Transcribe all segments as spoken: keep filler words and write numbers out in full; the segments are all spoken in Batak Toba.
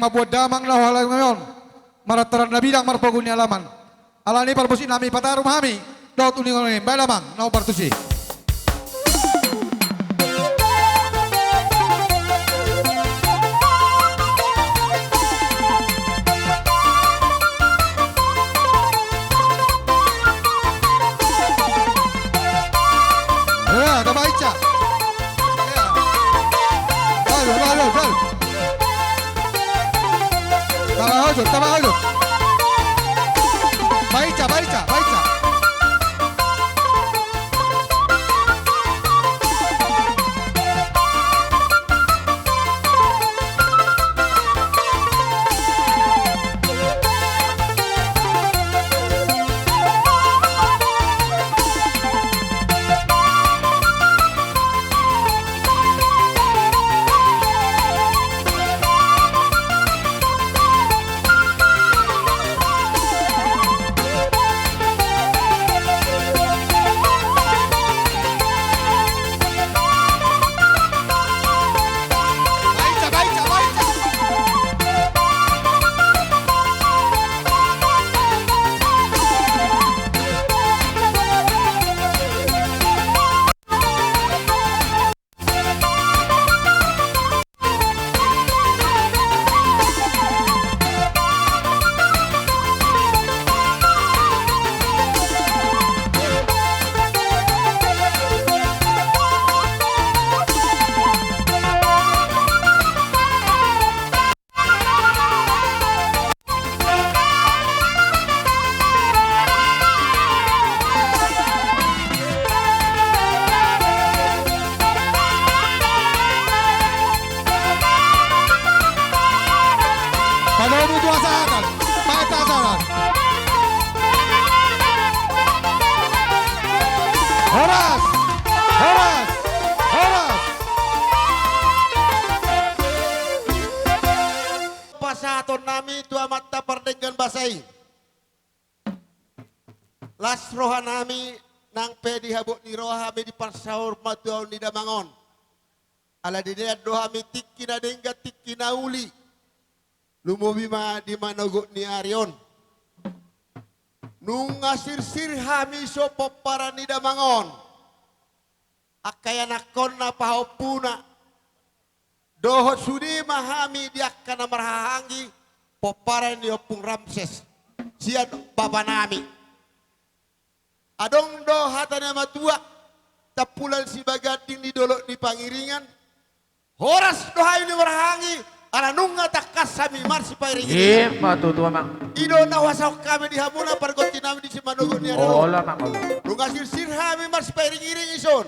mambuat damang na huhalali on, marataran na bidang marpogu ni alaman. Alani i parmusik nami pataru ma hami dohot uningon i, baen damang na hombar tusi. Eh, ada baca. Dol, dol, dol, dol. Tambah ujung, tambah ujung. Baca, baca, baca. Panomu tu asahan, paet asahan. Horas! Horas! Horas! Pasahaton nami tu amanta pardenggan basa i. Las roha nami, nang pe di habot ni roha hami diparsaur ma tu ahu ni damang on. Ala didean do hami tingki na denggan, tingki na uli. Lumobi ma di manogot ni ari on. Nunga sirsir hami so pomparan ni damang on. Angka ianakkonna, pahompuna. Dohot sude ma hami di angka na marhahaanggi pomparan ni Ompung Ramses sian bapa nami. Adong do hata ni natuatua, Tampulan Sibaganding di Dolok ni Pangiringan. Horas do hami na marhahaanggi, ala nunga tangkas hami marsipairing-iring. Ima tutu, Amang. I do na hupasahat hami di hamuna pargonti nami di simanogot ni ari on. Olo, Amang, olo. Nunga sirsir hami marsipairing-iring dison.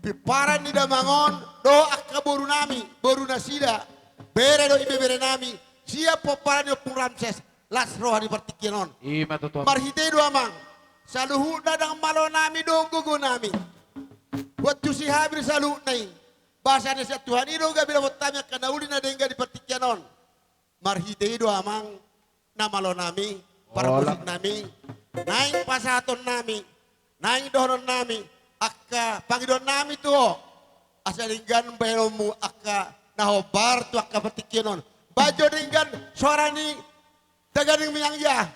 Pomparan ni damang on, dohot angka boru nami, boru nasida, bere dohot ibebere nami, sian pomparan ni Ompung Ramses, las roha di partingkian on. Ima tutu, Amang. Marhite i do, Amang. Saluhutna ndang malo nami do gogo nami. Huantusi hami do saluhutna i. Basa na sian Tuhan i do gabe dapot hami angka na uli na denggan di partingkian on. Marhite i do, Amang, na malo nami, parmusik nami, naeng pasahaton nami, naeng dohonon nami, angka pangidoan nami tu ho. Asa denggan baenonmu angka na hombar tu angka partingkian on. Baen jo denggan soara ni Taganing Miang ya.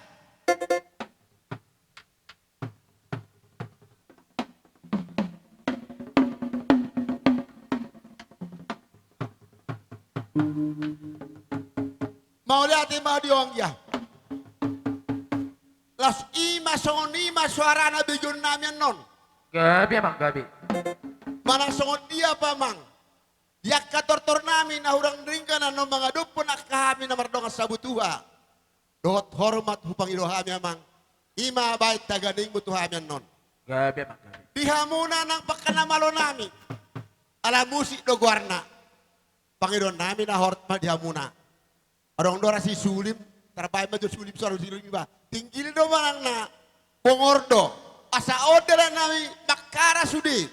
Mauliate ma di ho, Amang ya. Laos i ma songon i ma soara na begeon nami annon. Gabe, Amang, gabe. Manang songon dia pe, Amang, di angka tortor nami na hurang denggan annon mangadophon angka hami na mardongan sabutuha. Dohot hormat hupangido hami, Amang, i ma baen taganingmu tu hami annon. Gabe, Amang, gabe. Di hamuna nang pe angka na malo nami, ala musik do goarna. Pangidoan nami na hormat ma di hamuna. Adong do ra si sulim, tarbaen ma jo sulim, soara sulim iba. Tinggil do manang na bongor do. Asa on dalan nami mangkara sude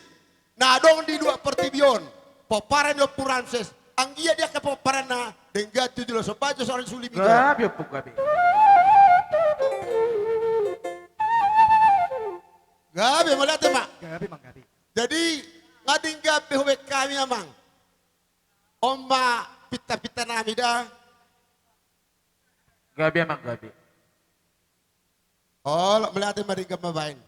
na adong di luat portibi on, pomparan ni Ompu Ramses. Anggiat di angka pomparanna denggan tu jolo, somba jo soara ni sulim i. Gabe, Ompung, gabe. Gabe, mauliate ma. Gabe, Amang, gabe. Jadi, nga denggan be hubaen hami, Amang. On ma pintapinta nami da, Gabe amang, gabe. Olo, mauliate ma denggan ma baen.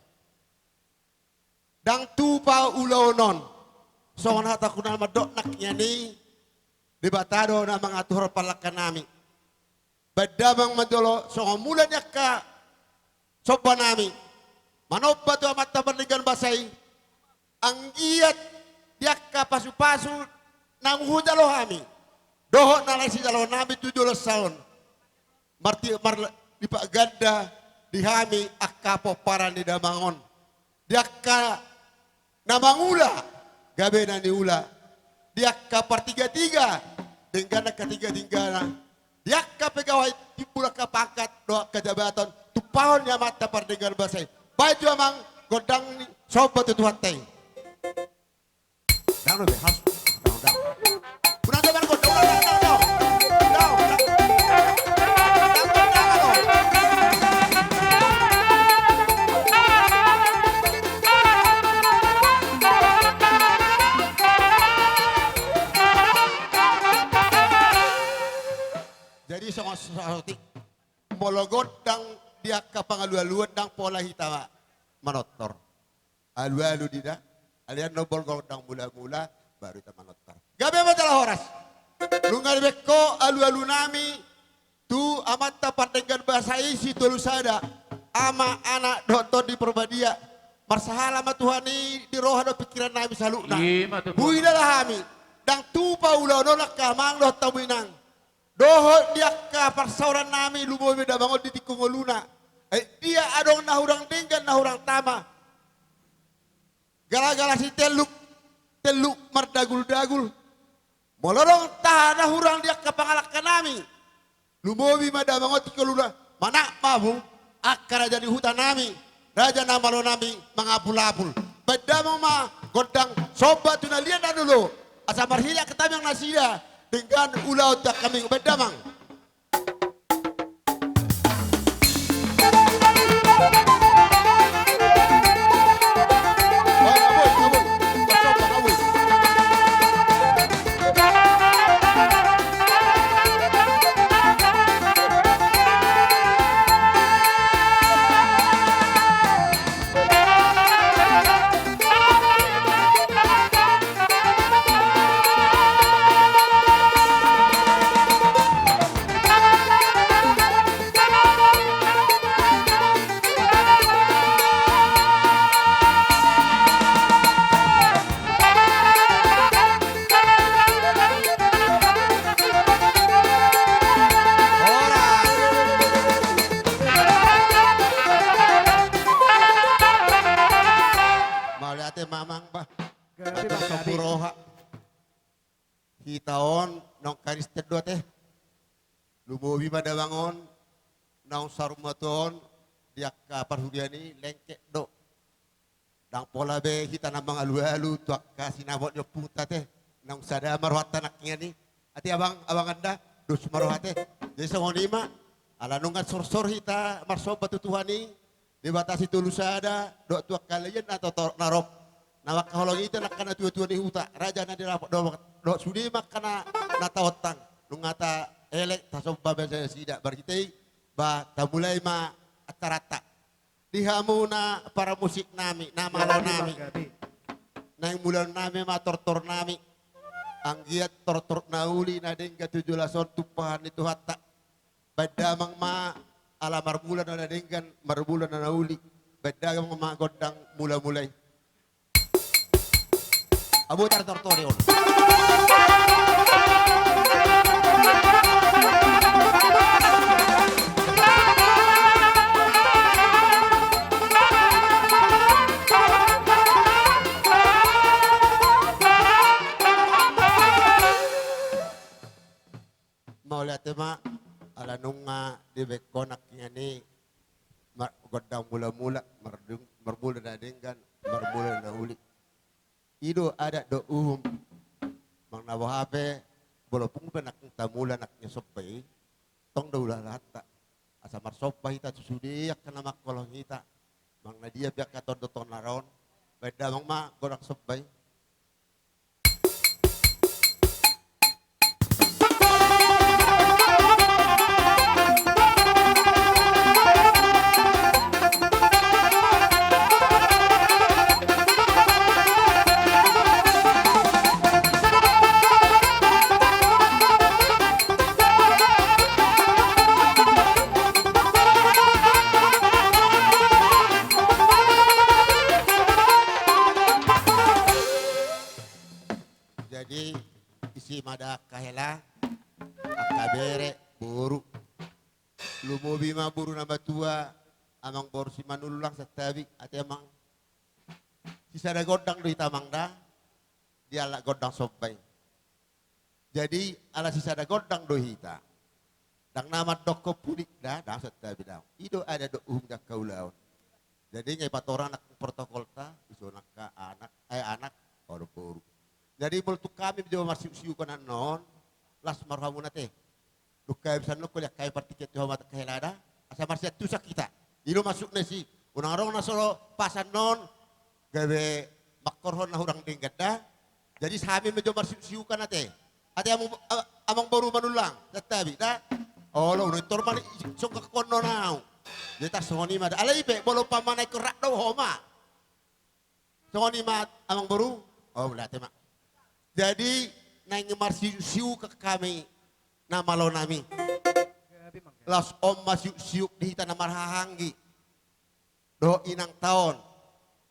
Ndang tupa ulaon on. Songon hata huna mandok nangkiningan i, Debata do na mangatur pangalangka nami. Baen damang ma jolo songon mula ni angka somba nami. Manomba tu Amanta Pardenggan Basa i, anggiat di angka pasupasu naung hujalo hami dohot na lae sijalo nami tu joloan on, marti-, mar-, lipat ganda di hami angka pomparan ni damang on. Di angka na mangula, gabe na niula. Di angka partigatiga, denggan angka tigatigana. Di angka pegawai, timbul angka pangkat dohot angka jabatan, tumpahon ni Amanta Pardenggan Basa i. Baen jo amang gondang ni somba tu Tuhanta i. Dang do be, has. Dang, dang. Unang do amang gondang, unang, dang, dang, dang. Dang, dang. Dang, dang, dang, dang. Jadi songon saotik, molo gondang di angka pangalualuan ndang pola hita manortor. Alualu do i da. Alai annon molo gondang mulamula, baru hita manortor. Gabe ma jala horas. Nunga dibaen ho alualu nami tu Amanta Pardenggan Basa i Sitolusada, Ama, Anak dohot Tondi Parbadia. Marsahala ma Tuhan i di roha dohot pingkiran nami saluhutna. Ima tutu. Huida da hami, ndang tupa ulaon on angka amang dohot hamu inang. Dohot di angka parsaoran nami, lumobi damang on di tingki ngoluna. Ai dia adong na hurang denggan, na hurang tama. Galagala sitelluk, telluk mardaguldagul. Molo adong taha na hurang di angka pangalangka nami, lumobi ma damang on tingki ngoluna. Manat ma hamu angka raja ni huta nami, raja na malo nami mangapulapul. Baen damang ma gondang somba tu na liat na lolo, asa marhite angka tamiang nasida denggan ulaon tu angka minggu. Baen damang. Mauliate ma amang bah. Gabe, atur bang, sombu gabe roha. Hita on naung Kristen do ate. Lumobi ma damang on naung saur matua on di angka parhurian i lengket do. Ndang pola be hita na mangalualu tu angka sinamot ni ompunta ate. Naung sada ma rohanta nangkiningan i. Ate abang, abang anda, dos ma roha ate. Jadi songon i ma, ala nunga sorsor hita marsomba tu Tuhan i, Debata Sitolusada, dohot tu angka alean na torop, na mangkaholongi hita angka natuatua ni huta, raja na di Lapo dohot, dohot sude ma angka na, na taontang, nunga taelek, tasomba ma nasida, marhite i, ba, tamulai ma acaranta. Di hamu na paramusik nami, na malo nami, naeng mulaon nami ma tortor nami, anggiat tortor na uli na denggan tu joloan on tumpahan ni Tuhanta. Baen damang ma ala marmula na denggan, marmula na uli. Baen damang ma gondang mulamula i. Abotar tortor i on. Mauliate ma, ala nunga dibaen ho nangkiningan i, mar-, gondang mulamula, mardung-, marmula na denggan, marmula na uli. I do adat dohot uhum. Manang na boha pe, molo tung pe nangkin tamula nangkin somba i, tong do ulaonta. Asa marsomba hita tu sude angka na mangkaholongi hita. Manang na dia pe angka tondong-tondong na ro on. Baen damang ma gondang somba i. boru na matua, amangboru Simanullang, santabi, ate amang. Sisada gondang do hita amang da, di halak gondang somba i. Jadi, ala sisada gondang do hita. Ndang na mandokkon pudik da, ndang, santabi, ndang. I do adat dohot uhum ni angka ulaon. Jadi, nga i patorang nang protokolta, dison angka anak, eh, anak, olo, boru. Jadi, molo tung hami jolo marsiuksiukan annon, las ma rohamuna ate. Dung hami sian on, holan hami partingkian tu hamu angka hela da, asa marsiantusan hita. I do maksudna i. Unang adong na so pas annon, gabe mangkorhon na hurang denggan da. Jadi hami ma jolo marsiuksiukan ate. Ate amang, a-, amangboru Manullang, santabi da. Olo, unang tor mani songkak kono nau. Jadi tarsongon i ma da. Alai pe, molo umpamana ingkon rap do ho ma. Songon i ma amangboru. Oh, mauliate ma. Jadi, naeng marsiuksiukan hami na malo nami. Laos on ma siuksiuk di hita na marhahaanggi. Dohot inangta on.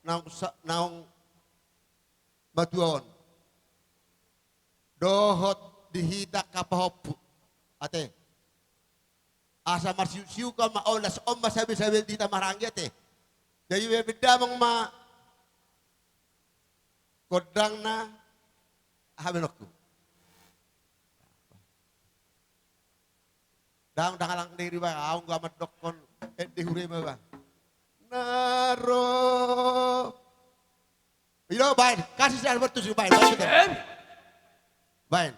Naung sa-, naung matua on. Dohot di hita angka pahompu. Ate. Asa marsiuksiuk ma on, laos on ma sabisabis di hita marhahaanggi ate. Jadi, baen damang ma gondangna, aha baenonku. Ndang, ndang alang diri ba, aung ga mandokkon, ende hure ma ba. Na ro. I do, baen. Kasih saya bertujuh, baen. Baen, sudah. Em. Baen.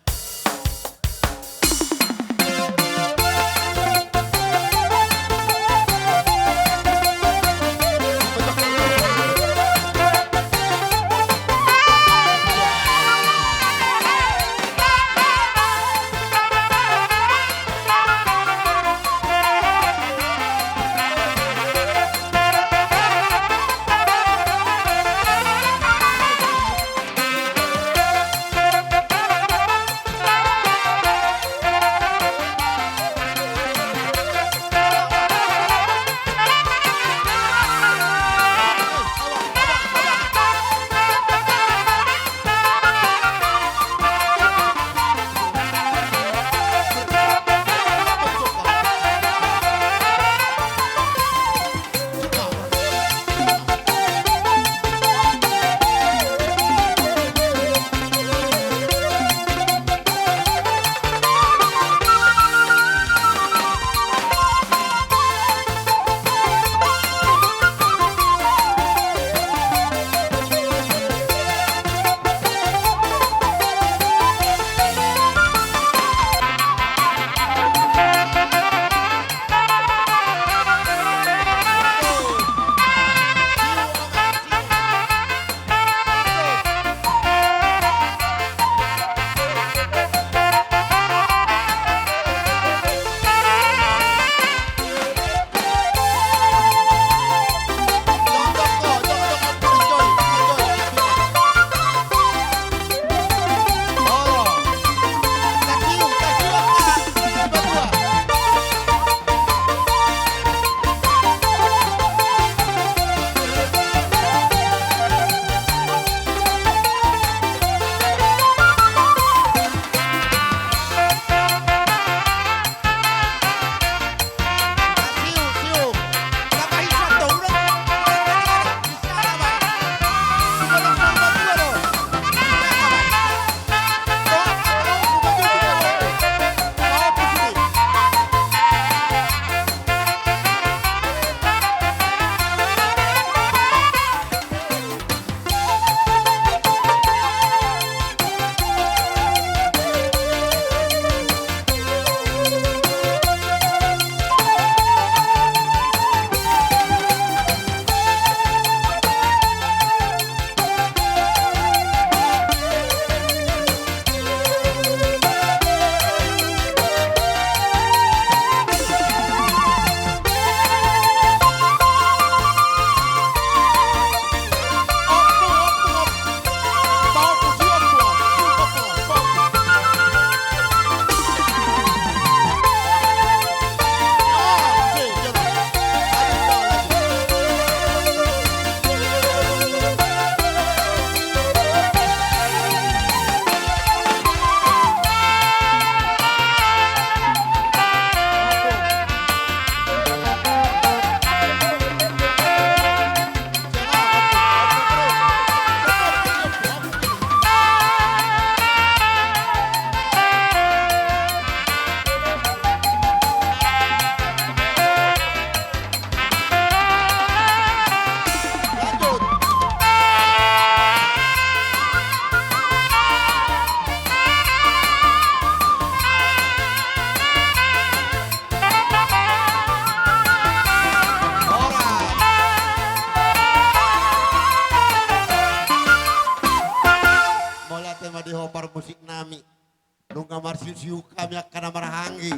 Nunga marsiuksiuk hami angka na marhahaanggi,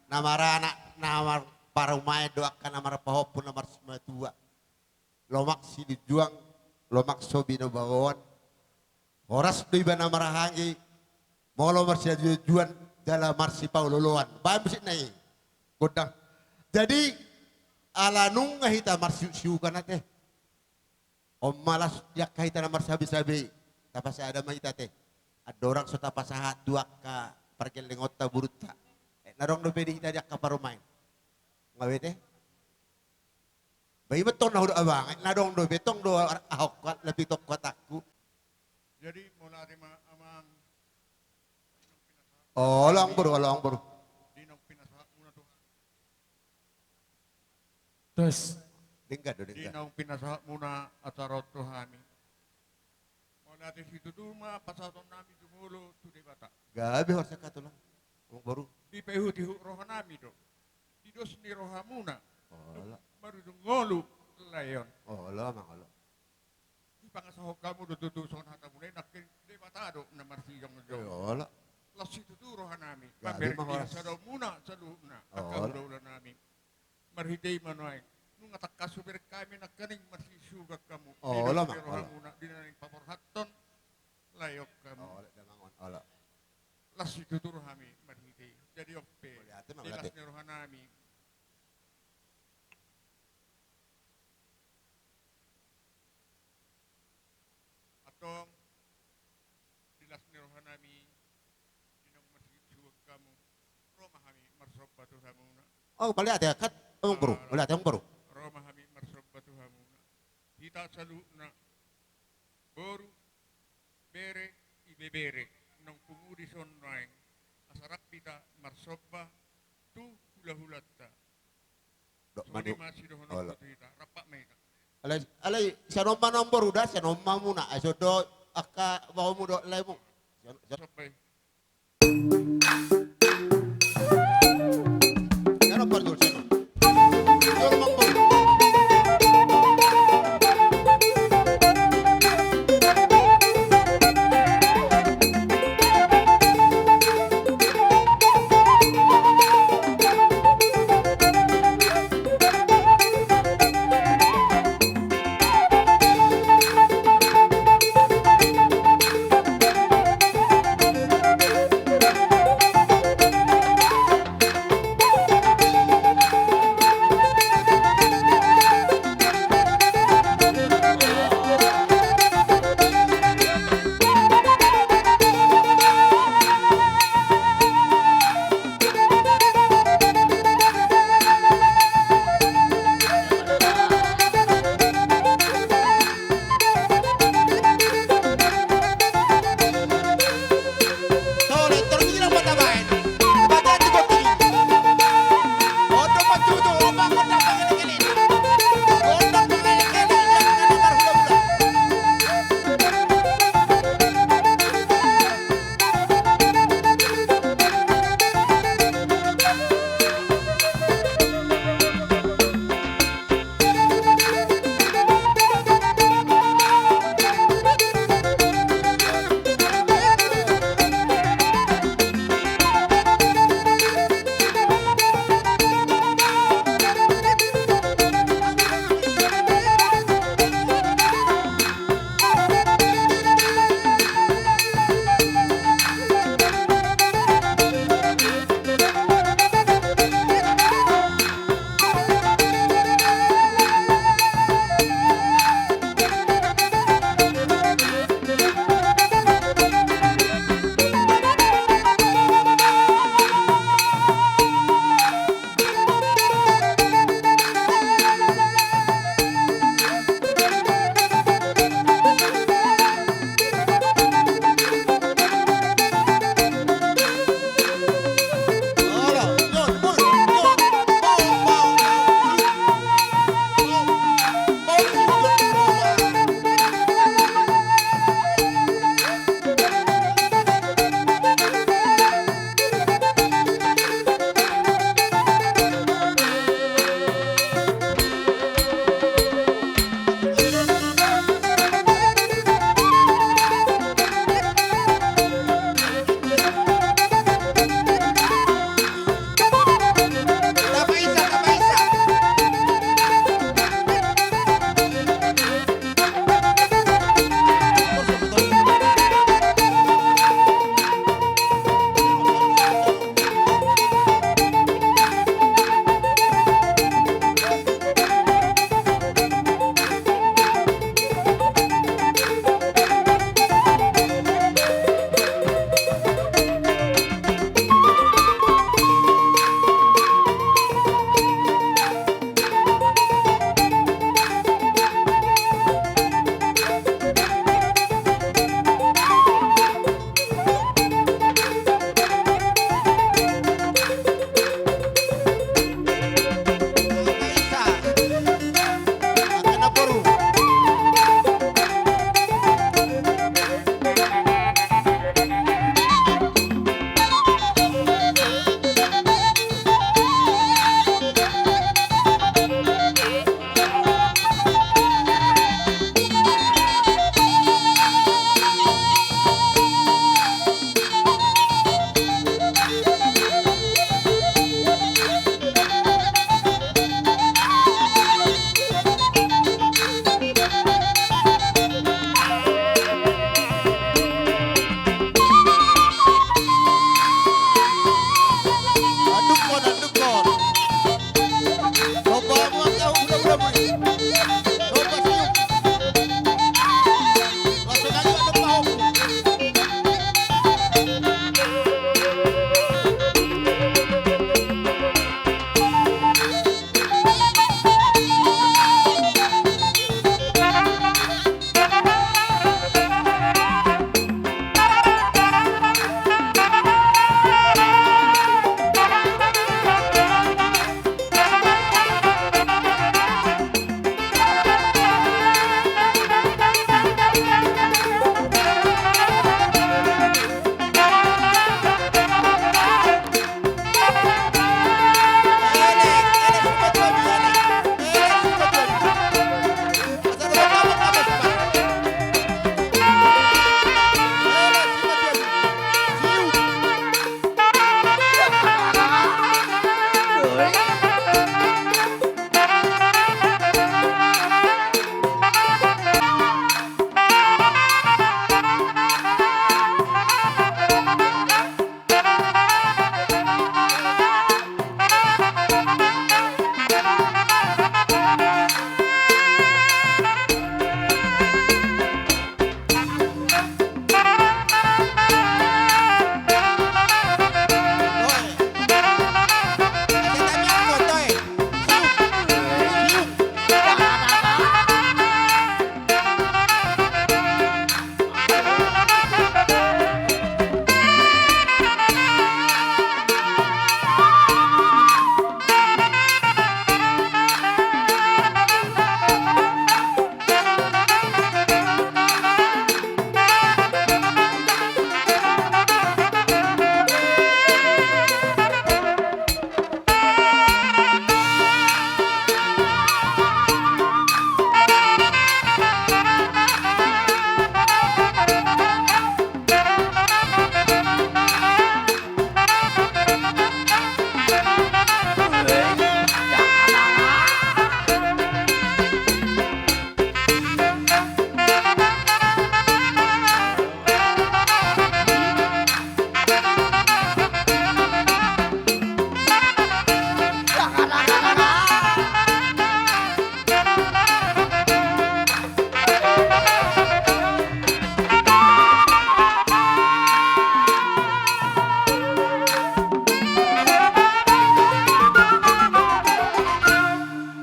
na maranak, na marparumaen dohot angka na marpahompu, na marsimatua. Lomak silinjuang, lomak so binobagoan. Horas do iba na marhahaanggi, molo marsiajuajuan jala marsipaolooloan. Baen musik na i. Gondang. Jadi, ala nunga hita marsiuksiukan ate, on ma las di angka hita na marsabesabe i, tapasada ma hita ate. Andorang so tapasahat tu angka pargellengonta, borunta, eh, na adong dope di hita di angka parumaen. Nga bete? Ba i ma tong na hudok abang, eh, na adong dope tong do ahokku, lapi tongku hatangku. Jadi, mauliate ma amang. Olo amangboru, olo amangboru. Di naung pinasahatmuna Tuhan. Tes. Denggan do, denggan. Di naung pinasahatmuna acara on tu hami. Mauliate situtu ma pasahatonnami jumolo tu Debata. Gabe horas angka tulang. Amangboru. Dipaihutihut rohanami do di dos ni rohamuna. Olo. Dung marujung ngolu lae on. Olo, amang, olo. Dipangasahon hamu do tutu songon hatamuna i, nangkin Debata do na marsijongjong. Olo. Las situtu rohanami. Gabe ma horas. Mamberenggi sadaonmuna saluhutna angka ulaonami. Marhite i ma nuaeng nunga tangkas hubereng hami nangkaning marsisugan hamu. Olo, amang, olo. Di dos ni rohamuna di na naeng paborhathon lae on hamu. Olo, damang on, olo. Las situtu rohami marhite i. Jadi on pe, mauliate ma, mauliate. Di las ni rohanami. Antong, di las ni rohanami, di naung marsiuksiuk hamu, ro ma hami marsomba tu hamuna. Oh, mauliate, angka amangboru, mauliate amangboru. Ro ma hami marsomba tu hamuna. Hita saluhutna, boru, bere, ibebere, naung pungu dison nuaeng, asa rap hita marsomba tu hulahulanta. Dok manu. Songon i ma sidohononku tu hita, rap ma hita. Alai, alai, sian on ma nuaeng boru da, sian on ma hamuna, ai so do angka baomu dohot laemu. Sian, sian. Somba i. Sian on parjolo, sian on. Sian on ma boru.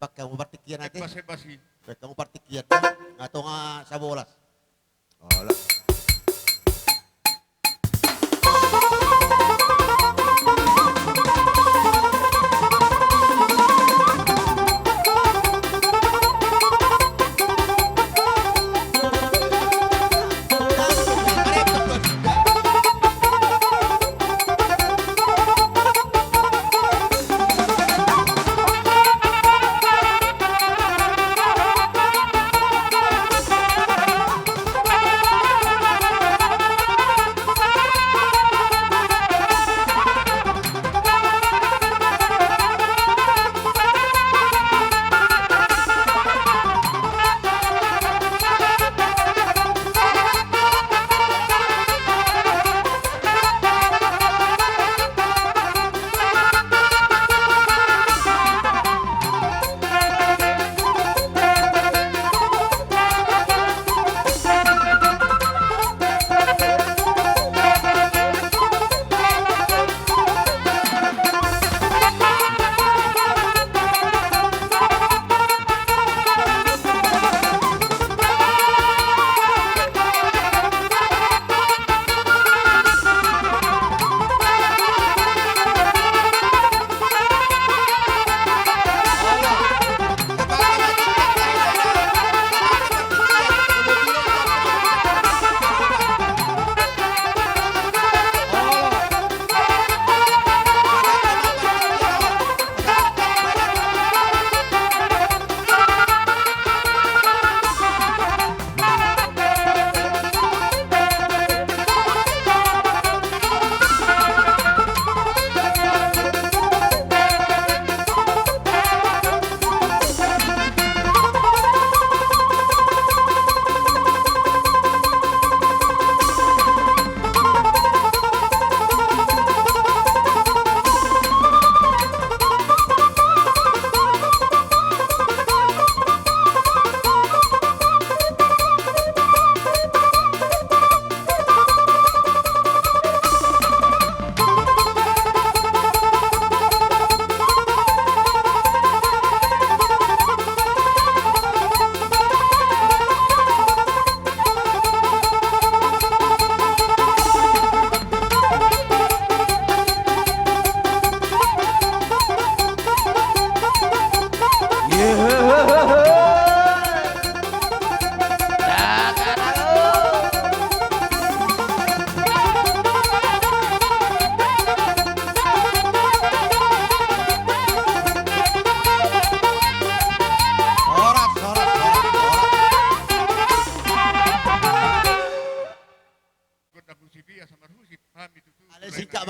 Baen hamu partingkian ate. Baen hamu partingkian, tonga, tonga sabolas. Olo.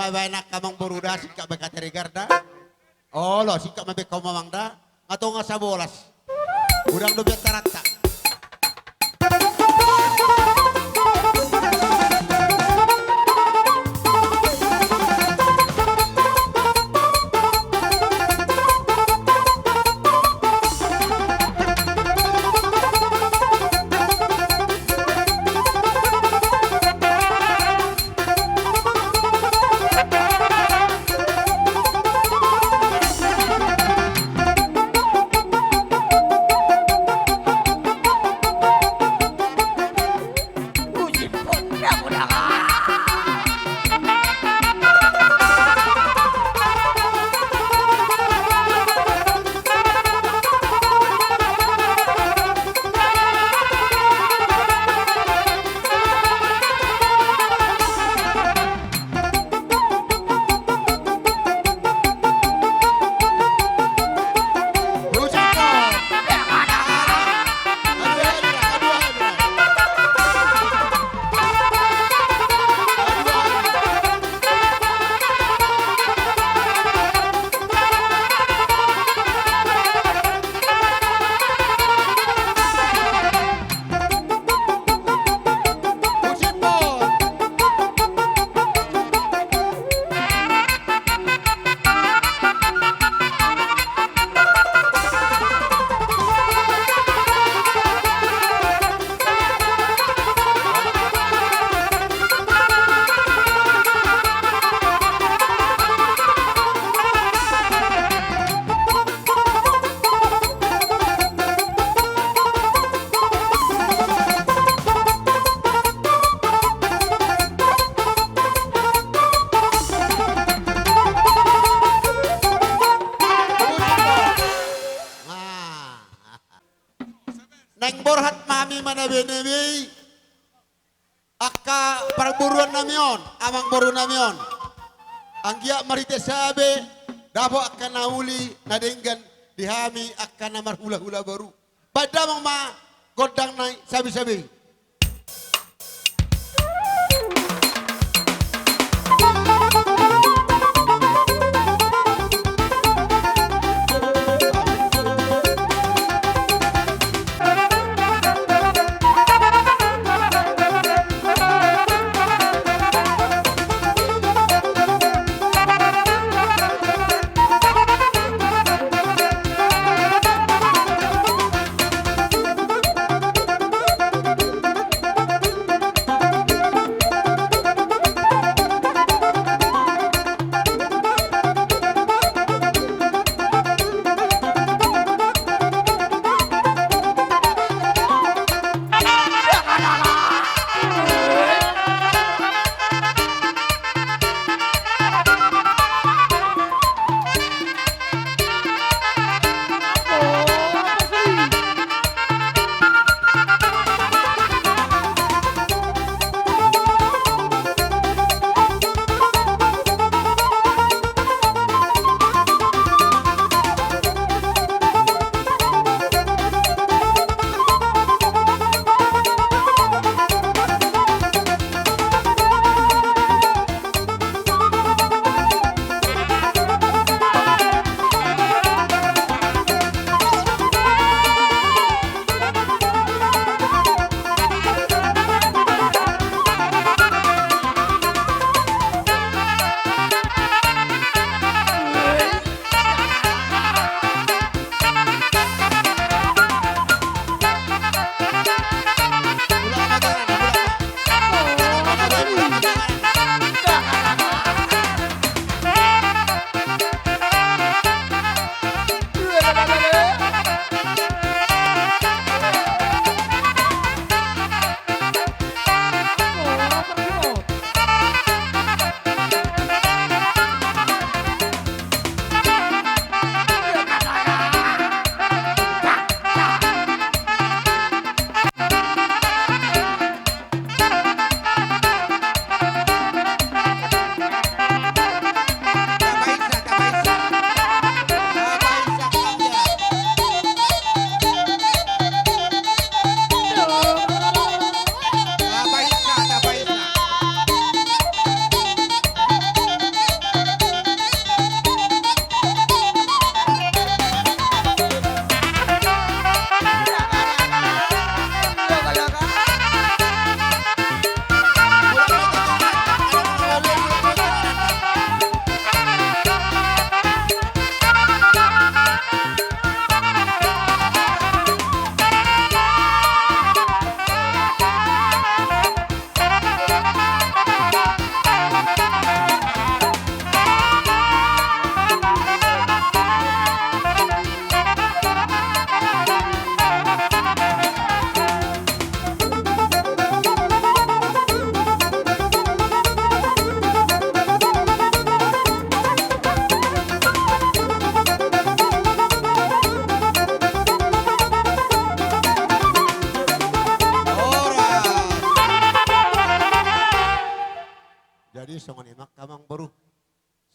Baen angka amangboru da, singkat be kata regar da. Olo, singkat ma be hamu amang da. Nga tonga sabolas. Godang do biantaranta. Naeng borhat ma hami manebei-nebei angka parboruan nami on, amangboru nami on. Anggiat marhite sada be dapot angka na uli na denggan di hami angka na marhula-hula boru. Baen damang ma gondang na i sabe-sabe i.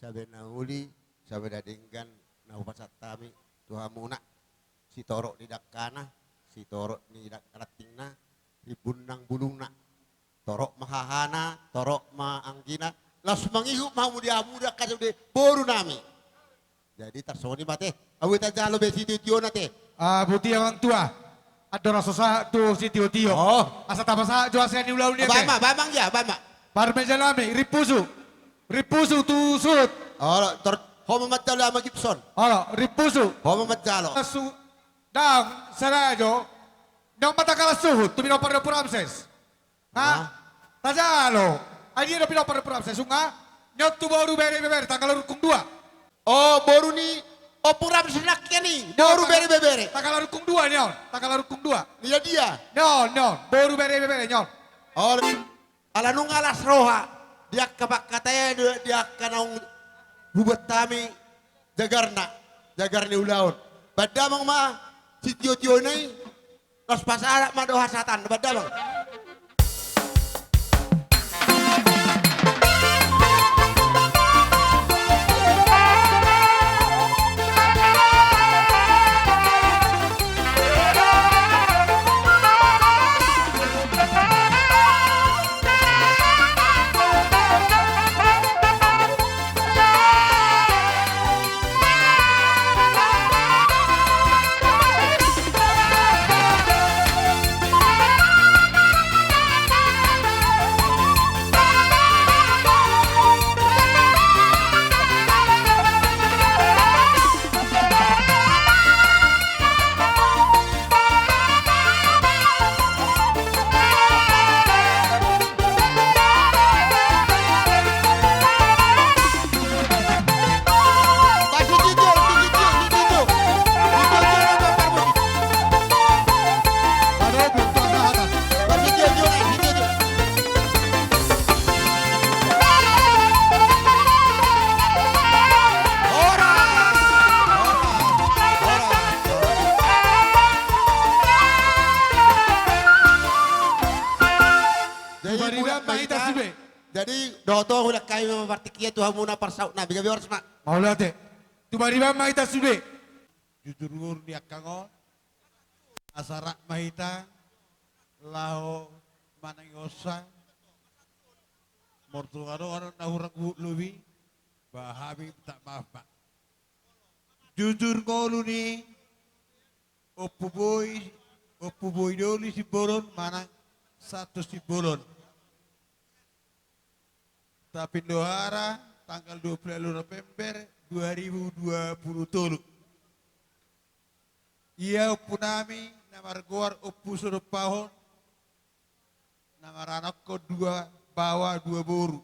Tabe na uli, sabada denggan na hupasahat hami tu hamuna. Sitorop ni dangkana, sitorop ni dang-, rantingna, rimbun nang bulungna. Torop ma hahana, torop ma anggina. Laos mangihut ma hamu di hamu di angka sude boru nami. Jadi tarsongon i ma te. Ahu tajalo be sitio-tiona te. Ah, boti amang tua. Andorang so sahat tu sitio-tio. Oh. Asa tapasahat jo sian ulaon i te. Baen ma, baen ma, ya, baen ma. Parmeja nami, rimpusu. Rimpusu tu suhut. Olo, tor, ho ma manjalo ama Gibson. Olo, rimpusu. Ho ma manjalo. Su, dang, sada jo. Nang mata kalas suhut, tu pinompar ni Ompu Ramses. Ha? Tajalo. Ai dia do pinompar ni Ompu Ramses, sunga? Nion tu boru bere bebere, tanggal rukung dua. Oh, boru ni Ompu Ramses nangkin i, boru bere bebere. Tanggal rukung dua nion, tanggal rukung dua. Dia dia. Nion, nion, boru bere bebere nion. Oh, ala nunga las roha di angka pangkataion, di angka naung hubuat hami jagarna, jagar ni ulaon. Baen damang ma sitio-tiona i. Laos pasahat ma do hasahatan, baen damang. Jadi, dohot on, hulehon hami ma partingkian tu hamuna parsautna, gabe horas ma. Mauliate. Tumarimang ma hita sude. Jujur ngolu di angka on, asa rap ma hita laho manangihonsa. Molo tung adong na hurang huhut lobi, ba hami minta maaf ma. Jujur ngolu ni Ompu Boi, Ompu Boi Doli Simbolon manang Santos Simbolon. Tapindohara tanggal dua puluh November dua ribu dua puluh tolu. Ia ompunami na margoar Ompu Sodompahon, na maranakhon dua baoa dua boru.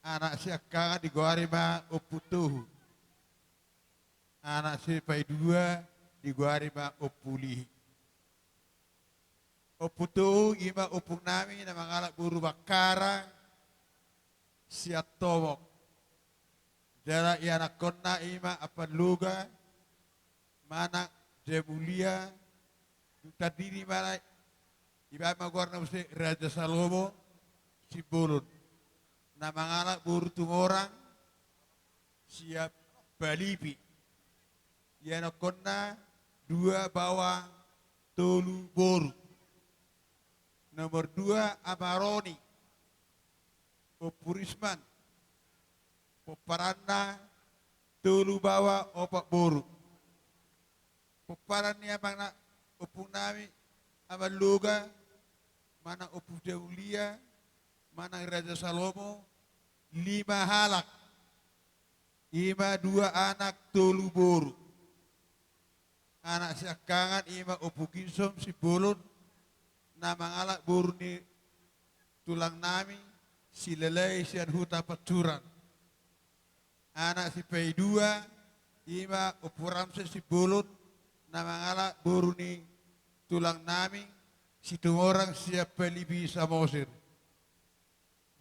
Anak siangkangan digoari ma Ompu Tohu. Anak sipaidua digoari ma Ompu Lihi. Ompu Tohu i ma ompungnami na mangalap boru Bakkara sian Tomok. Jala ianakhonna i ma Amban Loga manang Jaya Mulia, dung tandiri ma, ibaen ma goarna muse Raja Salomo Simbolon, na mangalap boru Tumorang sian Palipi. Ianakhonna dua baoa tolu boru. Nomor dua, Ama Roni, Ompu Risman, pomparanna tolu baoa opat boru. Pomparan ni amang na, ompungnami Amban Loga, manang Ompu Jaya Mulia, manang Raja Salomo, lima halak. I ma dua anak tolu boru. Anak siangkangan i ma Ompu Ginsom Simbolon, na mangalap boru ni tulangnami Silalahi sian Huta Pancuran. Anak sipaidua i ma Ompu Ramses Simbolon, na mangalap boru ni tulangnami Situmorang sian Palipi Samosir.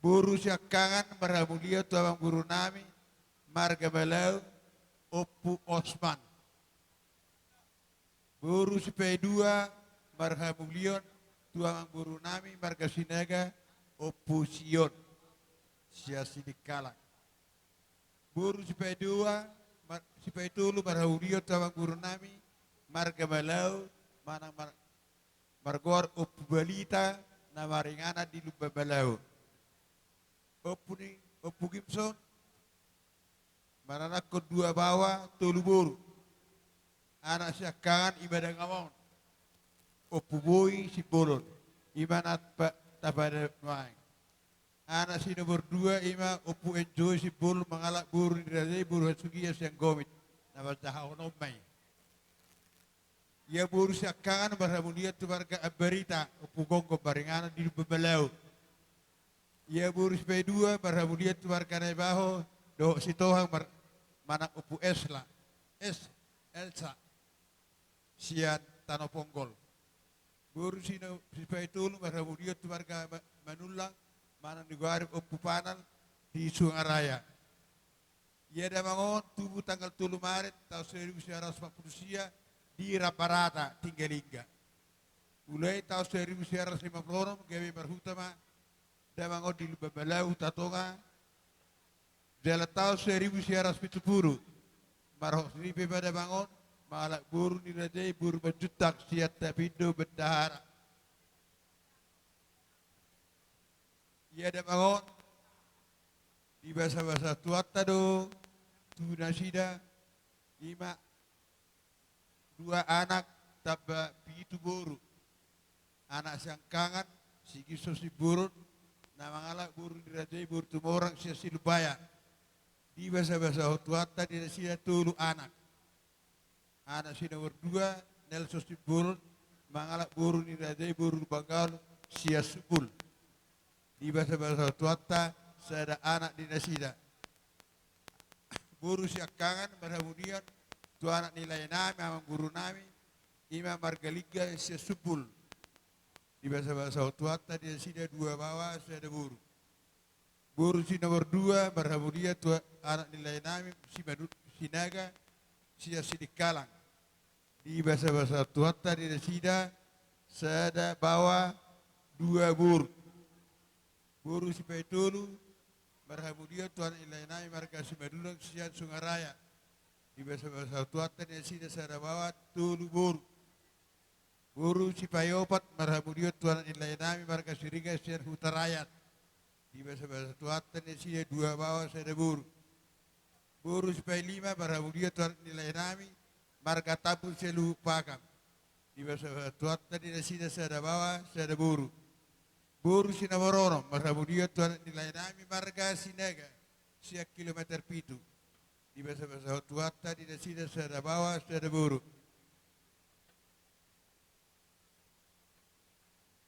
Boru siangkangan marhamulian tu amangborunami marga Malau, Ompu Osman. Boru sipaidua marhamulian tu amangborunami marga Sinaga, Ompu Sion sian Sidikalang. Boru sipaidua, mar-, sipaitolu marhamulian tu amang guru nami, marga Malau, manang mar-, margoar Ompu Balita, na maringanan di Lumban Malau. Ompu ni, Ompu Gimson, mananakhon dua baoa, tolu boru. Anak siangkangan ima damang on, Ompu Boi Simbolon, ima na pa-, tapada nuaeng. Anak si nomor dua ima Ompu Enjoy Simbolon, mangalap boru ni raja i, boru hasugian sian Gomit, na manjahahon on ma i. Ia boru siangkangan marhamulian tu marga Ambarita, Ompu Gomgom, maringanan di Lumban Malau. Ia boru sipaidua marhamulian tu marga Naibaho dohot Sitohang mar-, manang Ompu Esla, Es, Elsa, sian Tano Ponggol. Boru sino-, sipaitolu marhamulian tu marga Ma-, Manullang, manang digoari Ompu Panal, di Sungaraya. Ia damang on tubu tanggal tolu Maret taon saribu sia ratus opat pulu sia di Rambarata, Tinggalingga. Mulai taon saribu sia ratus lima pulu onom gabe marhuta ma damang on di Lumban Malau Huta Tonga. Jala taon saribu sia ratus pitu pulu marhosripe ma damang on, mangalap boru ni raja i, boru Manjuntak sian Tapindo, Bendahara. Ia damang on, dibasabasa Tuhanta do tu nasida, ima dua anak tamba pitu boru. Anak siangkangan, si Gimson Simbolon, na mangalap boru ni raja i, boru Tumorang sian Silumbayan. Dibasabasahon Tuhanta di nasida tolu anak. Anak si nomor dua, Nelson Simbolon, mangalap boru ni raja i, boru Lumbangaol sian Sumbul. Dibasabasahon Tuhanta sada anak di nasida. Boru siangkangan marhamulian tu anak ni laenami, amang guru nami, ima marga Lingga sian Sumbul. Dibasabasahon Tuhanta di nasida dua baoa sada boru. Boru si nomor dua marhamulian tu anak ni laenami, si Madu-, Sinaga sian Sidikalang. Dibasabasahon Tuhanta di nasida sada baoa dua boru. Boru sipaitolu marhamulian tu anak ni laenami marga Simanullang sian Sungaraya. Dibasabasahon Tuhanta di nasida sada baoa tolu boru. Boru sipaiopat marhamulian tu anak ni laenami marga Siregar sian Huta Rayat. Dibasabasahon Tuhanta di nasida dua baoa sada boru. Boru sipailima marhamulian tu anak ni laenami marga Tambun sian Lubuk Pakam. Dibasabasahon Tuhanta di nasida sada baoa sada boru. Boru si nomor onom marhamulian tu anak ni laenami marga Sinaga sian Kilometer Pitu. Dibasabasahon Tuhanta di nasida sada baoa sada boru.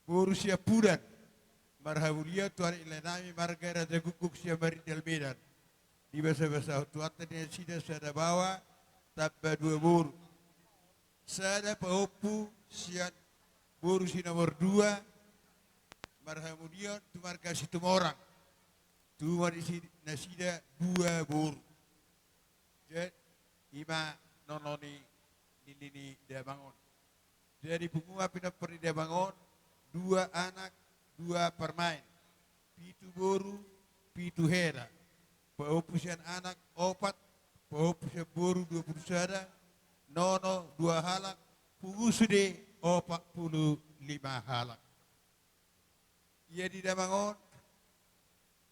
Boru siampudan marhamulian tu anak ni laenami marga Rajagukguk sian Marindal Medan. Dibasabasahon Tuhanta di nasida sada baoa tamba dua boru. Sada pahompu sian boru si nomor dua marhamulian tu marga Situmorang. Tubu ma di si-, nasida dua boru. Jadi, ima nono ni, ni, ni, ni damang on. Jadi, punguan pinompar ni damang on, dua anak, dua parumaen. Pitu boru, pitu hela. Pahompu sian anak, opat, pahompu sian boru, dua pulu sada, nono, dua halak, pungu sude, opat pulu lima halak. Ia di damang on,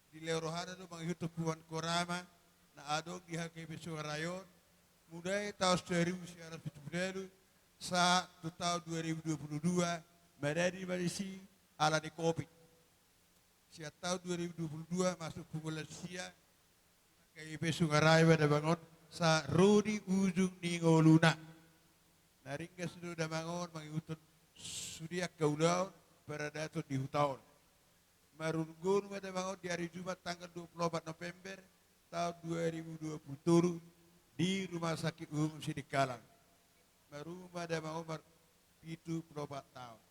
dilehon rohana do mangihuthon punguan Korama na adong di H K B Sungaraya on, mulai taon saribu sia ratus pitu pulu ualu sahat tu taon dua ribu dua pulu dua, madadi ma disi ala ni Covid. Sian taon dua ribu dua pulu dua masuk punguan lansia, H K B Sungaraya ma damang on, sahat ro di ujung ni ngoluna. Na ringgas do damang on mangihuthon sude angka ulaon paradaton di huta on. Marulunggolu ma damang on di ari Jumat tanggal dua pulu opat November taon dua ribu dua pulu tolu di Rumah Sakit Umum Sidikalang. Marumur ma damang on mar-, pitu pulu opat taon.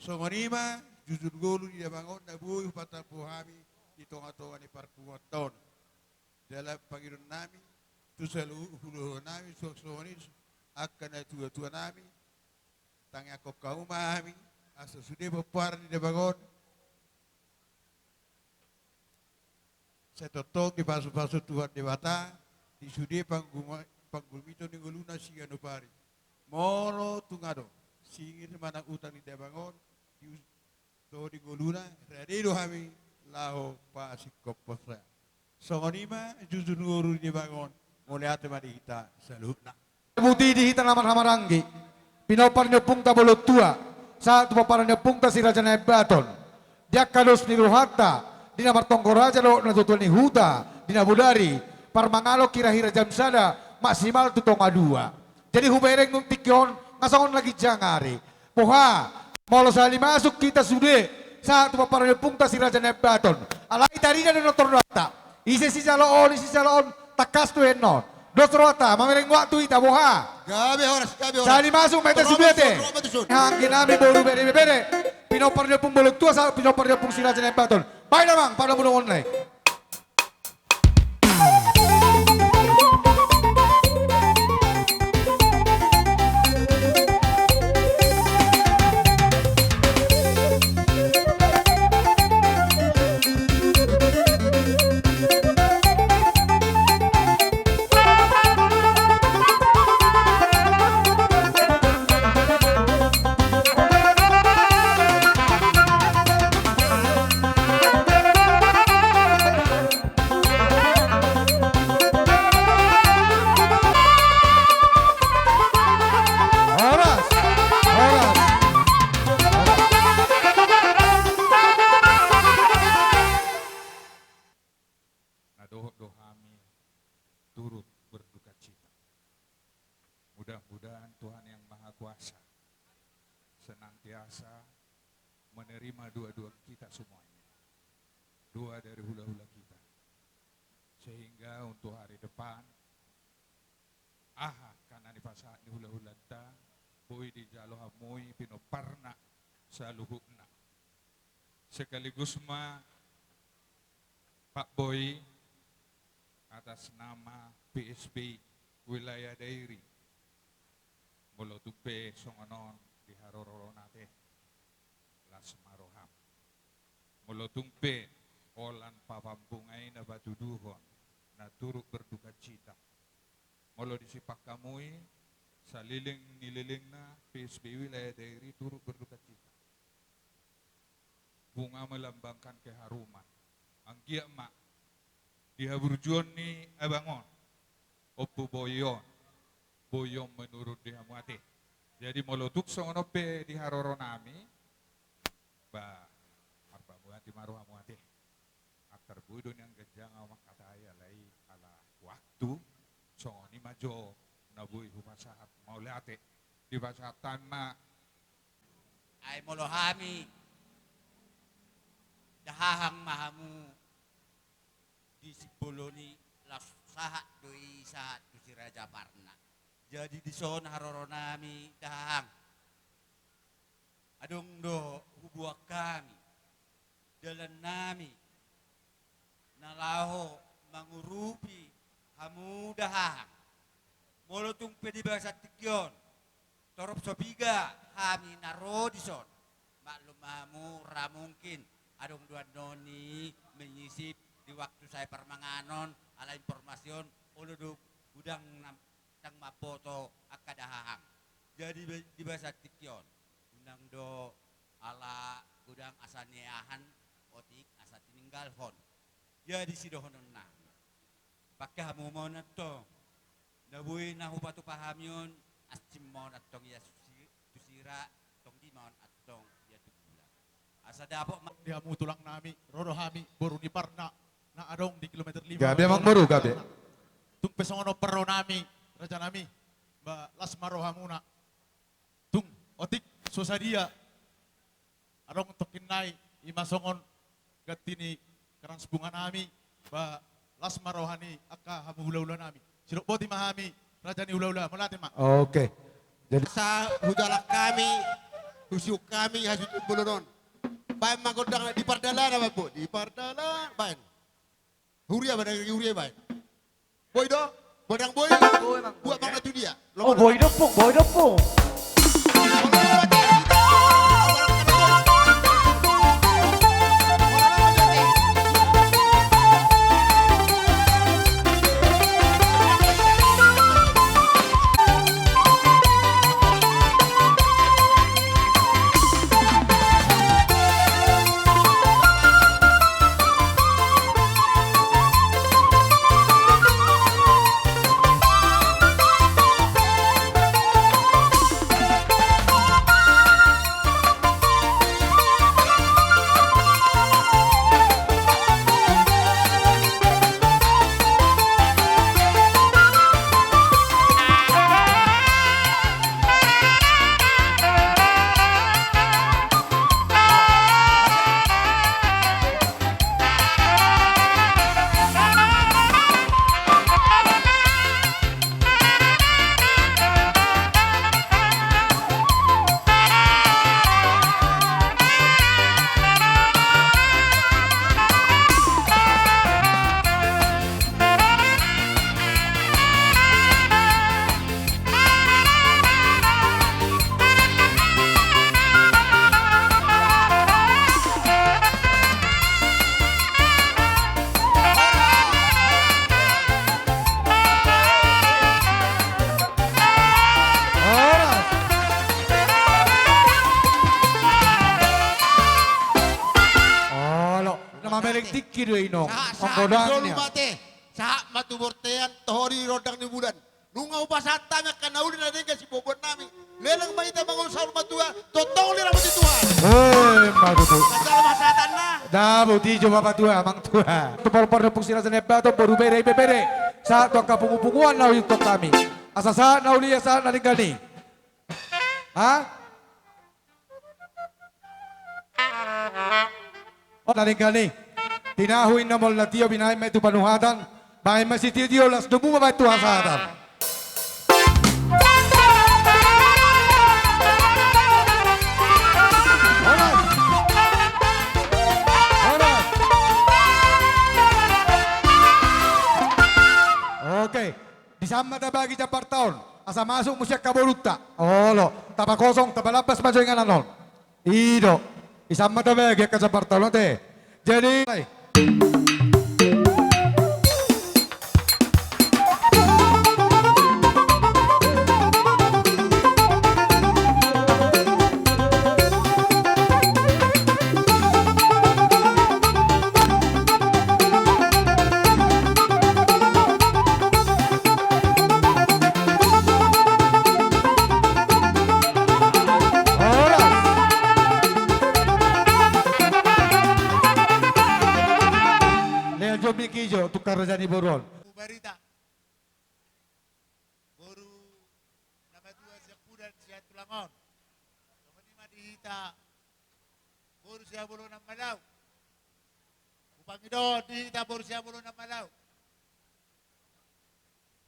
Songon i ma jujur ngolu ni damang on na boi hupatarpu hami di tongatonga ni parpunguanta on. Jala pangidoannami tu saluhut huluhulunami, suang songon i angka natuatuanami, tangiangkon hamu ma hami asa sude pomparan ni damang on sai tongtong dipasupasu Tuhan Debata di sude panggu-, panggumiton ni ngoluna siganup ari. Molo tung adong singir manang utang ni damang on, di us-, to di ngoluna, rade do hami laho pasingkophon. Songon i ma jujur ngolu ni damang on, mauliate ma di hita saluhutna. Puji di hita na marhahamaranggi, pinompar ni ompungta bolon tua, sahat tu pomparan ni ompungta Si Raja Nabaton. Di angka dos ni rohanta, di na martonggo raja dohot na tuatua ni huta, di na bodari, parmangalo hirahira jam sada, maksimal tu tonga dua. Jadi hubereng tingki on, nga songon na ginjang ari. Boha, molo sahali masuk hita sude, sahat tu pomparan ni ompungta Si Raja Nabaton. Alai tarida do na tordoanta. Ise sijalo on, ise sijalo on, tangkas tu enon. Dos rohanta, mamereng waktu hita, boha. Gabe horas, gabe horas. Sahali masuk ma hita sude ate. Anggi nami boru bere bere. Pinompar ni ompung bolon tua, sa-, pinompar ni ompung Si Raja Nabaton. Baen damang, pardongan on nai. Horas, horas. Na dohot do hami turut berdukacita. Mudah-mudahan Tuhan Yang Maha Kuasa senantiasa menerima doa-doa kita semuanya. Doa dari hula-hula kita. Sehingga untuk hari depan, aha angka na nipasahat ni hula-hulanta, boi dijalo hamu i pinomparna saluhutna. Sekaligus ma, Pak Boy, atas nama P S B Wilayah Dairi, molo tung pe songon on di haroroan ate, las ma roham. Molo tung pe holan pabambunga i na patuduhon, na turut berdukacita. Molo disi pangkamui, saleleng ni lelengna P S B Wilayah Dairi turut berdukacita. Bunga melambangkan keharuman. Anggiat ma di haburjuon ni abang on, Ompu Boy on, boi on menurun di hamu ate. Jadi molo tung songon on pe di haroro nami, ba, marbangun hati ma rohamu ate. Antar boi do nian ganjang ahu mangkatai, alai ala waktu, songon i ma jo na boi hupasahat, mauliate. Dipasahat hami ma. Ai molo hami, dahahang ma hamu di sibolon i, laos sahat do i sahat tu Si Raja Parna. Jadi dison haroro nami dahahang. Adong do hubuat hami dalan nami na laho mangurupi hamu dahahang. Molo tung pe di bagasan tingki on, torop so piga hami na ro dison, maklum ma hamu ra mungkin adong do annon i menyisip di waktu sai parmanganon, ala informasi on olo do godang na ndang mamboto angka dahahang. Jadi be-, di bagasan tingki on, unang do ala godang asa niahan otik asa tininggalhon. Jadi sidohonon nami, pangke hamu ma on antong, na boi na hupatupa hami on, asing ma on antong ia tu si-, tu sira, tonggi ma on antong ia tu gula. Asa dapot ma. Di hamu tulang nami, ro do hami boru ni Parna na adong di kilometer lima. Gabe amang boru, gabe. Tung pe songon on parro nami, raja nami, ba las ma rohamuna. Tung otik so sadia adong tongkin nai, i ma songon ganti ni karans bunga nami, ba las ma roha ni angka hamu hulahula nami. Sidok boti ma hami, raja ni hulahula, mauliate ma. Oke. Jadi asa hujalang hami, husiuk hami hasuhuton bolon on. Baen ma gondang di pardalanan, Bambo, di pardalanan, baen. Huria, baen, huria, baen. Boi do? Gondang boi. Boi, Bang. Buat bang na tu dia. Oh, boi do, Pung, boi do, Pung. Boi do, Pung. Tingki do i, no. Sahat, sahat ni solu ma ate. Sahat ma tu bontean, toho di rondang ni bulan. Nunga hupasahat hami angka na uli na denggan siboan nami. Leleng ma hita mangolu saur matua, tongtong diramoti Tuhan. Emma tutu. Sahat ma sahatanna. Dapot i jo bapatua, amangtua. Tu parpar na pungsi na senepa tu boru bere, ibebere. Sahat tu angka pungupunguan na uli tu hami. Asa sahat na uli, asa sahat na denggan i. Ha? Oh, na denggan i. Tinahu inna molo na tio binahen ma i tu panuhatan. Bahen ma sitiotio, las domu ma bahen tu hasahatan. Horas. Horas. Oke. Disan ma tabagi jambarta on, asa masuk muse angka borunta. Olo, tapakosong, tapalambas ma jo inganan on. I do, disan ma tabagi angka jambarta on ate. Jadi, Lehon jo mik i jo tu raja ni boru on. Barita. Boru na matua sian pudan sian tulang on. Songon i ma di hita boru Sihabolonan Malau. Hupangido di hita boru Sihabolonan Malau.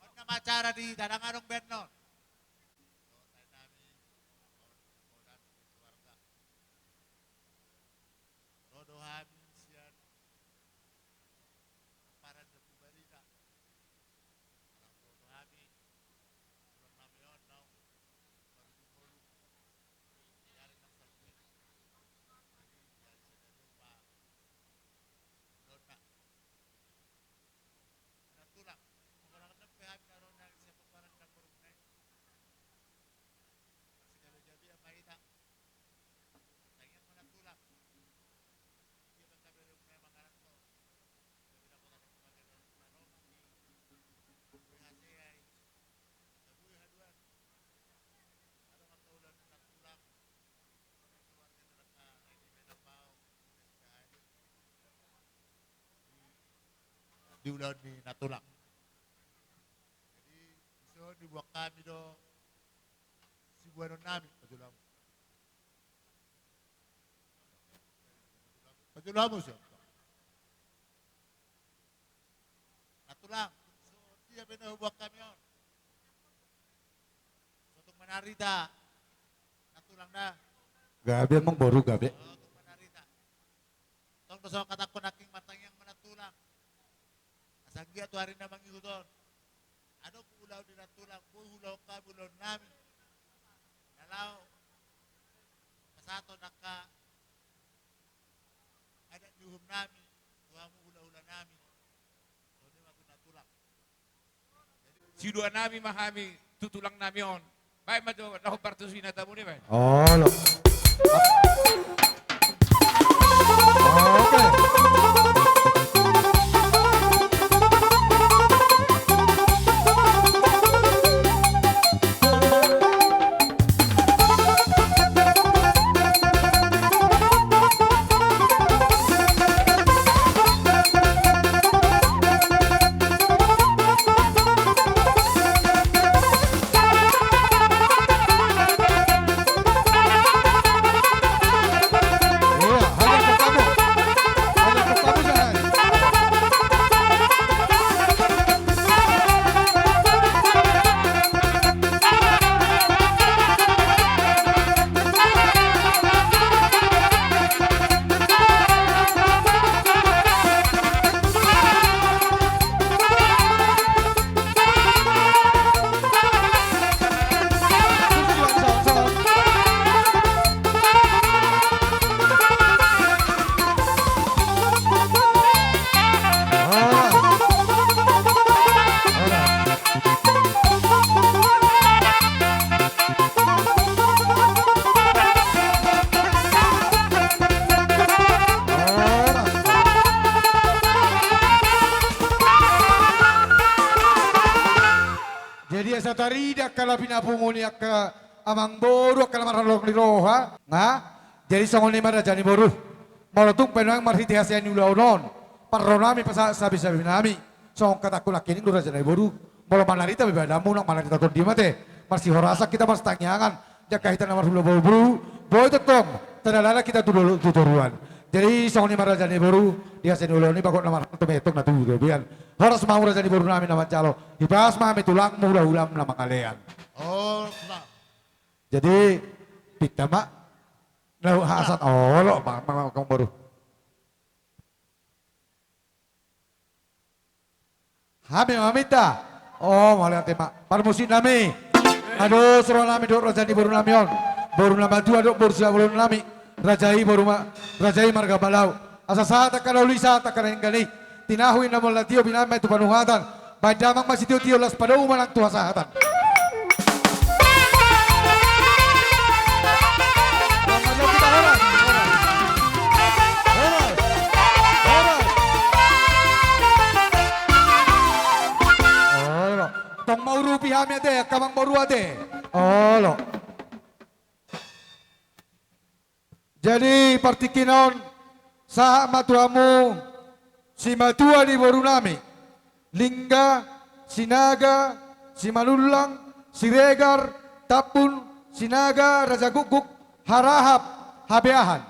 On nama acara di hita, ndang adong baenon. Ro do hami sian Paran Jambu Barita. Manang ro do hami, tulang nami on naung marujung ngolu. Jadi, jari sada rupa ulaonna. Manang tulang, manghaholongan pe hami na ro nang sian pomparan na borumuna i. Marsigabe-gabean ma hita. Martangiang ma na tulang. Dia kan gabe rumah manganan to. Gabe dapotan ni panggabean na ro nang di. Boi hasea i. Asa boi haduan. Adong angka ulaon na tulang. Keluarga na raka Reni Menapau. Sudah, sudah hadir. Di ulaon ni na tulang. Jadi, dison dibuat hami do sibuanon nami, pajolo hamu. Pajolo hamu, siap. Na tulang, so dia bena hubuat hami on. Sotung manarita. Na tulang da. Gabe amang boru, gabe. Sotung manarita. Tong do so hukatahon nangkin, martangiang ma na tulang. Asa anggiat tu ari na mangihut on. Adong ulaon ni na tulang, boi huulahon hami ulaon nami. Na laho pasahathon angka adat ni uhum nami, tu hamu hula-hula nami. Songon i ma tu na tulang. Sidoa nami ma hami tu tulang nami on. Baen ma jo, na hombar tu si na tamu ni baen. Olo. Oke. Tarida angka na pinapungu ni angka amangboru, angka na marholong ni roha. Nga, jadi songon i ma raja ni boru. Molo tung pe nuaeng marhite hasea ni ulaon on, parro nami pasahat sapisapi nami. Songon hatangku nangkining do raja ni boru. Molo manarita be badanmu, unang manarita tondi ma ate. Marsihorasan hita, marsitangiangan. Jala hita na marhula boru, boi tongtong tadalanan hita tu dolok tu toruan. Jadi songon i ma raja ni boru, di hasea ni ulaon i bagot na marhata tu metong na tu gabean. Horas ma hamu raja ni boru nami na manjalo. Hipas ma hami tulangmu hulahulam na mangalean. Oh, na. Jadi pinta ma. Na hasahatan, olo ma, ma, ma, amangboru. Hami ma maminta. O, mauliate ma. Parmusik nami. Aduh, soro nami dohot raja ni boru nami on. Boru na matua dohot boru siabolon nami. Raja i boru ma, raja i marga Palau. Asa sahat angka na uli, sahat angka na denggan i. Tinahu inna molo na tio, binahen ma i tu panuhatan. Baen damang ma sitiotio, las padomu ma nang tu hasahatan. Olo. Tong maurupi hami ate, angka amangboru ate. Olo. Jadi partingkian on, sahat ma tu hamu simatua ni boru nami, Lingga, Sinaga, Simanullang, Siregar, Tambun, Sinaga, Raja Gukguk, Harahap, Habeahan.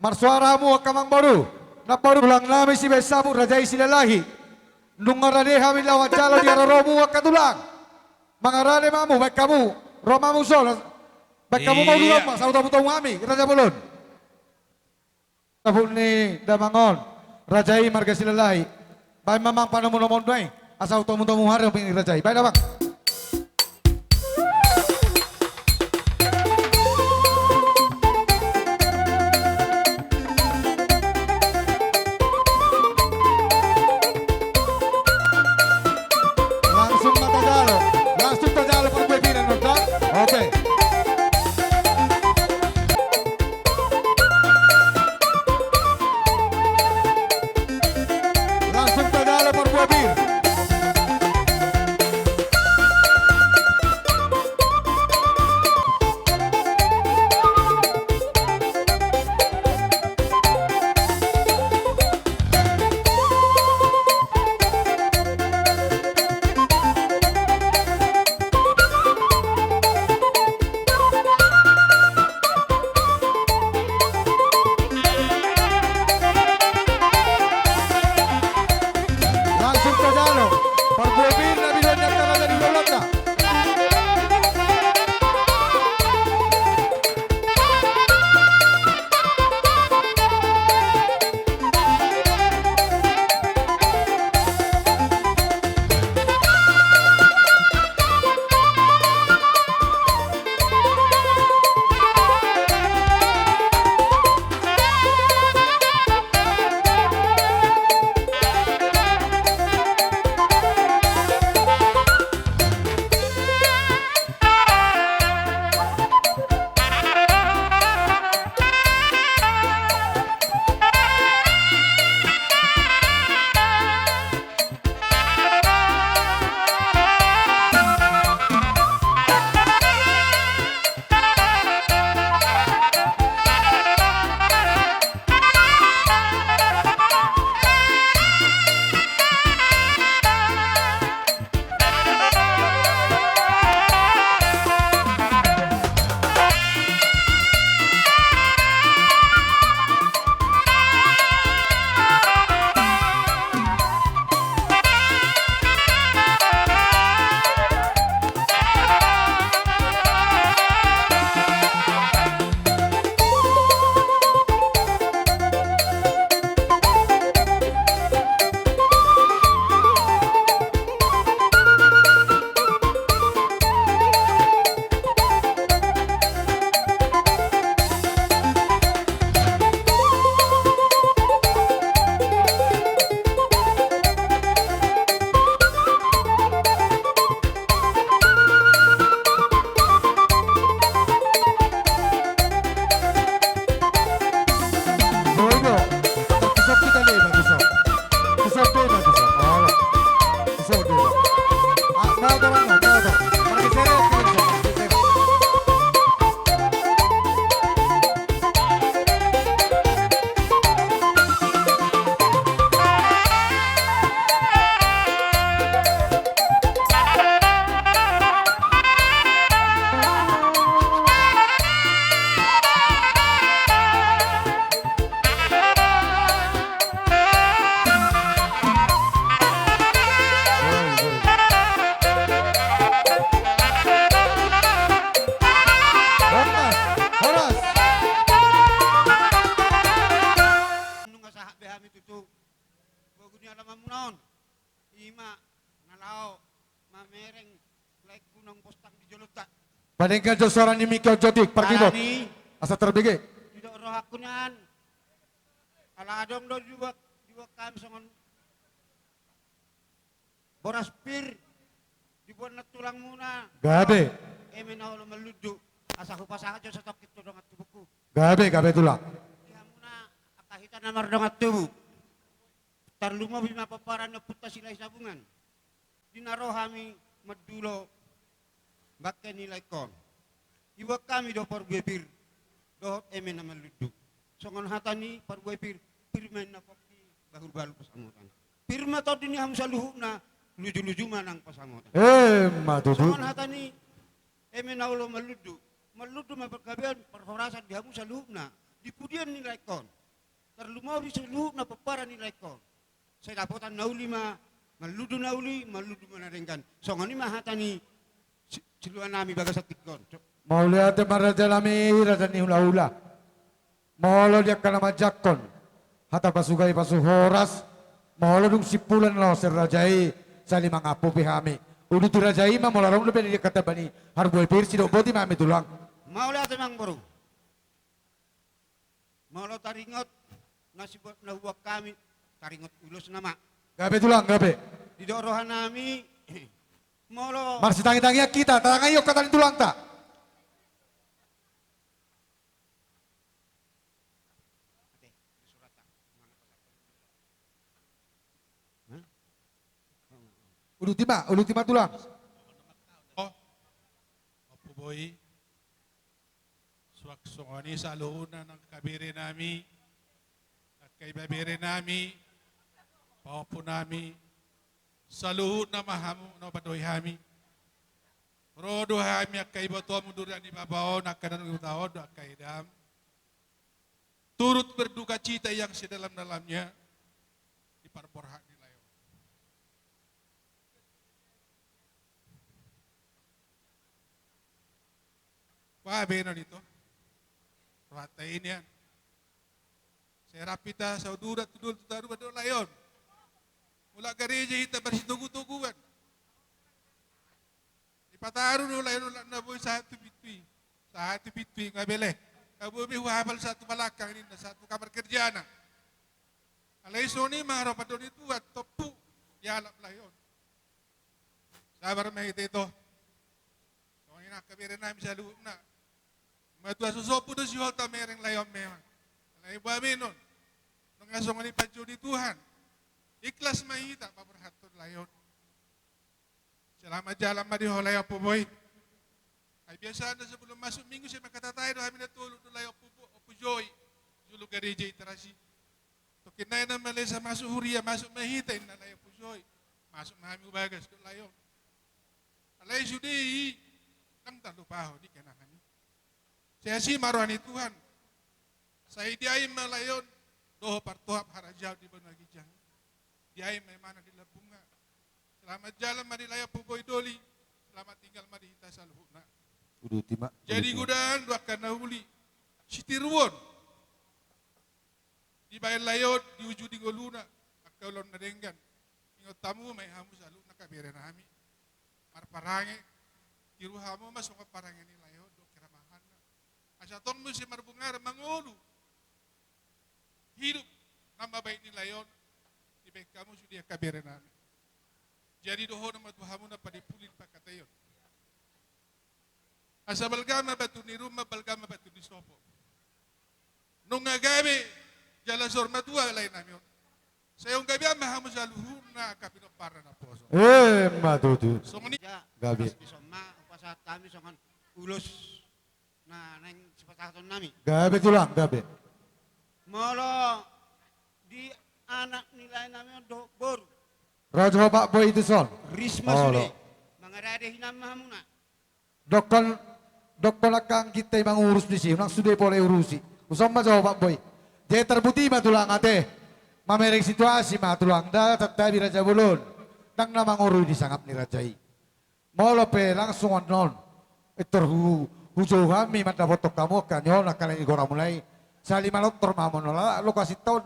Marsoara hamu angka amangboru, namboru tulang nami Sibahen Saput, raja i Silalahi. Nunga rade hami laho manjalo di haroromu angka tulang. Mangarade ma hamu, baen hamu, ro ma hamu sola. Baen hamu ma uluan ma, saut hamu tu hami, raja bolon. Saput ni damang on, raja i marga Silalahi. Baen ma amang panomunomuon i, asa saut hamu tu hami, raja i. Baen amang. Langsung ma tajalo, langsung tajalo parbue pir on da. Oke. Langsung tajalo parbue pir. Padenggan jo suara ni mik on, Jotik, parkibot. Alani. Asa tarbege. Didok rohangku nian. Ala adong do dibuat, dibuat hami songon boras pir, dibuat na tulangmuna. Gabe. Eme na olo marlundu. Asa hupasahat jo satongkin tu dongan tubungku. Gabe, gabe tulang. Di hamuna angka hita na mardongan tubu. Tarlumobi ma pomparan ni ompunta Silahisabungan. Di na ro hami mandulo bangke ni laengkon. Dibuat hami do parbue pir dohot eme na marlundu. Songon hata ni parbue pir, pir ma inna pongki, bahulbahul pasamutan. Pir ma tondi ni hamu saluhutna, lujuluju ma nang pasamutan. Emma tutu. Songon hata ni eme na olo marlundu, marlundu ma pargabean parhorasan di hamu saluhutna, di pudian ni laengkon. Tarlumobi saluhutna pomparan ni laengkon. Sai dapotan na uli ma, marlundu na uli, marlundu ma na denggan. Songon i ma hata ni si-, siluanami bagasan tingki on. Mauliate ma rajanami, raja ni hulahula. Molo di angka na manjangkon hata pasugai pasu horas, molo dung simpulan na loser raja i, sali mangampu pe hami. Uduti raja i ma molo adong dope di angka tamba ni parbue pir, sidok boti ma hami tulang. Mauliate amangboru. Molo taringot na sibuat na hubuat hami, taringot ulos nama. Gabe tulang, gabe. Didok rohanami, molo marsitangitangian hita, tatangihon hata ni tulangta. Uduti ma, uduti ma tulang. Oh, Ompu Boi. Suang songon i saluhutna nang kaberenami, angka ibeberenami, pahompunami, saluhutna ma hamu na hupadohi hami. Ro do hami angka ibotomu durian ni baba on, angka na dong di huta on do angka edam. Turut berduka cita yang sedalam-dalamnya di parborhat ni lae on. Bah, benon ito. Rohanta i nian. Sai rap hita saudura tu dol tu taruan do lae on. Mulak gareja hita marsitogu-toguan. Dipataru do lae on, na boi sahat tu pintu i. Sahat tu pintu i nga bele. Nga boi be huhapal sahat tu balakang ninna, sahat tu kamar kerjana. Alai songon i ma haropan do ni Tuhan, tompu dialap lae on. Sabar ma hita ito. Songon i nang kaberenami saluhutna. Matua so sombu do sihol tamereng lae on memang. Alai boha benon. Nunga songon i panjou ni Tuhan. Ikhlas ma hita paborhathon lae on. Selamat jalan ma di ho lae Ompu Boi. Ai biasana sebelum masuk minggu sai manghatai do hami na tolu do lae Ompu Bo-, Ompu Joi. Jolo gareja i tarasi. Tongkin nai na malesa masuk huria, masuk ma hita inna lae Ompu Joi. Masuk ma hami hu bagas do lae on. Alai sude i, ndang tarlupahon i kenangan i. Sai asi ma roha ni Tuhan. Sai diain ma lae on dohot partohap harajaon di banua ginjang i. Diain ma imana di lambungna. Selamat jalan ma di lae Ompu Boi Doli. Selamat tinggal ma di hita saluhutna. Uduti ma. Jadi godang do angka na uli sitiruon. Dibaen lae on di uju di ngoluna angka ulaon na denggan. Ingot hamu ma i hamu saluhutna kaberenami. Marparange, tiru hamu ma songon parange ni lae on dohot keramahanna. Asa tong muse marbungaran mangolu hidup na mambahen ni lae on, dibaen hamu sude angka berenami. Jadi dohonon ma tu hamu na padi puli di pangkataion. Asa balga ma batu ni ruma, balga ma batu ni sopo. Nunga gabe jala saur matua laenami on. Sai on gabean ma hamu saluhutna angka pinomparna naposo. Emma tutu. Songon i. Gabe. Pas dison ma hupasahat hami songon ulos na naeng sipasahatonnami. Gabe tulang, gabe. Molo di anak ni laenami on dohot boru. Ro jo ho Pak Boy tu son. Risma sude. Mangaradei hinan ma hamuna. Dokkon, dokkon angka angginta i mangurus disi, unang sude pola iurusi. Uson ma jo ho Pak Boy. Jadi tarbuti ma tulang ate. Mamereng situasi ma tulang, nda tatabi raja bolon. Ndang na mangorui di sangap ni raja i. Molo pe langsung annon, pintor hu, hujou hami mandapothon hamu angka ni on angka lae ni gora mulai. Sali manortor ma hamu on ala lokasinta on.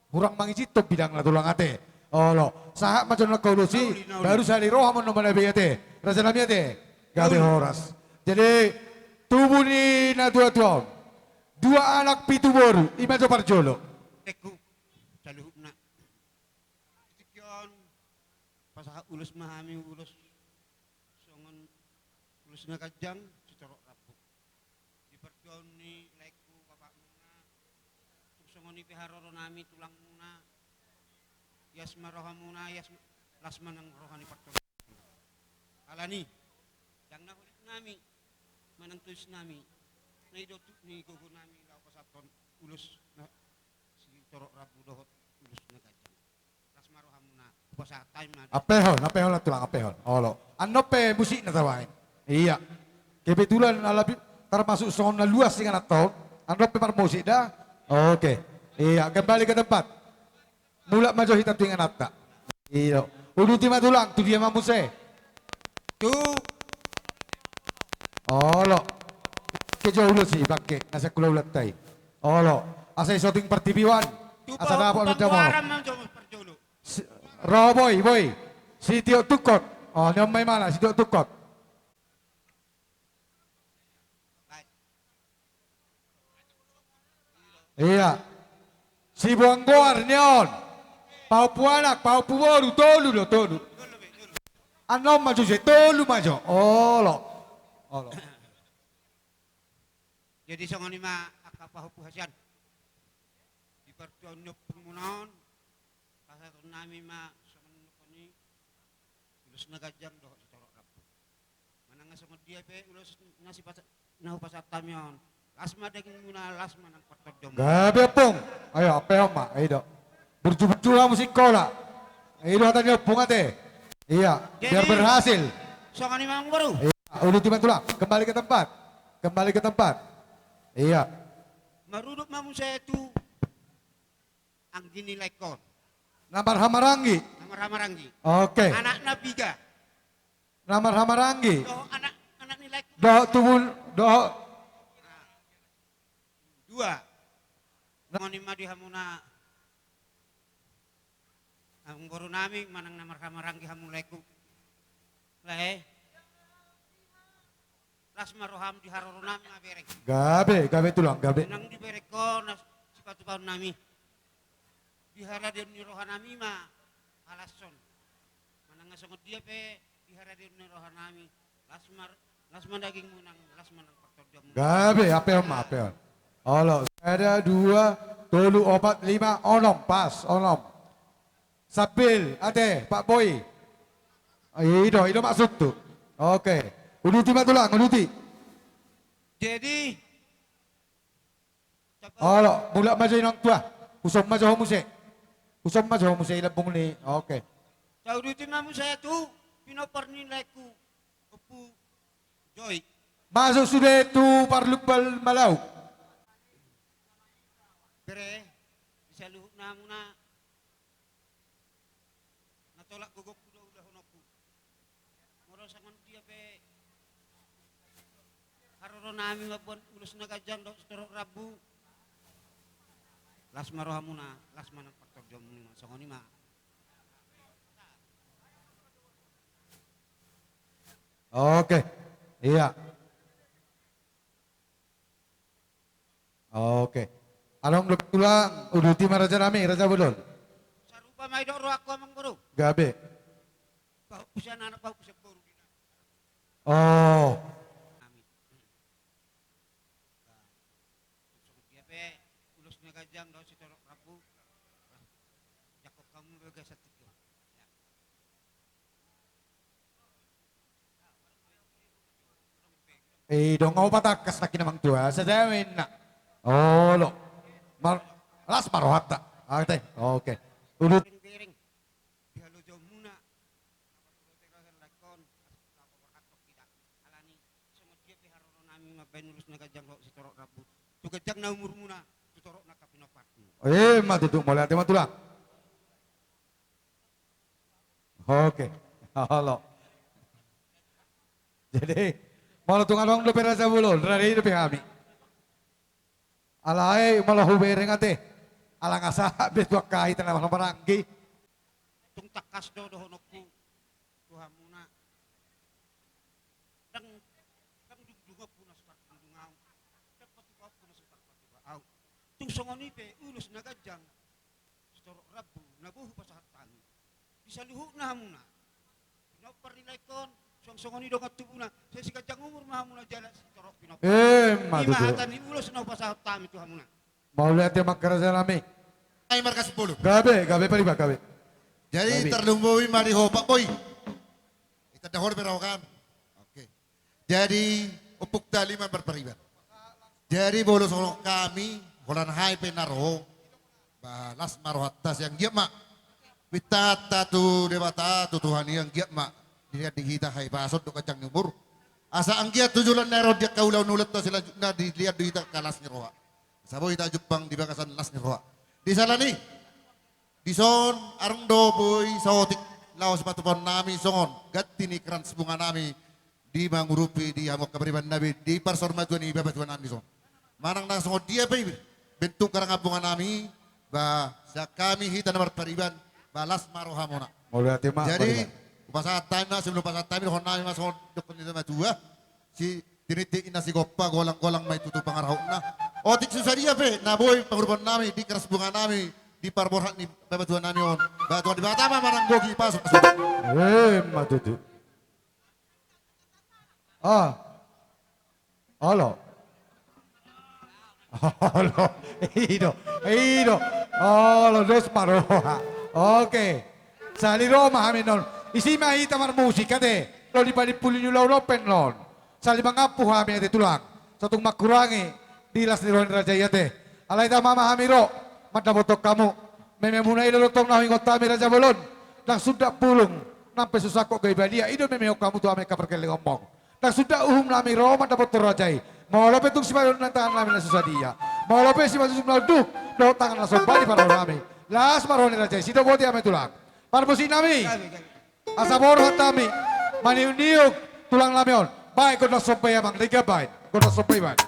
Hurang mangizinhon bidangna tulang ate. Olo, sahat ma jo nangkin ulos i, baru sali ro hamu annon manabi ate. Rajanami ate. Gabe horas. Jadi, tubu ni na tua-tua on. Dua anak pitu boru, i ma jo parjolo. Teku, saluhutna. Di tingki on, pasahat ulos ma hami ulos. Songon ulos na ganjang, sitorop rambu. Di partuaon ni laengku bapakmuna, tung songon i pe haroronami tulangmuna, ias ma rohamuna, ias ma, las ma nang roha ni partuaon. Alani, ndang na holit nami, manang tois nami, na i do tuk ni gogo nami laho pasahathon ulos na sitorop rambu dohot ulos na ganjang. Las ma rohamuna, hupasahat hami ma. Ampehon, ampehon lah tulang, ampehon. Olo. Annon pe musikna tabaen. Iya. Kebetulan ala bi-, termasuk songon na luas ingananta on. Annon pe marmusik da. Oke. Iya, kembali ke tempat. Mulak ma jo hita tu ingananta. Iya. Uduti ma tulang, tu dia ma muse? Tu. Olo. Ke jo ulos i, bangke. Na sian hulahulanta i. Olo. Asa i soting partibiwan. Asa dapot ma jo. Ro boi, boi. Sitiotungkot. O, ni on ma imana, sitiotungkot. Iya. Siboan goar ni on. Pahompu anak, pahompu boru, tolu do, tolu. Annon ma jo, tolu ma jo. Olo. Olo. Jadi songon i ma angka pahompu hasian. Di partuaon ni ompungmuna on, pasahaton nami ma songon nidok ni ulos na ganjang dohot sitorop rambu. Manang songon dia pe ulos na sipasa-, na hupasahat hami on. Las ma dagingmuna, las ma nang partondion. Gabe ompung. Ayo, ampehon ma, i do. Burju-burju hamu sikola. I do hata ni ompung ate. Iya, biar berhasil. Songon i ma amang boru. Iya, uduti ma tulang. Kembali ke tempat. Kembali ke tempat. Iya. Marudut ma muse tu anggi ni laengkon. Na marhahamaranggi. Na marhahamaranggi. Oke. Anakna piga. Na marhahamaranggi. Dohot anak, anak ni laengkon. Dohot tubu, dohot. Dua. Songon i ma di hamuna. Amang boru nami manang na marhahamaranggi hamu laengku. Lae. Las ma roham, di haroro nami ma bereng. Gabe, gabe tulang, gabe. Nang di berengkon, na sipatupaon nami. Di haradeon ni roha nami ma halashon. Manang songon dia pe di haradeon ni roha nami. Las ma, las ma dagingmu nang, las ma nang partondionmu. Gabe, ampehon ma, ampehon. Olo, sada, dua, tolu, opat, lima, onom, pas, onom. Sambil, ate, Pak Boy. I do, i do maksudhu. Oke. Uduti ma tulang, uduti. Jadi, olo, mulak ma jo inong tua. Huson ma jo ho muse. Huson ma jo ho muse i lambung ni. Oke. Tauduti ma muse tu pinompar ni laengku. Ompu Joi. Masuk sude tu parlumbal Malau. Bere, di saluhut hamuna. Na tolap gogongku do ulahononku. Molo songon dia pe haroro nami mamboan ulos na ganjang dohot sitorop rambu. Las ma rohamuna, las ma nang partondionmuna, songon i ma. Oke. Iya. Oke. Adong dope tulang, uduti ma raja nami, raja bolon. Sarupa ma i do rohangku amang boru. Gabe. Pahompu sian anak, pahompu sian boru di na. Oh. Nami. Tung songon dia pe ulos na ganjang dohot sitorop rambu. Jangkon hamu ma bagasan tingki on. I do nga patangkas nangkin amang tua, sadia ma inna. Olo. Mar-, las ma rohanta. Ate, oke. Uduti. Bereng-bereng. Di halojaonmuna. Apa tu rote rote laengkon, asa tu laho paborhathon hita. Alani, songon dia pe haroro nami mambaen ulos na ganjang dohot sitorop rambu. Tu ganjangna umurmuna, tu toropna angka pinomparmu. Ima tutu, mauliate ma tulang. Oke. Olo. Jadi, molo tung adong dope raja bolon, rade dope hami. Alai, molo hubereng ate. Ala nga sahat be tu angka hita na marhahamaranggi. Tung tangkas do dohononku tu hamuna. Ndang, ndang dung Songon i pe ulos na ganjang, sitorop rambu na boi hupasahat hami di saluhutna hamuna. Pinompar ni laengkon, suang songon i dongan tubuna, sai siganjang umur ma hamuna jala sitorop pinompar. Emma tutu. Ima hata ni ulos na hupasahat hami tu hamuna. Mauliate ma raja nami. Ai markas bolu. Gabe, gabe pariban, gabe. Jadi, gabe. Tarlumobi ma di ho, Pak Boy. Itanda ho pe roha kan. Oke. Jadi, ompung tali ma marpariban. Jadi, molo songon hami, holan hami pe na ro, ba las ma rohanta, sai anggiat ma pintanta tu Debata, tu Tuhan i, anggiat ma dilehon di hita hahipason dohot ganjang ni umur. Asa anggiat tu joloan na ro di angka ulaon, ulaonta selanjutna dilehon di hita angka las ni roha. Asa boi hita jumpang di bagasan las ni roha. Di sala ni, dison adong do boi saotik laho sipatupaon nami songon ganti ni krans bunga nami di mangurupi di hamu angka pariban nami di parsaurmatua ni bapatua nami dison. Manang na songon dia pe bentuk karangan bunga nami, ba sian hami hita na marpariban, ba las ma rohamuna. Mauliate ma. Jadi, pariban. Hupasahat hami ma, sebelum hupasahat hami, dohonon nami ma songon didok ni natua-tua, si tiniti inna sigompa, golang-golang ma i tutu pangarahutna. Otik so sadia pe na boi pangurupion nami di krans bunga nami, di parborhat ni bapatua nami on, ba Tuhan Debata ma mananggohi, pasu-pasu. Emma tutu. Ah. Olo. Olo. I do. I do. Olo, dos ma roha. Oke. Sali ro ma hami annon. Disi ma hita marmusik ate. Ro di panimpuli ni ulaon pe annon. Sali mangampu hami ate tulang. Satung mangkurangi di las ni roha ni raja i ate. Alai tama ma hami ro mandapothon hamu. Mememuna i do tong na huingot hami raja bolon. Ndang sundat bulung nang pe so sangkot gabe badia, i do memehon hamu tu hami angka pargellengonmon. Ndang sundat uhum nami ro mandapothon raja i. Molo pe tung sipajuhon ni tangan nami na so sadia, molo pe sipajuhon na unduk dohot tangan na somba di parroha nami, las ma roha ni raja i. Sidok boti hami tulang. Parmusik nami. Asa borhat hami maniuk-niuk tulang nami on. Baen gondang somba i amang, denggan baen gondang somba i baen.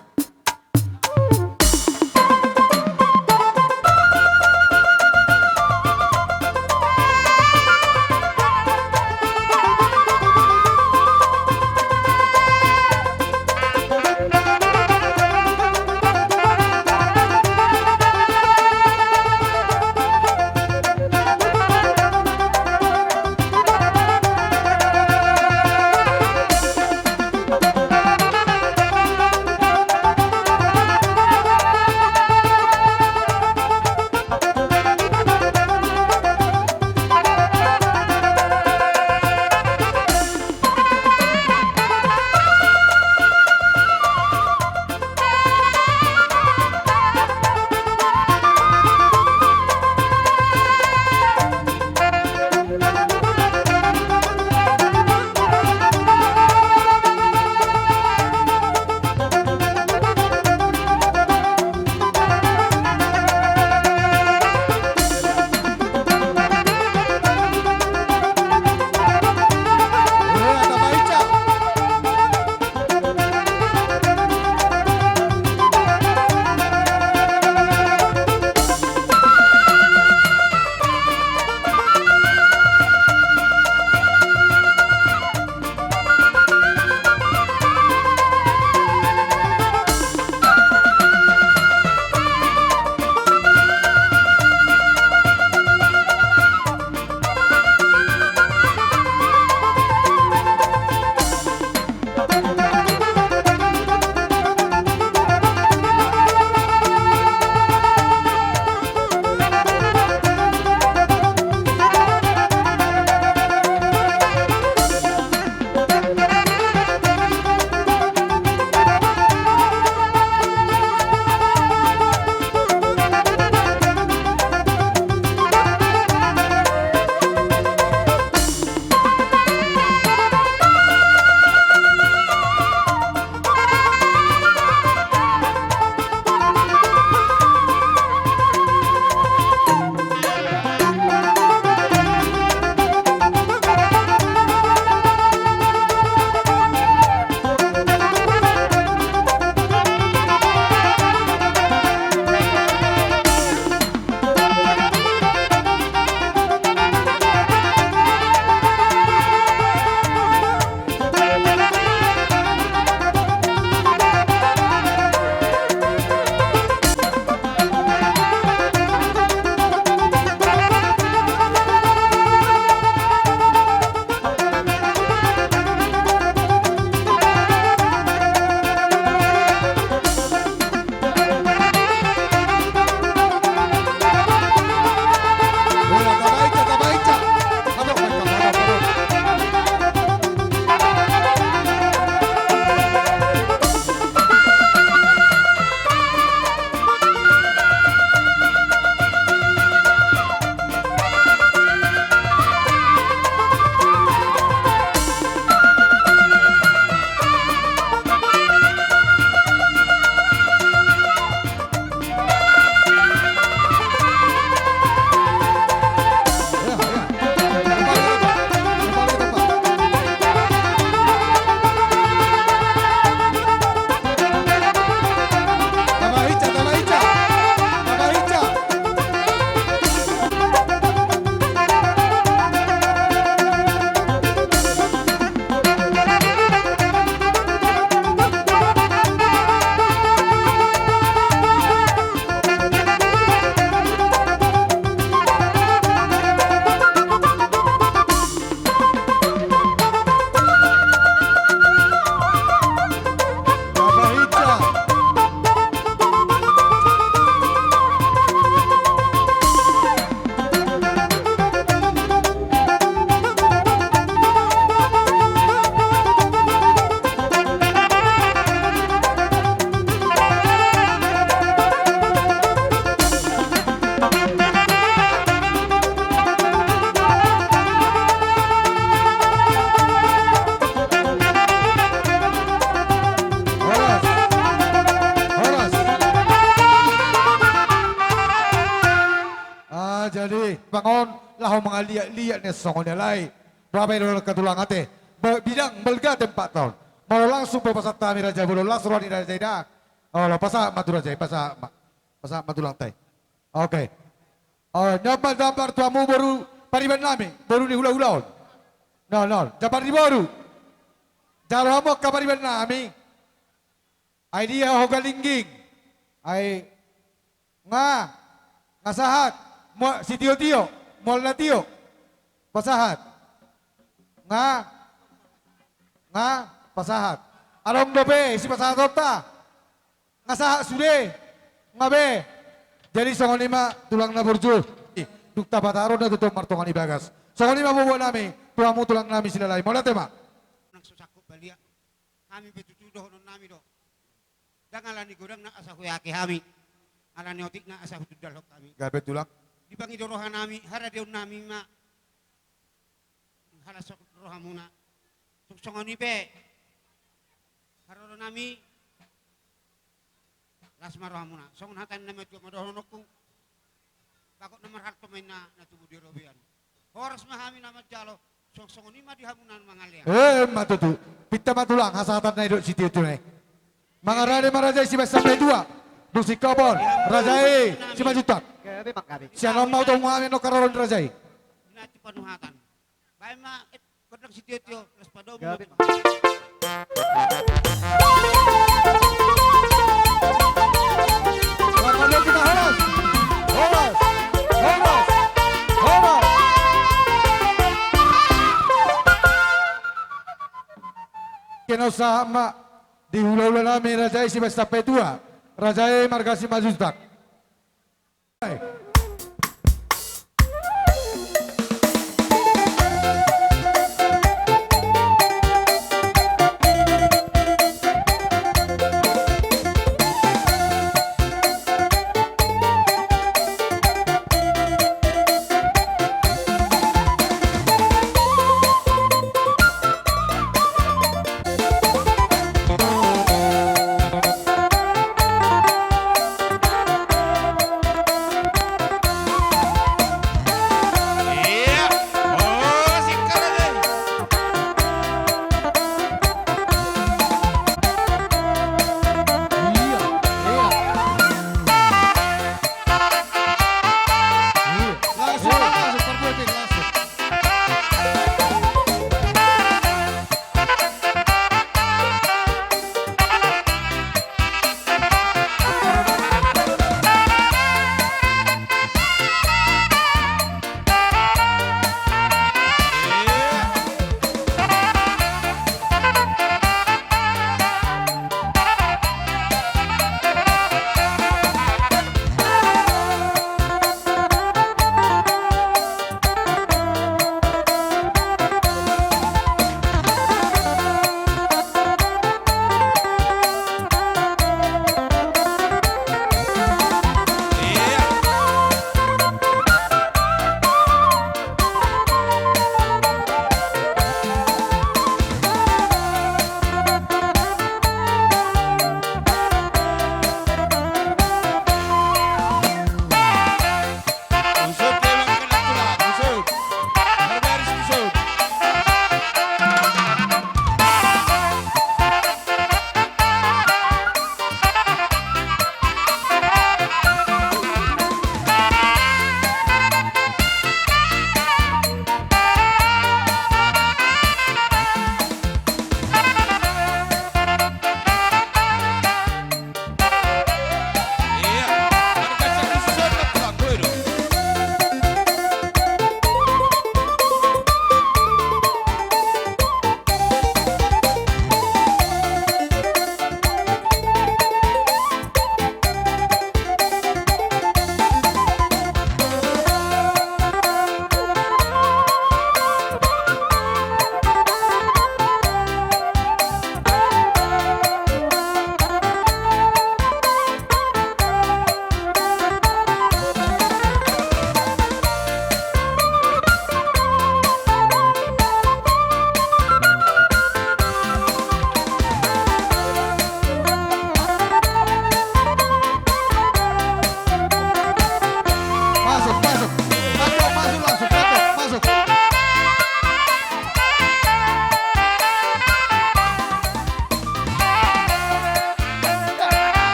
Jadi pangon laho mangaliat-liat ni songon i alai. Boha pe dohononta tulang ate? Ba-, bidang balga tempatta on. Molo langsung pe pasahat hami raja, molo las roha ni raja i da. Olo, pasahat ma tu raja i, pasahat ma. Pasahat ma tulangta i. Oke. O, on ma jambar tu hamu boru pariban nami, boru ni hula-hula on. Non, non, jambar ni boru. Jalo hamu angka pariban nami. Ai dia ho galingging? Ai nga, nga sahat, mua-, sitio-tio, mual na tio, pasahat. Nga, nga, pasahat. Adong dope sipasahatonta? Nga sahat sude? Nga be. Jadi songon i ma tulang na burju. Dung tapataru na tutu martonga ni bagas. Songon i ma boa-boa nami, tu hamu tulang nami Silalahi. Mauliate ma. Nang so sangkut balian. Hami pe tutu dohonon nami do. Ndang ala ni godangna asa huhehe hami. Ala ni otikna asa hutundalhon hami. Gabe tulang. Dipangido roha nami, haradeon nami ma. Halas rohamuna. Tung songon i pe. Haroro nami. Las ma rohamuna. Songon hata ni na matua ma dohononku. Bagot na marhalto ma inna na tubu di robean. Horas ma hami na manjalo, songon-songon i ma di hamu na mangalean. Eh, ma tutu. Pinta ma tulang, hasahatan na i dohot sitio-tio na i. Mangarade ma raja i sibaen sampe tua. Dung singkop on, raja i Simanjuntak. Sian on ma hutong hami annon haroro ni raja i. Nanti panuhatan. Baen ma, eh, gondang sitio-tio, las padomu. Horas, horas, horas, horas. Keno sahat ma di hula-hula nami raja i sibaen sampe tua. Raja i marga Simanjuntak.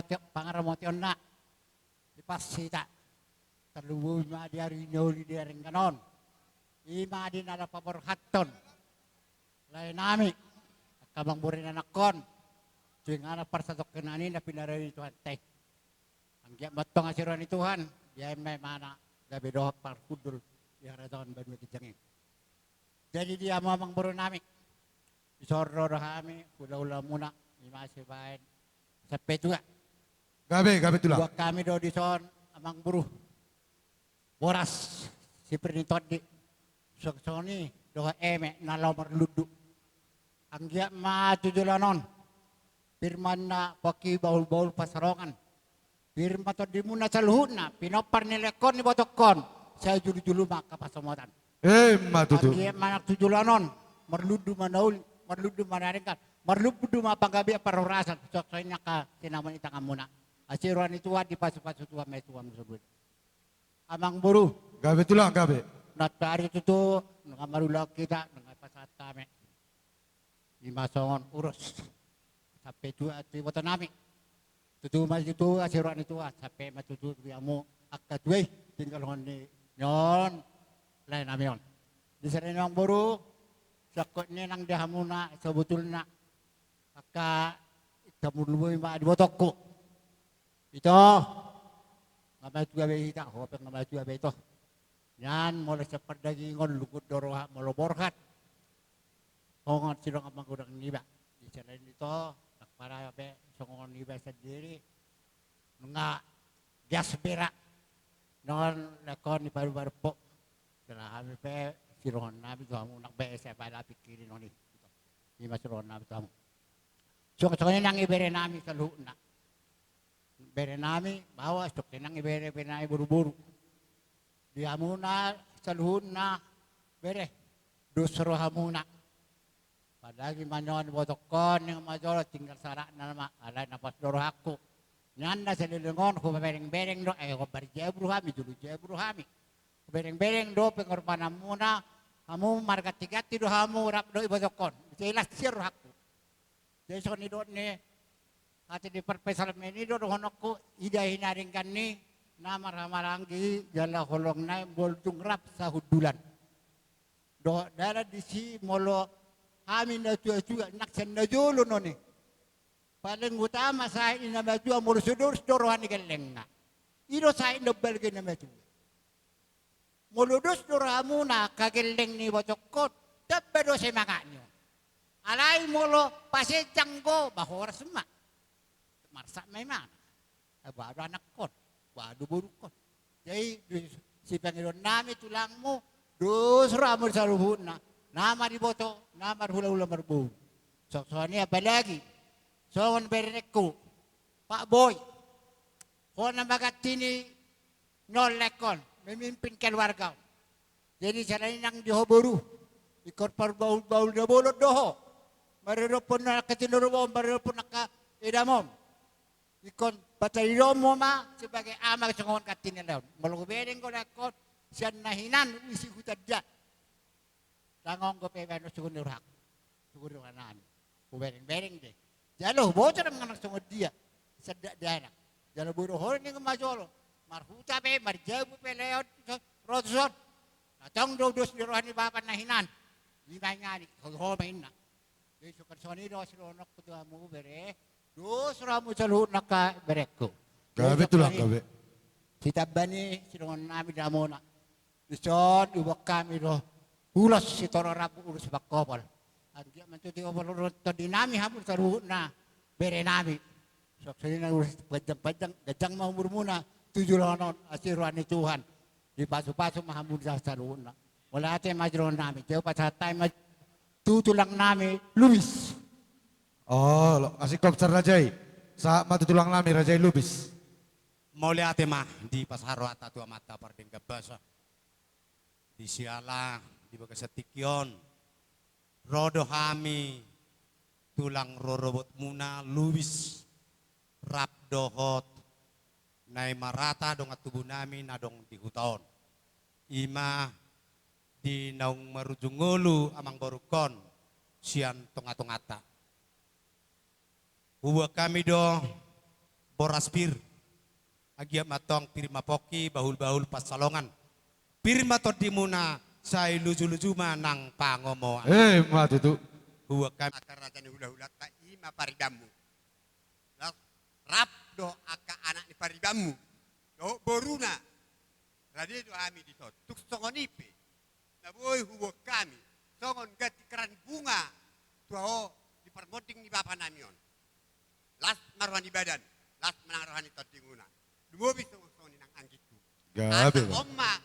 pangaramotionna. Di pas hita tarlumobi ma di ari na uli di ari on, i ma di na paborhathon lae nami, angka amangboru ni anakon, tu inganan parsatongkinan i na pinarade ni Tuhanta i. Anggiat ma tong asi roha ni Tuhan, dibahen ma imana gabe dohot parhundul di harajaon banua ginjang i. Jadi di hamu amangboru nami, dison ro do hami hulahulamuna, i ma sibahen sampe tua. Gabe, gabe tulang. Buat hami do dison amangboru, boras, sipir ni tondi, suang songon i dohot eme na laho marlundu. Anggiat ma tu joloan on pir ma na pongki bahulbahul pansalongan, pir ma tondimuna saluhutna, pinompar ni laengkon, ni ibotongkon, sai jolojolo ma angka pansamotan. Emma tutu. Anggiat ma nang tu joloan on marlundu ma na uli, marlundu ma na denggan, marlundu ma panggabean parhorasan, suang songon i angka sinamot ni tanganmuna. Asi roha ni Tuhan, dipasupasu Tuhan ma i tu hamu saluhutna. Amangboru. Gabe tulang, gabe. Nantoari tutu nunga marulaon hita, nunga pasahat hami. I ma songon ulos sampe tua tu iboto nami. Tutu ma tutu asi roha ni Tuhan, sampe ma tutu di hamu angka tua i, tinggalhon ni on lae nami on. Di sada ni amangboru, sangkot ni nang di hamuna sabotulna, angka, tarlumobi ma di ibotongku. Ito, nga matua be hita, ho pe nga matua be ito. Nian molo sian pardagingon lungun do roha molo borhat. Songon sidongan magodang niba. Di sada ni ito, ndang pola be songon iba sandiri. Nunga gas bera. Nunga laengkon ni paruparu po. Jala hami pe sirohon nami tu hamu, nang be sai pala pingkirin on i. I ma sirohon nami tu hamu. Suang songon i nang ibere nami saluhutna. Bere nami, bahwa suang songon i nang ibere, bere nami boruboru. Di hamuna saluhutna bere, dos rohamuna. Apalagi ma nion ibotongkon, nion ma jolo, tinggal saratna ma, alai na pos do rohangku. Nian na saleleng on huberengbereng do, eh, hubereng jabu rohami, jolo jabu rohami. Huberengbereng do pengorbananmuna, hamu margantiganti do hamu rap dohot ibotongkon. Jelas sian rohangku. Jadi songon i dohot ni hata ni parpsalmen i do dohononku, ida hinadenggan ni na marhahamaranggi jala holong nai molo tung rap sahundulan. Dohot dalan disi molo hami natuatua, nang sian najolo on i. Paling utama sahit ni na matua molo so dos do roha ni gellengna. I do sahit na umbalga ni na matua. Molo dos do rohamuna angka gelleng ni ibotongkon, tamba do semangatni on. Alai molo pasenjang do, ba horas ma. Marsak ma imana. Eh, boha do anakkon, boha do borungkon. Jadi, di sipangidoan nami tulangmu, dos rohamu saluhutna, na mariboto, na marhulahula marboru. Songon i apalagi songon berengku, Pak Boy. Ho na maganti ni on laengkon, memimpin keluarga on. Jadi sada ni nang di ho boru, ingkon parbaulbaul na bolon do ho. Maradophon angka tinadingon, maradophon angka edamon. Ingkon patadinonmu ma sebagai ama songon ganti ni lae on. Molo hubereng do laengkon sian na hinan, isi hutanda. Ndang adong dope baenon songon i rohangku, songon i roha nami. Huberengbereng do i. Jala huboto do manang songon dia. Sandok dakdanak. Jala boru ho ninna ma jolo. Marhuta pe, marjabu pe lae on, ro tuson. Na tong do dos di roha ni bapa na hinan. I ma ingani, ho ma inna. Jadi songon i do sidohononku tu hamu bere. Dos rohamu saluhutna angka berengku. Gabe tulang, gabe. Sitamba ni sidohonon nami damang na. Dison diboan hami do ulos sitorop rambu, ulos pangkopol. Anggiat ma tutu dipopol ro tondi nami hamu saluhutna bere nami. Songon i nang ulos panjangpanjang, ganjang ma umurmuna tu joloan on, asi roha ni Tuhan. Dipasupasu ma hamu saluhutna. Mauliate ma sidohonon nami. Jadi pasahat hami ma tu tulang nami Lubis. Oh, lo, asing kop sar raja i. Sahat ma tu tulang nami raja i Lubis. Mauliate ma, dipasahat rohanta tu Amanta pardenggan basa. Di siala di bagasan tingki on ro do hami tulang rorobotmuna Lubis rap dohot na i marata dongan tubu nami na adong di huta on. I ma di naung marujung ngolu amangborungkon sian tongatonganta. Huboan hami do Boras pir. Anggiat ma antong pir ma pongki, bahul-bahul pansalongan. Pir ma tondimuna, sai luju-luju ma nang pangomoan. Eh, ma tutu. Hubuan hami angka raja ni hula-hulanta, i ma paribanmu. Laos rap do angka anak ni paribanmu dohot boruna. Rade do hami dison. Tung songon i pe na boi hubuan hami songon ganti keran bunga tu ho di parmonding ni bapa nami on. Las ma roha ni badan, las ma nang roha ni tondimuna. Lumobi songon, songon i nang anggingku. Gabe. Asa on ma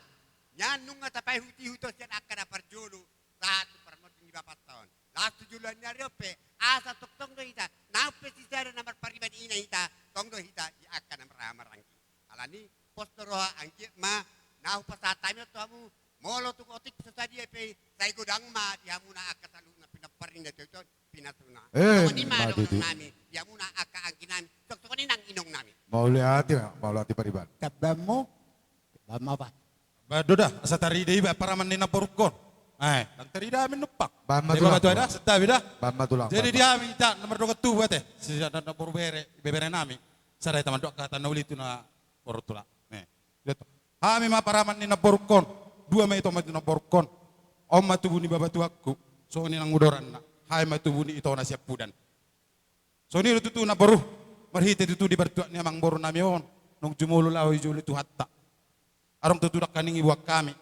nian nunga tapaihut-ihut ho sian angka na parjolo sahat tu parmonding ni bapanta on. Laos tu joloan ni ari on pe, asa tongtong do hita, naung pe sisada na marpariban ina hita, tong do hita di angka na marhaha maranggi. Alani, pos do roha, anggiat ma na hupasahat hami on tu hamu, molo tung otik so sadia pe, sai godang ma di hamuna angka saluhutna pinompar ni na tio on, pinasuna. Eh, songon i ma, ma tutu, dohonon nami di hamuna angka anggi nami, songon i nang inong nami. Mauliate, mauliate pariban. Tamba hamu. Tamba hamu, Pak. Ba do da, asa tarida iba paraman ni namborungkon. Eh, ndang tarida hami numpang. Ba ma tulang. Ba tulang da, santabi da. Ba ma tulang. Jadi di hami, hita na mardongan tubu ate, sisada namboru, bere, ibebere nami. Sada hita mandok hata na uli tu namboru tulang. Eh, hami ma paraman ni namborungkon. Dua ma ito ma tu namborungkon. On ma tubu ni babatuangku, songon i nang udoranna. Hami ma tubu ni itona siampudan. Songon i do tutu namboru, marhite tutu di partuat ni amangboru nami on, naung jumolo laho di jolo Tuhanta. Adong tutu nangkaning diboan hami.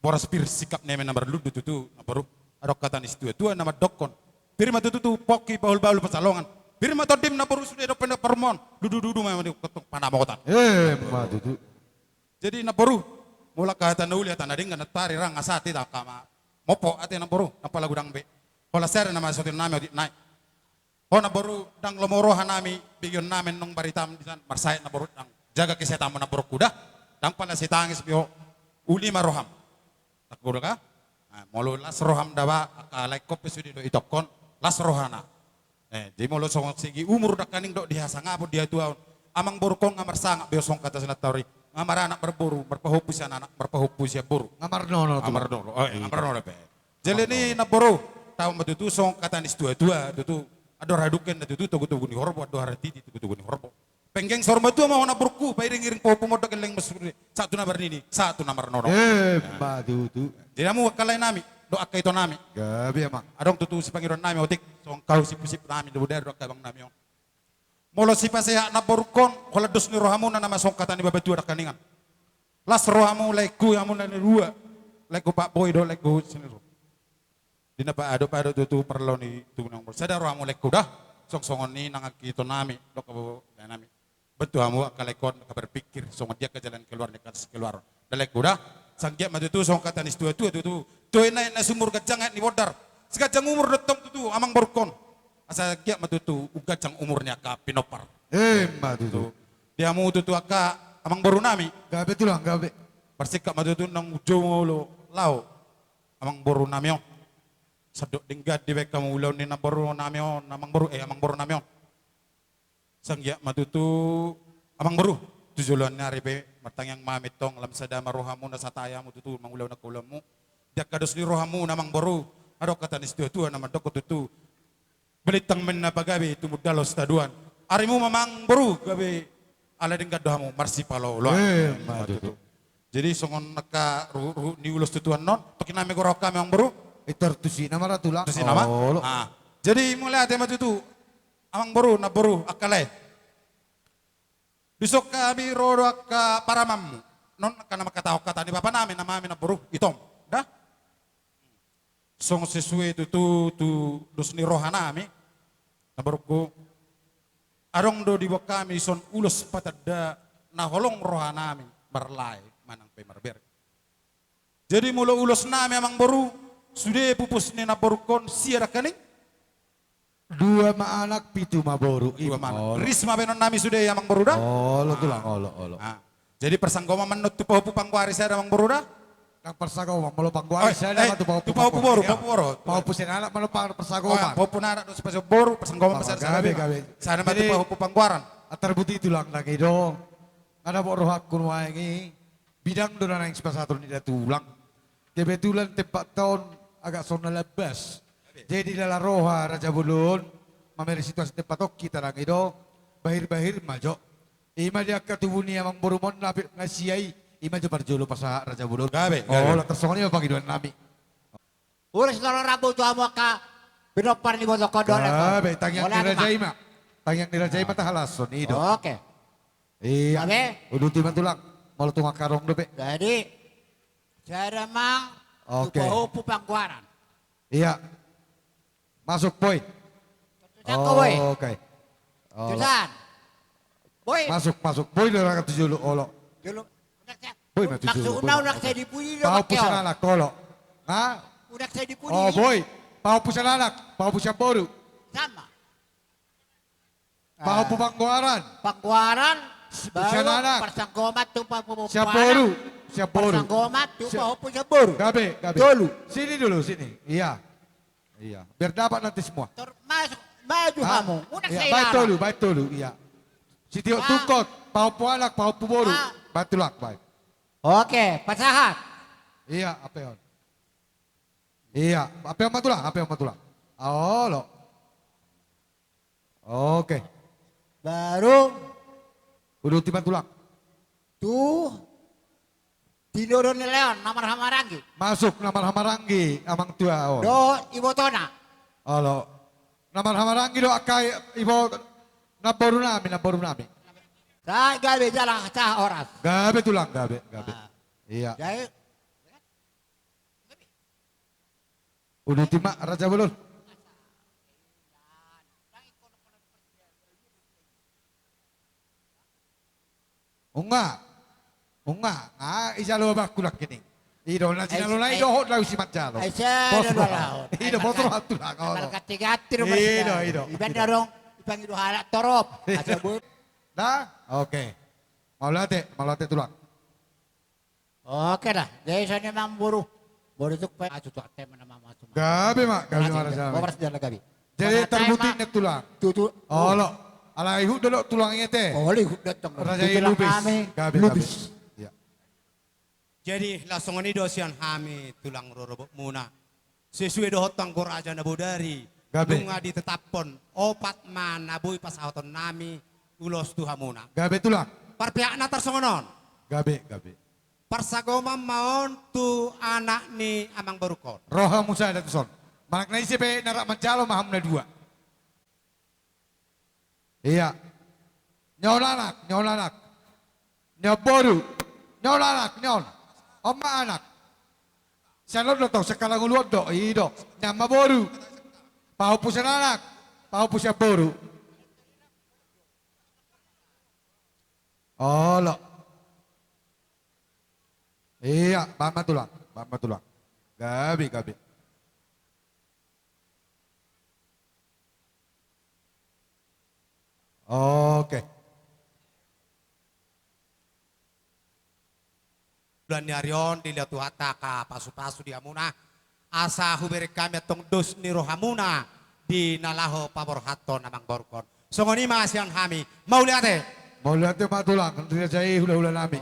Boras pir, sikap ni eme na marlundu tutu namboru. Adong hata ni situa-tua na mandokkon: Pir ma tutu pongki, bahul-bahul pansalongan. Pir ma tondim namboru, sude do pinompar on. Dudu-dudu ma di tongtong panamotan. Eh, ma tutu. Jadi namboru, molo angka hata na uli, hata na denggan, nantoari ra nga sati, tangka ma mompo ate namboru, ndang pala godang be. Holan sada nama sotil nami otik nai. Ho namboru, ndang lomo roha nami, begeon nami annon baritam disan, marsahit namboru, ndang jaga kesehatanmu namborungku da. Ndang pala sitangis be ho, uli ma roham. Ndang godang ka? Nah, molo las roham da ba, angka laengkon pe sude do itongkon, las rohana. Eh, jadi molo songon segi umur nangkaning dohot di hasangapon, di hatuaon, amangborungkon nga marsangap be ho songon hata ni santabi on. Nga maranak marboru, marpahompu sian anak, marpahompu sian boru. Nga marnono. Nga marnono. Oh, eh, nga marnono pe. Jadi ni namboru, taon ma tutu songon hata ni situa-tua tutu. Andor hadungken na tutu togu-togu ni horbo, andor hatiti togu-togu ni horbo. Penggeng saur matua ma ho namborungku, pairing-iring pahompu, mondok gelleng ma sude, sahat tu na marnini, sahat tu na marnono. Eh, ma tutu. Jadi hamu angka lae nami dohot angka ito nami. Gabe, amang. Adong tutu sipangidoan nami otik, songon husip-husip nami do, bodari do angka abang nami on. Molo sipasehat namborungkon, holan dos ni rohamuna nama songon hata ni babatua nangkaningan. Las rohamu laengku, hamuna na nirua, laengku Pak Boy dohot laengku Sinirung. Di na paado-paado tutu parlaon ni tubu ni amangboru. Sada rohamu laengku da, songon-songon i nang angka ito nami, dohot angka lae nami. Bantu hamu angka laengkon, angka berpikir, songon dia angka jalan keluar ni angka sikeluaron. Da laengku da, sai anggiat ma tutu songon hata ni situa-tua tutu. Toe naek na sumur, ganjang aek ni bondar. Siganjang umur do tong tutu amangborungkon. Asa anggiat ma tutu umganjang umur ni angka pinompar. Eh, ma tutu. Di hamu tutu angka amangboru nami. Gabe tulang, gabe. Parsingkat ma tutu, naung jumolo laho amangboru nami on. Sandok denggan dibaen hamu ulaon ni namboru nami on, amangboru, eh, amangboru nami on. Sai anggiat ma tutu amangboru, tu joloan ni ari pe martangiang ma hami tong, lam sada ma rohamuna, sahat hamu tutu mangulahon angka ulaonmu. Di angka dos ni rohamuna amangboru, adong hata ni situa-tua na mandokkon tutu: Balintang ma ninna pagabe, tumundalhon sitadoan. Arimu ma amangboru gabe, ala denggan do hamu marsipaloaloan. Eh, ma tutu. Jadi songon angka ruhut-ruhut ni ulos tutu annon, tokina ma i gorahon hami amangboru. Pintor tusi nama ra tulang. Tusi nama. Olo. Ah. Jadi mauliate ma tutu amangboru, namboru, angka lae. Dison hami ro do angka paramanmu. Non angka na mangkatahon hata ni bapa nami, nama nami namboru, itom. Da? Songon sesuai tutu tu dos ni roha nami, namborungku, adong do diboan hami dison ulos patanda na holong roha nami marlae manang pe marbere. Jadi molo ulos nami amangboru, sude pupus ni namborungkon sia nangkaning? Dua ma anak, pitu ma boru. Dua ma anak. Olo. Ris ma baenon nami sude amangboru da? Olo, ah, tulang, olo, olo. Ah. Jadi parsanggoman ma annon tu pahompu panggoari sada amangboru da? Ndang parsanggoman, molo panggoari sada ma tu pahompu, tu pahompu boru, pahompu boru. Pahompu sian anak ma annon parsanggoman. Oh, pahompu na anak do sipasahat boru, parsanggoman ma sada, gabe, gabe. Sada ma tu pahompu panggoaran. Jadi, atar buti tulang, ndang i do. Nga dapot rohangku nuaeng i, bidang do na naeng sipasahaton ni da tulang. Kebetulan tempatta on agak songon na lambas. Jadi lala roha raja bolon, mamere situasi tempat on hita, ndang i do. Bahir-bahir ma jo. Ima di angka tubu ni amangborumon na pe-, na sia i, ima jo parjolo pasahat raja bolon. Gabe, gabe. Olo, tarsongon i ma pangidoan nami. Ulos lolo rambu tu hamu angka pinompar ni boto kondor. Gabe, tangiang ni raja i ma. Tangiang ni raja i ma tahalashon i do. Oke. Iya. Gabe. Uduti ma tulang. Molo tung angka adong dope. Jadi, sada ma tu pahompu Panggoaran. Iya. Masuk, Boy. Oke. Olo. Boy. Masuk, masuk. Boy, lo rangkat tu jolo, olo. Jolo. Boy, maju jolo. Maksudna, Boy, unang sai dipudi do. Pahompu sananak, olo. Ha? Unang sai dipudi. Oh, Boy. Pahompu sananak, pahompu siamboru. Sama. Pahompu Panggoaran. Panggoaran, baru parsanggoman tu pahompu. Siamboru. Siamboru. Parsanggoman tu pahompu siamboru. Gabe, gabe. Tolu. Sini dulu, sini. Iya. Iya. Biar dapat nanti semua. Masuk, maju hamu. Unang sai baen tolu, baen tolu, iya. Sitio tungkot, pahompu anak, pahompu boru. Baen tulang, baen. Oke, pasahat. Iya, ape on. Iya, ape on ma tulang, ape on ma tulang. Olo. Oke. Baru. Uduti ma tulang. Tu tinodo ni leon, na marhahamaranggi. Masuk na marhahamaranggi, amang tua on. Dohot ibotona. Olo. Na marhahamaranggi do angka ibo, namboru nami, namboru nami. Sai gabe jala sahat horas. Gabe tulang, gabe, gabe. Iya. Uduti ma raja bolon. Unang. Unang. Ah, ijalo abangku nangkining. I do na jinalo nai dohot na usi manjalo. Ai sada do laho. I do botor hatulang. Marganti-ganti do. I do, i do. Iban do adong dipangido halak torop. Asa boi. Dah, oke. Mauliate, mauliate tulang. Oke dah, jadi songon i ma amangboru. Boru tuk pe, ah, tutu ate ma nama masuk. Gabe ma, gabe ma raja. Jadi tarbutik na tulang. Tutu. Olo. Alai ihut do tulang i ate. Olo, ihut do tong. Raja i lubis. Gabe, gabe. Iya. Jadi laos songon i do sian hami tulang rorobotmuna. Sesuai dohot anggo raja na bodari. Gabe. Nunga ditetaphon opat ma na boi pasahaton nami ulos tu hamuna. Gabe tulang. Parpihakna tarsongon on. Gabe, gabe. Parsanggoman ma on tu anak ni amangborungkon. Ro hamu sada tuson. Manang na ise pe na rap manjalo ma hamu na dua. Iya. Nion anak, nion anak. Nion boru. Nion anak, nion. On ma anak. Sian on do tong, sian kalang ulu on do, i do. Nian ma boru. Pahompu sian anak, pahompu sian boru. Olo. Iya, baen ma tulang, baen ma tulang. Gabe, gabe. Oke. Bulan ni ari on dilehon Tuhanta angka pasu-pasu di hamuna, asa hubereng hami antong dos ni rohamuna di na laho paborhathon amangborungkon. Songon i ma sian hami. Mauliate. Mauliate ma tulang, raja i hula-hula nami.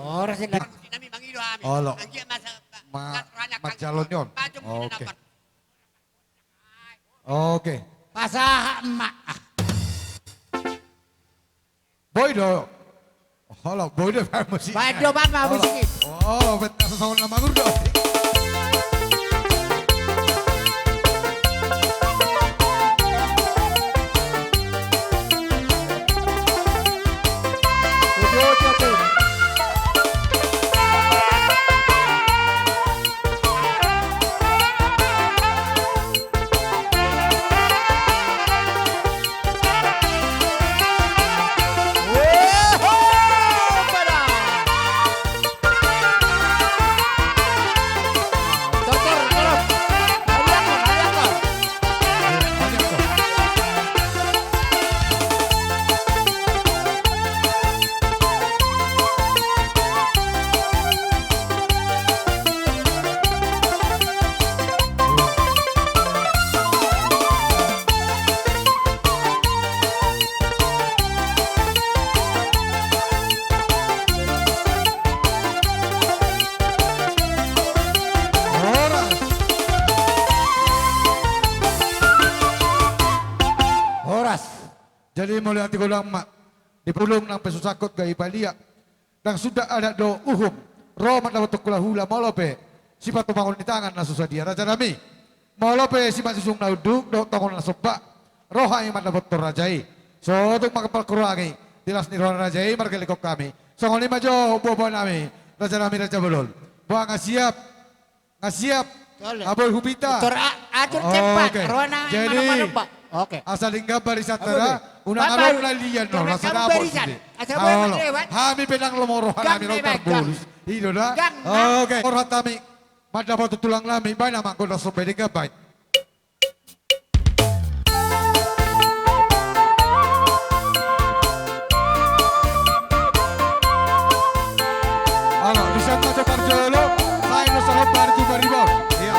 Olo. Manjalo ni on. Oke. Oke. Pasahat ma. Boi do. Olo, boi do, baen musik. Baen do, baen ma musik. Olo, bet na songon na mangur do. Horas. Horas. Jadi mauliate godang ma. Di pulung nang pe so sangkot gabe balian. Ndang suda adat dohot uhum, ro mandapothon hulahula molo pe sipatupaon ni tangan na so sadia, raja nami. Molo pe simanjujung na unduk dohot tongon na somba, ro hami mandapothon raja i. So tung ma parhurangi di las ni roha ni raja i margellenghon hami. Songon i ma jo, boa-boa nami, raja nami, raja bolon. Boha, nga siap? Nga siap? Tole. Nga boi hupita? Tor a-, atur tempat. Oke. Rohana. Jadi, manoba-noba. Oke. Asa denggan ma di santara. Unang adong na lian, no, rasa dapot barisan. Asa boi lewat. Hami pe nang lomo roha nami, roha tarbolus. Ido da. Oke. Roha nami mandapothon tulang nami, baen ma gondang somba i, denggan baen. Alo, di sian ma jo parjolo, sai do sahot bari tu baribon. Iya.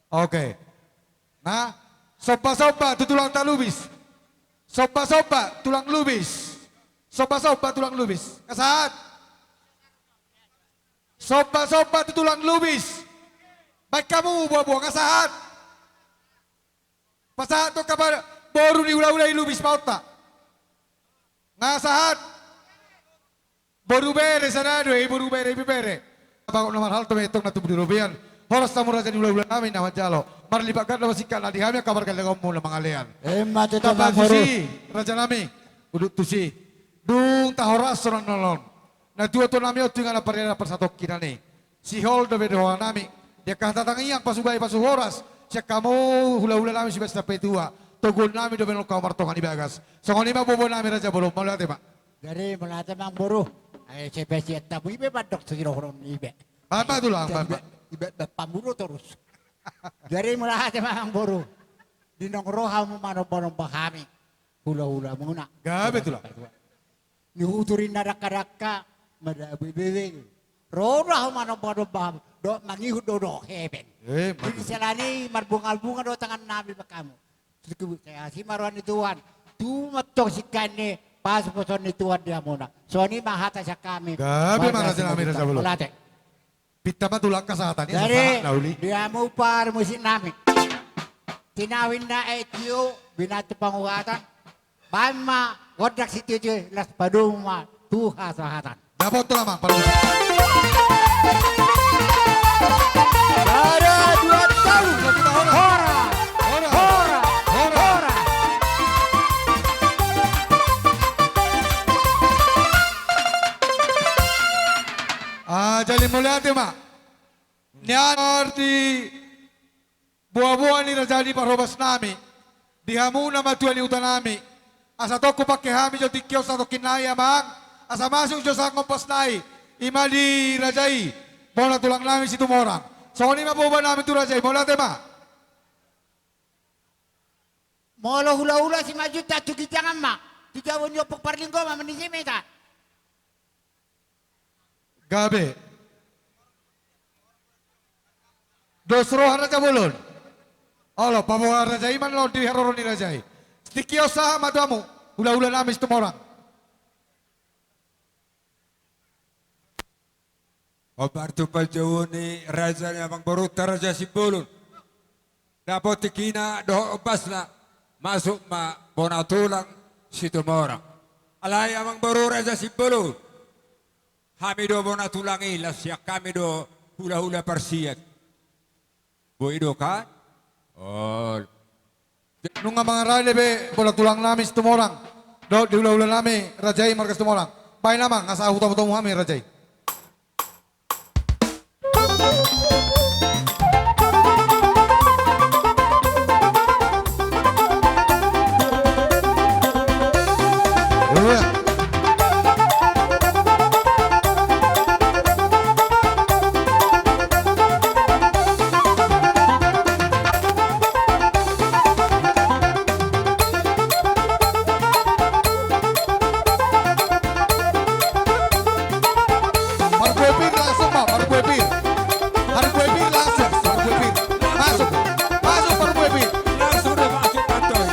Oke. Nah, somba-somba tu tulang ta Lubis. Somba-somba tulang Lubis. Somba-somba tulang Lubis. Nga sahat. Somba-somba tu tulang Lubis. Baen hamu boa-boa, nga sahat. Pasahat do hamu boru ni hula-hula i Lubis paonta. Nga sahat. Boru bere sada do i, boru bere, ibebere. Bagot na marhalto ma i tong na tubu di robean. Horas hamu raja ni hula-hula nami na manjalo. Marlipat ganda ma singkatna di hami angka marga na di hamu na mangalean. Emma tutu, Amang Boru. Tusi, raja nami. Udut tusi. Dung tahorashon annon. Natua-tua nami on tu inganan parianan parsatongkinan i. Sihol dope dohonon nami. Di angka hata tangiang, pasubahi, pasuhoras. Sian hamu hula-hula nami sibahen sampe tua. Toguon nami dope on hamu martonga ni bagas. Songon i ma boa-boa nami raja bolon, mauliate ma. Jadi mauliate ma Amang Boru. Ai sai pe sian hamu iba mandok tu sidohonon iba. Baen ma tulang, baen ma. Iba, iba pamuro torus. Jadi mauliate ma Amang Boru. Di naung ro hamu manomba-nomba hami. Hula-hula muna. Gabe tulang. Ni huturin na dangka-dangka, madabu bebel. Ro do hamu manomba-nomba hamu, dohot mangihut do dohot hepeng. Eh, di siala ni marbunga-bunga do tangan nami bahen hamu. Sai asi ma roha ni Tuhan, tubu ma tong singkatna, pasupasu ni Tuhan di hamuna. Songon i ma hata sian hami. Gabe ma raja nami raja bolon. Mauliate. Pinta ma tulang, kasahatan i. Jadi, sahat na uli. Di hamu parmusik nami. Tinawinda aek tio, binatu panguhatan. Baen ma gondang sitio-tio, laos padomu ma tu hasahatan. Dapot tulang, Amang, parmusik. Sada, dua, tolu. Hora. Hora. Hora. Hora. Ah, jadi mauliate ma. Nian arti boa-boa ni raja ni parhobas nami, di hamu na matua ni huta nami, asa tongtong hupangke hami jo tingki on satongkin nai, Amang, asa masuk jo sanggombas nai, i ma di raja i, bona tulang nami Situmorang. Songon i ma boa-boa nami tu raja i, mauliate ma. Molo hula-hula Simanjuntak tu ginjang ma, tu jabu ni Ompung Parlinggoman ma, manise ma hita. Gabe. Dos roha raja bolon. Olo, paboa raja i ma annon di haroro ni raja i. Tingki on sahat ma tu hamu hula-hula nami Situmorang. Hombar tu panjouon ni raja ni amangborunta Raja Simbolon. Dapot tingkina dohot ombasna, masuk ma bona tulang Situmorang. Alai amangboru Raja Simbolon, hami do bona tulang i, laos sian hami do hula-hula parsiat. Boi do kan? Ol. Nunga mangarade be bona tulang nami Situmorang dohot di hula-hula nami raja i marga Situmorang. Baen amang, asa hutamu-tamu hami raja i. Parbue pir langsung ma, parbue pir. Parbue pir langsung, parbue pir. Masuk, masuk parbue pir. Langsung do masuk kantoi.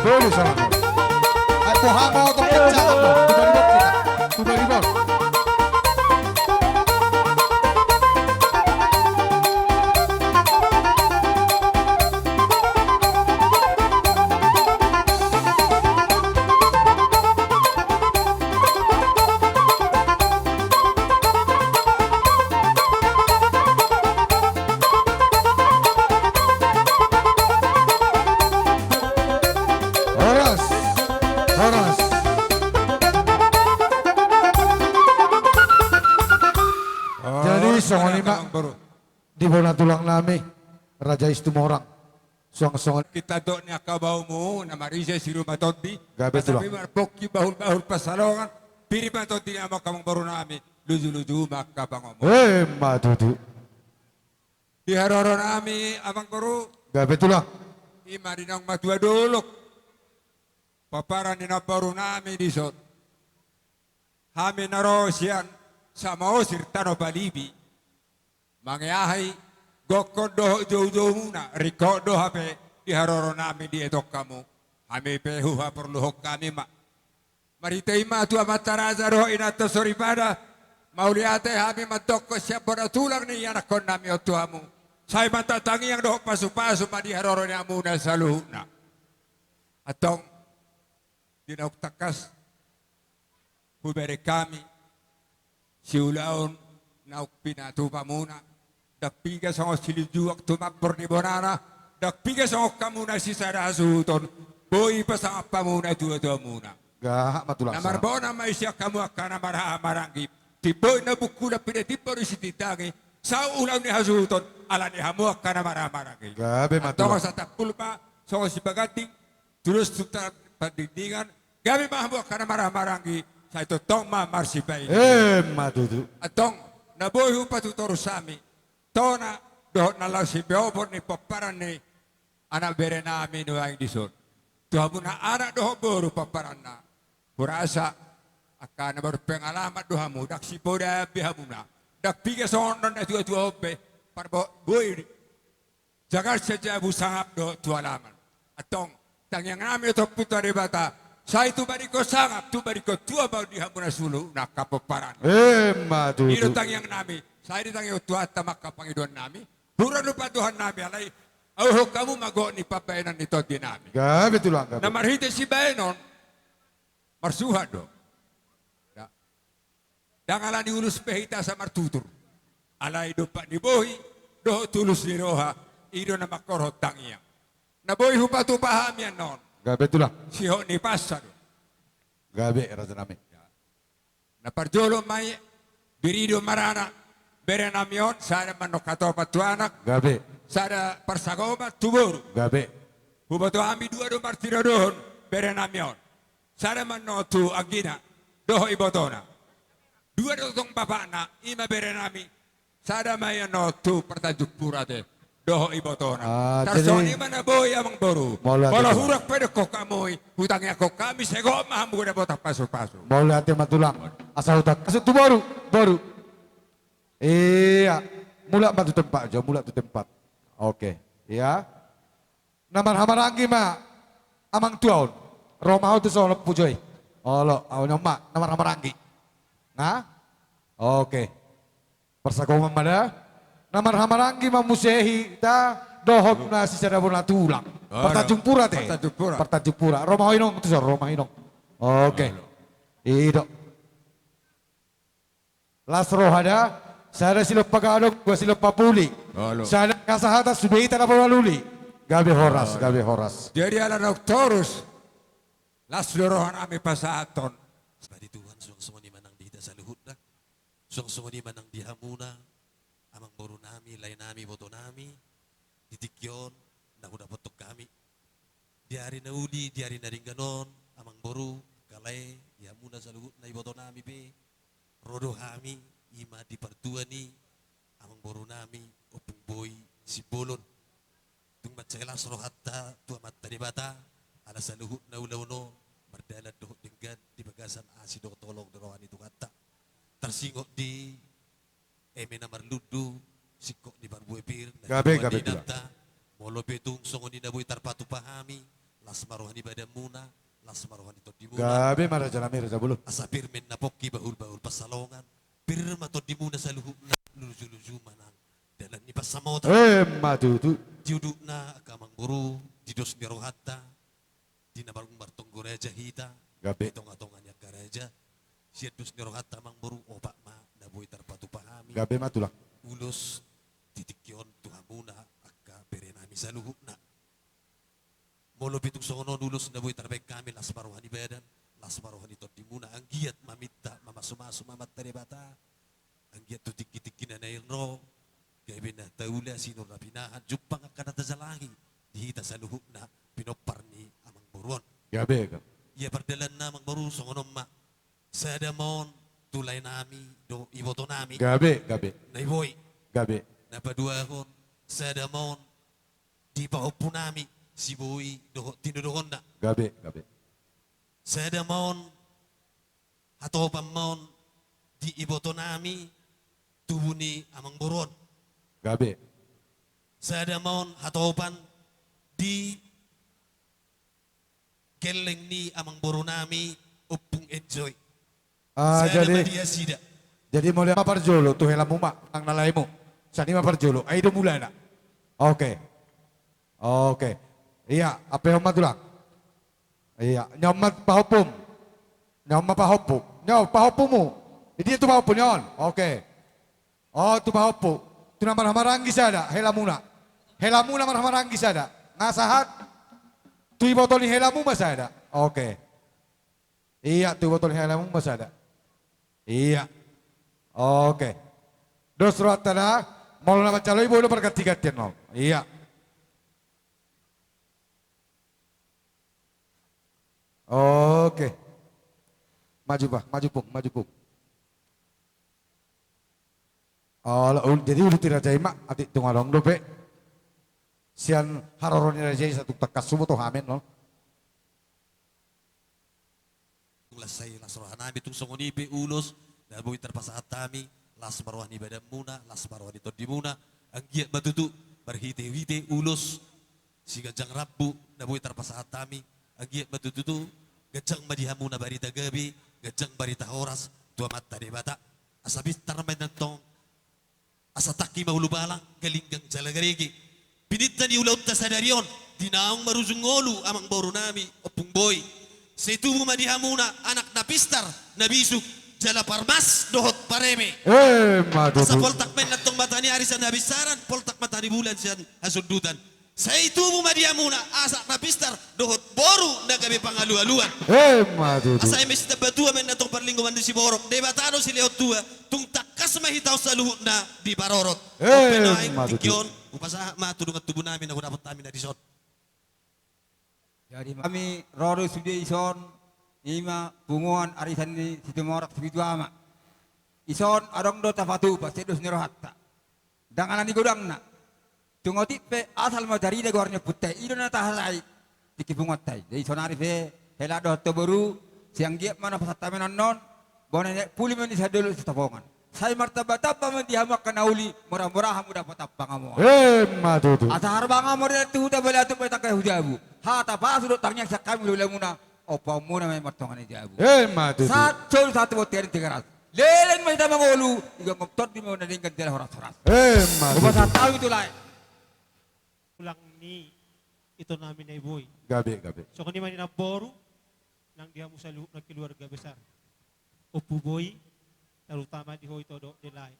Boleh salah. Ai, boha mo tong kencang mo. Tuba di bot kita. Tuba di bot. Horas. Horas. Jadi, horas, songon i ma, Amang Boru. Di bona tulang nami, Raja i Situmorang. Suang songon. Hita dok ni angka baomu, na marise Siruma Tondi. Gabe tulang. Pasa pir marpongki bahul-bahul pansalongan, pir ma tondi ni amang, Amang Boru nami, luju-luju ma angka pangomo. Emma tutu. Di haroro nami, Amang Boru. Gabe tulang. I ma di naung matua dolok. Pomparan ni namboru nami dison. Hami na ro sian Samosir, Tano Palibi. Mangeahi gokhon dohot joujoumuna, ringkot do hape di haroro nami dietong hamu. Hami pe huhaporluhon hami ma. Marhite i ma tu amanta raja dohot inanta soripada, mauliate hami mandokkon sian bona tulang ni ianakhon nami on tu hamu. Sai ma tangiang dohot pasupasu ma di haroro ni hamuna saluhutna. Antong, di naung tangkas hubereng hami siulaon naung pinatupamuna, ndang piga songon silinjuang tumambor ni bonana, ndang piga songon hamu na sisada hasuhuton, boi pasangap hamu natuatuamuna. Gabe ma tulang. Na marbona ma i sian hamu angka na marhahamaranggi, timbo inna bungkulan, pide timbo ni sitindangi, saut ulaon ni hasuhuton, ala ni hamu angka na marhahamaranggi. Gabe ma tulang. Antong satampul ma songon sibaganding, tudos tu pandingdingan, gabe ma hamu angka na marhahamaranggi, sai tongtong ma marsibaen. Emma tutu. Antong, na boi hupatutorus hami, tona dohot na laho sipeopon ni pomparan ni anak bere nami nuaeng dison. Tu hamuna anak dohot boru pomparanna. Hurasa angka na marpengalaman do hamu, ndang sipoda be hamuna. Ndang piga songon natuatua on be, parbo-, boi jagar sian jabu sangap do tu alaman. Antong, tangiang nami tu Ompunta Debata, sai tumbadingkon sangap, tumbadingkon tua ma on di hamuna saluhutna angka pomparan. Emma tutu. I do tangiang nami, sai ditangiangkon Tuhanta ma angka pangidoan nami, hurang do pandohan nami, alai adophon hamu ma gokhon ni pambahenan ni tondi nami. Gabe tulang, gabe. Na marhite sibaenon, marsuhat do. Ya. Ndang ala ni ulos pe hita asa martutur. Alai dompak ni bohi, dohot tulus ni roha, i do na mangkorhon tangiang. Na boi hupatupa hami annon. Gabe tulang. Sihok ni pansa do. Gabe, raja nami. Ya. Na parjolo ma i, biri do marana, bere nami on, sada ma annon hatopan tu anak. Gabe. Sada parsagoman tu boru. Gabe. Huboto hami dua do martinodohon, bere nami on. Sada ma annon tu anggina, dohot ibotona. Dua do tong bapakna, i ma bere nami. Sada ma i annon tu Partanjung Pura te, dohot ibotona. Ah, tarsongon i ma na boi, Amang Boru. Molo hurang pe dokkon hamu i, hutangiangkon hami, sai gokhon ma hamu dapotan pasupasu. Mauliate ma tulang. Asa hutangkas tu boru, boru. Iya. Mulak ma tu tempat jo, mulak tu tempat. Oke. Iya. Na marhahamaranggi ma amang tua on. Ro ma ho tu son, pujo i. Olo, au ni on ma na marhahamaranggi. Na? Oke. Parsagoman ma da. Na marhahamaranggi ma muse hita dohot na sisada bona tulang. Olo. Partanjung Pura te. Partanjung Pura. Partanjung Pura. Ro ma ho inong tu son, ro ma ho inong. Oke. Olo. I do. Las roha da, sada silompa gadong, dua silompa puli. Olo. Sada hasahatan, sude hita na pola luli. Gabe horas, olo, gabe horas. Jadi ala naung torus, las do roha nami pasahathon. Padi Tuhan, suang songon i ma nang di hita saluhutna. Suang songon i ma nang di hamuna, amang boru nami, lae nami, iboto nami. Di tingki on, na hudapothon hami. Di ari na uli, di ari na denggan on, amang boru, angka lae, di hamuna saluhutna iboto nami pe, ro do hami, i ma di partua ni amang boru nami, Ompung Boi Simbolon. Tung mansai las rohanta tu Amanta Debata, ala saluhutna ulaon on, mardalan dohot denggan, di bagasan asi dohot holong ni roha ni Tuhanta. Tarsingot di eme na marlundu, singkop ni parbue pir, na gabe, gabe, tulang. Molo pe tung songon i na boi tarpatupa hami, las ma roha ni badanmuna, las ma roha ni tondimuna. Gabe ma raja nami, raja bolon. Asa pir ma inna pongki, bahul-bahul pansalongan, pir ma tondimuna saluhutna, luju-luju ma nang dalan ni pansamotan. Emma tutu. Di udutna angka amangboru, di dos ni rohanta, di na martonggo raja hita, gabe, di tonga-tonga ni angka raja, sian dos ni rohanta amangboru, opat ma na boi tarpatupa hami. Gabe ma tulang. Ulos di tingki on tu hamuna angka bere nami saluhutna. Molo pe tung songon on ulos na boi tarbaen hami, las ma roha ni badan, las ma roha ni tondimuna, anggiat maminta, mamasu-masu ma Amanta Debata, anggiat tu tingki-tingki na naeng ro, gabe na taula, sinur na pinahan, jumpang angka na tajalahi di hita saluhutna, pinompar ni amangboru on. Gabe, gabe. Ia pardalanna amangboru songon on ma. Sada ma on tu lae nami dohot iboto nami. Gabe, gabe. Na i boi. Gabe. Na paduahon, sada ma on di pahompu nami, si boi dohot tinodohonna. Gabe, gabe. Sada ma on, hatopan ma on di iboto nami, tubu ni amangboru on. Gabe. Sada ma on hatopan di gelleng ni amangboru nami, Ompung Enjoy. Ah, sada jadi, ma di nasida. Jadi mauliate ma parjolo tu helamu ma, nang na laemu. Sian i ma parjolo, ai do mulana. Oke. Oke. Ia, ampehon ma tulang. Ia, ni on ma pahompum. Ni on ma pahompu. Ni on pahompumu. Di dia tu pahompu ni on. Oke. O, tu pahompu. Tu na marhahamaranggi sada, helamuna. Helamuna marhahamaranggi sada. Nga sahat. Tu iboto ni helamu ma sada. Oke. Ia, tu iboto ni helamu ma sada. Ia. Oke. Dos rohanta da, molo na manjalo i boi do parganti-gantian on. Ia. Oke. Maju, bah, maju, Pung, maju, Pung. Olo, ul-, jadi ulos ni raja i ma, atik tung adong dope. Sian haroro ni raja i, sai tung tangkas huboto hami, no? Las, sai las roha nami, tung songon i pe ulos na boi tarpasahat hami, las ma roha ni badanmuna, las ma roha ni tondimuna, anggiat ma tutu marhite-hite ulos siganjang rambu na boi tarpasahat hami, anggiat ma tutu ganjang ma di hamuna barita gabe, ganjang barita horas tu Amanta Debata. Asa pintar ma inna antong, asa tangki ma ulubalang, galinggang jala garege. Pininta ni ulaonta sadari on, di naung marujung ngolu amangboru nami, Ompung Boi. Sai tubu ma di hamuna anak na pistar, na bisuk, jala parmas dohot pareme. Emma tutu. Asa poltak ma inna antong mata ni ari sian habinsaran, poltak mata ni bulan sian hasundutan. Sai tubu ma di hamuna anak na pistar dohot boru na gabe pangalualuan. Emma tutu. Asa eme sitambatua ma inna antong parlinggoman ni siborok, Debata do silehon tua, tung tangkas ma hita on saluhutna diparorot. Emma tutu. On pe na aek tingki on, hupasahat ma tu dongan tubu nami na hudapot hami na dison. Jadi hami ro do sude dison, i ma punguan arisan ni Situmorang Sipitu Ama. Dison adong do tapatupa sian dos ni rohanta. Ndang ala ni godangna. Tung otik pe asal ma tarida goar ni ompunta i, i do na tahatai tingki punguanta i. Jadi saonari pe hela dohot boru, sai anggiat ma na pasahat hami annon, bona ni aek puli ma ni sadolok sitapongan. Sai martambatamba ma di hamu angka na uli, murahuraha hamu dapot pangomoan. Emma tutu. Asa harbangan ma di tu huta, baliatu ma di tangga ni jabu. Hata pasu dohot tangiang sian hami ulaonmuna, ompaonmuna ma i martonga ni jabu. Emma tutu. Sahat solu sahat tu bontean ni Tigaras. Leleng ma hita mangolu, di gomgom tondi ma na denggan jala horas-horas. Emma tutu. Hupasahat hami tu lae. Tulang ni ito nami na i boi. Gabe, gabe. Songon i ma di namboru, nang di hamu saluhutna keluarga besar Ompu Boi, tarutama di ho ito dohot di lae.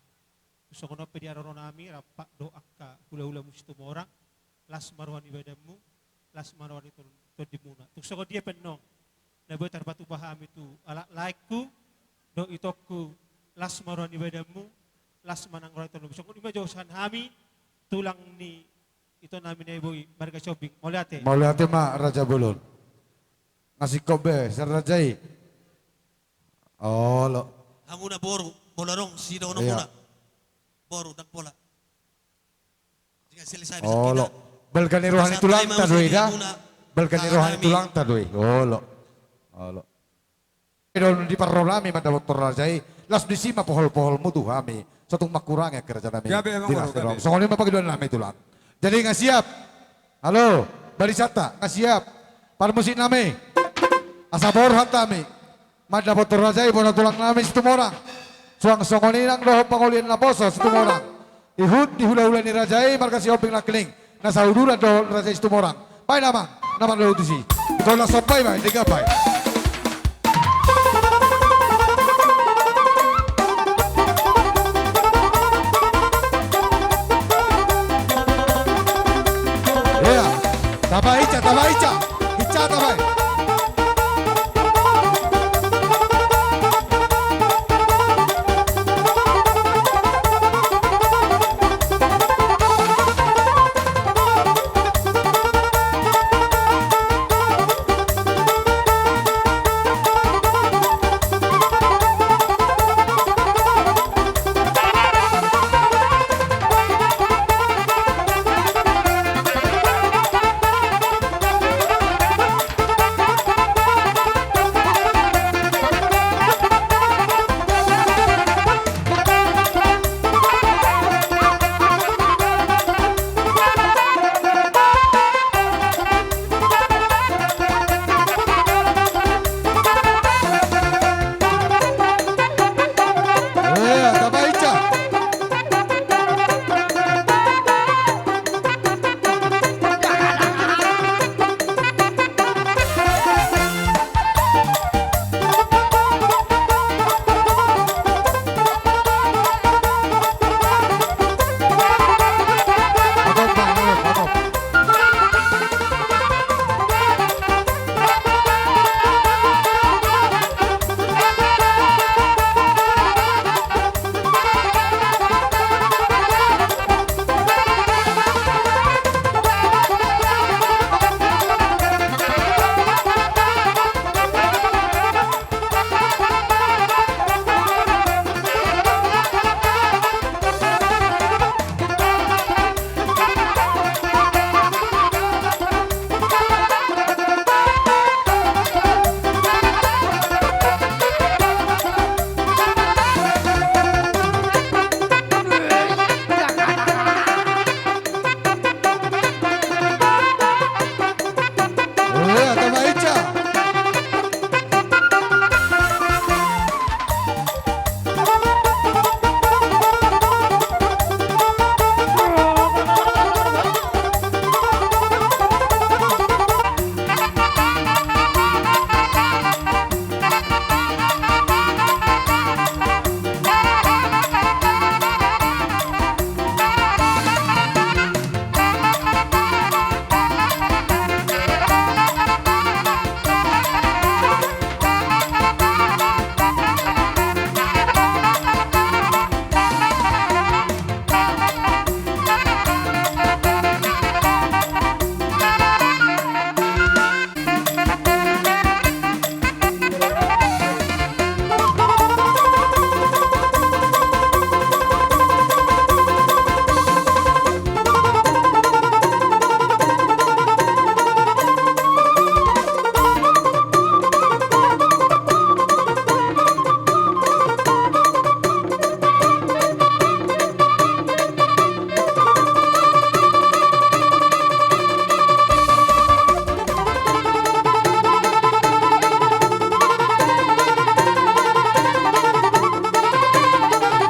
Songon on pe di haroro nami, rap dohot angka hulahulamu Situmorang, las ma roha ni badanmu, las ma roha ni ton-, tondimuna. Tung songon dia pe annon na boi tarpatupa hami tu halak laengku dohot itongku, las ma roha ni badanmu, las ma nang roha ni tondimuna. Songon i ma jo sian hami, tulang ni ito nami na i boi, marga Sihombing. Mauliate. Mauliate ma Raja Bolon. Nga singkop be sian raja i. Olo. Hamuna boru, molo adong sidohononmuna. Iya. Boru, ndang pola. Tinggal selesai bisa. Olo. Kita. Balga ni roha ni tulangta do i da. Balga ni roha ni tulangta do i. Olo. Olo. Dung diparro nami mandapothon raja i, laos disi ma pohol-poholmu tu hami. Sai tung mangkurangi angka raja nami. Gabe, gabe. Songon i ma pangidoan nami tulang. Jadi nga siap. Halo, balisanta, nga siap. Parmusik nami, asa borhat hami mandapothon raja i bona tulang nami Situmorang. Suang songon i nang dohot pangolian naposo Situmorang, ihut di hulahula ni raja i marga Sihombing Nangkining na sauduran dohot raja i Situmorang. Baen amang na mardomu tusi. Jolo somba i baen, denggan baen. Ia, tamba ica, tamba ica. Ica tamba i.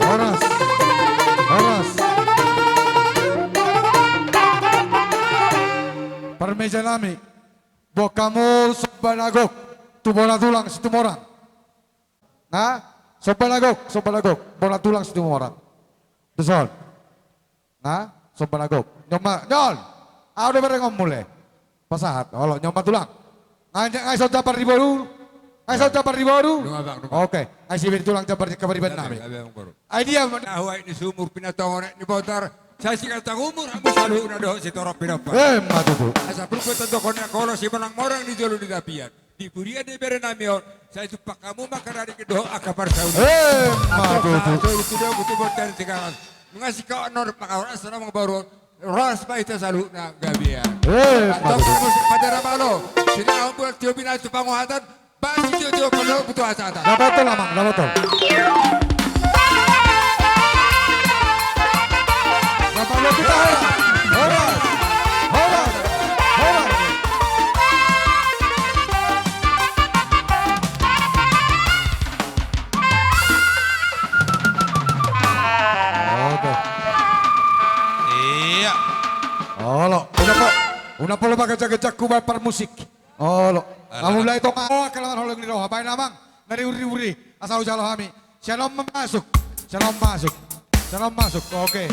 Horas. Horas. Parmeja nami, boan hamu somba na gok tu bona tulang Situmorang. Na, somba na gok, somba na gok. Bona tulang Situmorang. Dison. Na, somba na gok. Nyon ma, nyon. Ahu do berengon mule. Pasahat. Olo, nyon ma tulang. Nga, nga ison jambar di boru. Nga ison jambar di boru. Nunga bang, nunga. Oke. Nga isi be di tulang jambar di kabariban nami. Ai dia. Ahu aek ni sumur, pinatongon aek ni botar. Sai siganjang umur hamu saluhutna dohot sitorop pinompar. Emma tutu. Asa pulpit tondokon ni angka olo, simonang morang di jolo ni tapian. Di pudian ni bere nami on, sai tumpak hamu ma angka daging dohot angka parsaulian. Emma tutu. Antong sahat solu tu dabu tu bontean sigalan. Nunga singkop annon pangauran salamang baru on. Horas ma hita saluhutna gabe. Emma tutu. Antong musik Pajar Abalo. Sinangkap bulan tiop i na tu panguhatan. Basi tiop-tiop pondok butuh hajatan. Dapothon amang, dapothon. Dapothon hita horas. Horas. Horas. Horas. Unang pola paganjang-ganjang hubaen parmusik. Olo. Ala. Amu mulai tonga. Oh, kalaman holong ni roha. Baen amang. Na riur-riur i. Asa hujalo hami. Shalom masuk. Shalom masuk. Shalom masuk. Oke.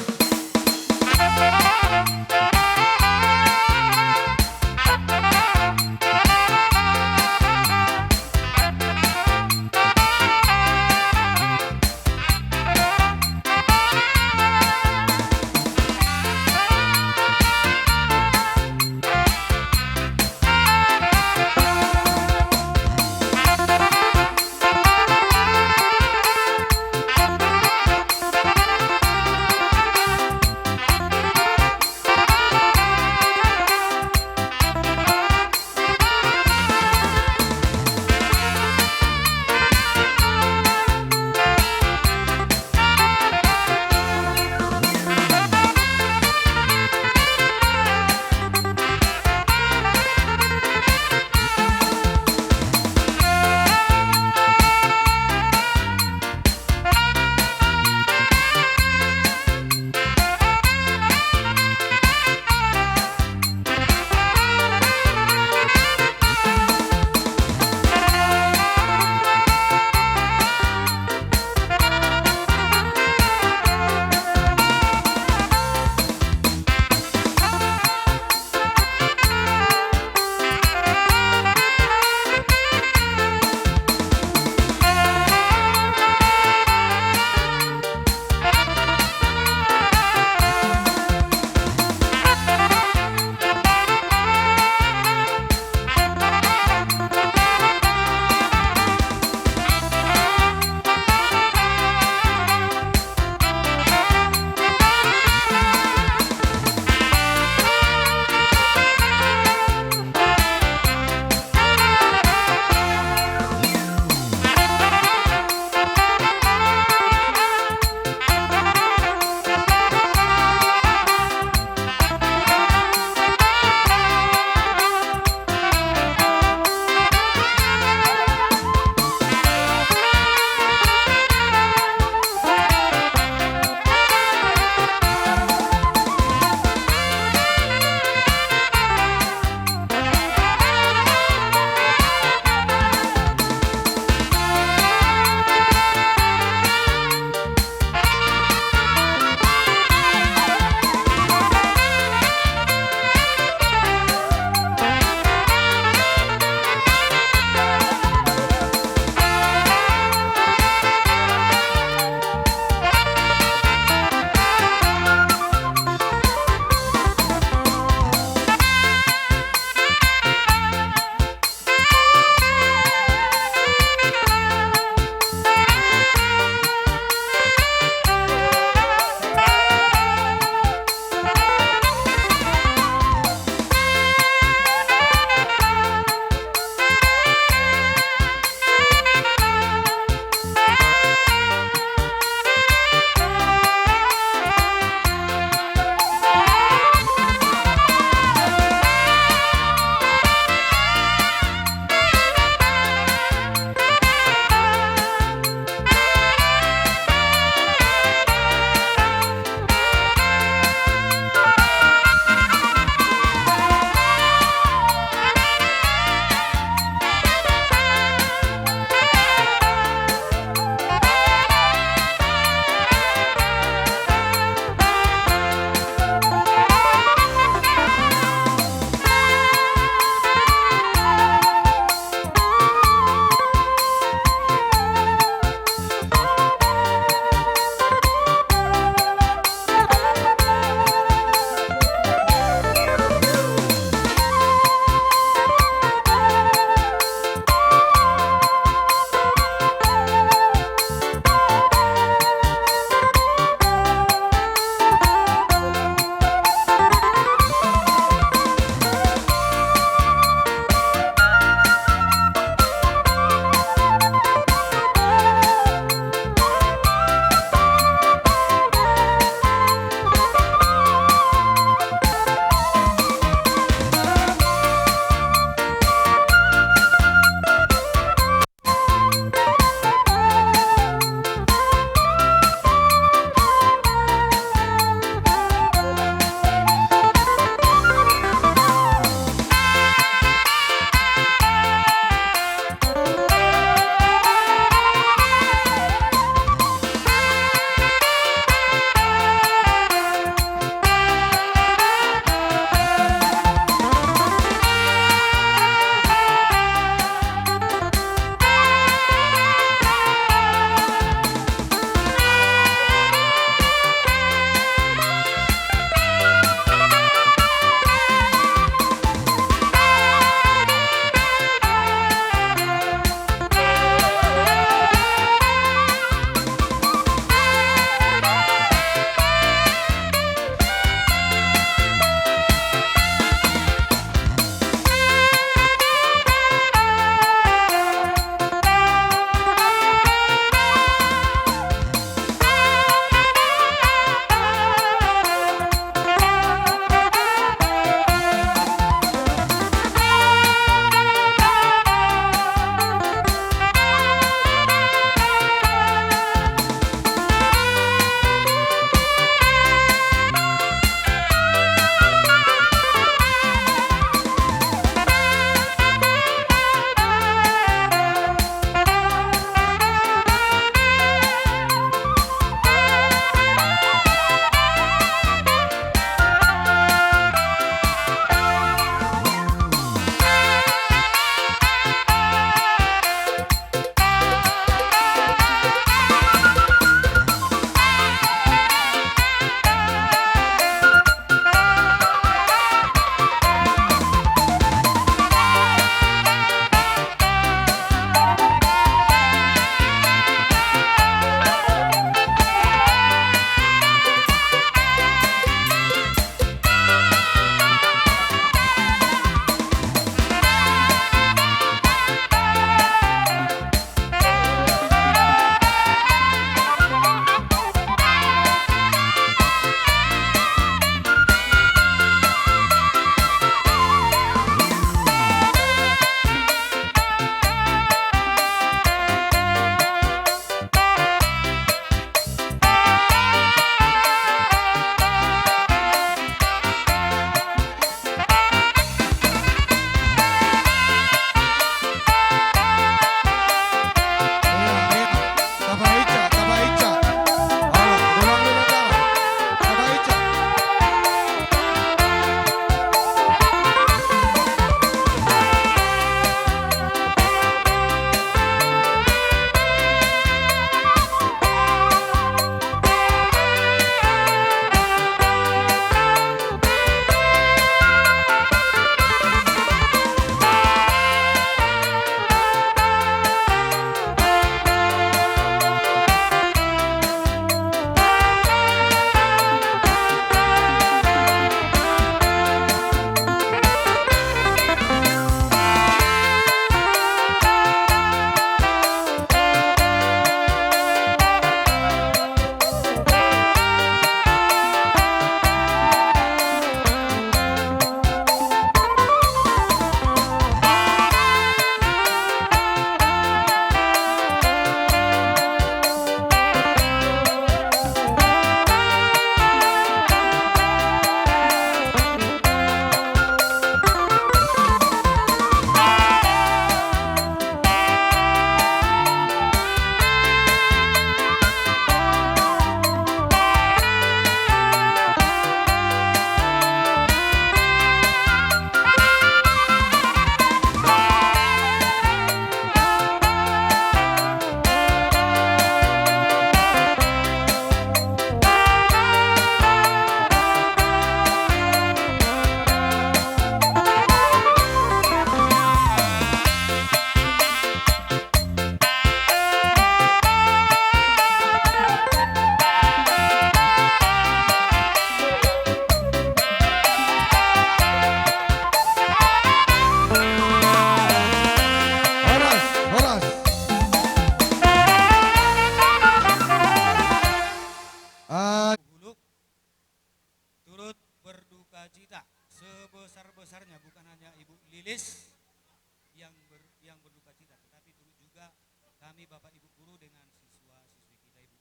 yang berduka cita, tetapi turut juga kami Bapak Ibu guru dengan siswa-siswi kita, Ibu.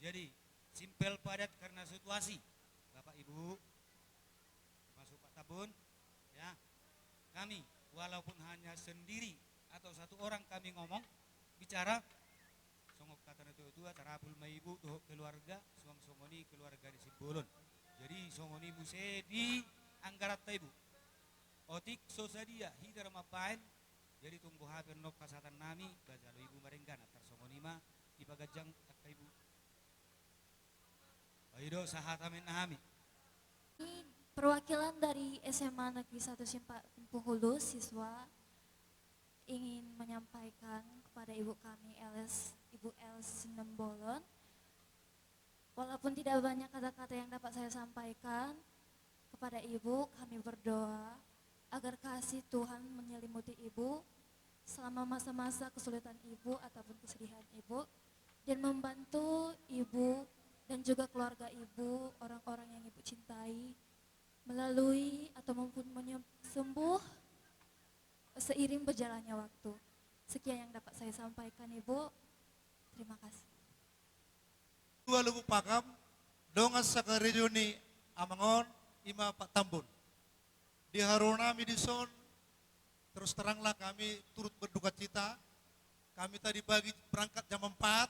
Jadi, simpel padat karena situasi, Bapak Ibu, termasuk Pak Tambun, ya. Kami, walaupun hanya sendiri atau satu orang kami ngomong, bicara, songon hata ni natuatua, tarapul ma Ibu dohot keluarga, suang songon i keluarga ni Simbolon. Jadi, songon i muse di anggaranta, Ibu. Otik so sadia hita do mambaen, jadi tung boha pe annon pasahatonnami, bajalo Ibu marenggana, tarsongon i ma dipaganjang angka Ibu. Ai do sahat amen nami. Ini perwakilan dari S M A Negeri satu Simpang Puhulu, siswa ingin menyampaikan kepada ibu kami, L S, Ibu L Sinombolon. Walaupun tidak banyak kata-kata yang dapat saya sampaikan, kepada ibu kami berdoa agar kasih Tuhan menyelimuti ibu selama masa-masa kesulitan ibu ataupun kesedihan ibu, dan membantu ibu dan juga keluarga ibu, orang-orang yang ibu cintai, melalui atau maupun menye-, sembuh seiring berjalannya waktu. Sekian yang dapat saya sampaikan, Ibu. Terima kasih. Tua Lubuk Pakam, dongan sakarejo ni amang on, ima Pak Tambun. Di haroronami dison, terus teranglah kami turut berduka cita. Kami tadi pagi berangkat jam empat,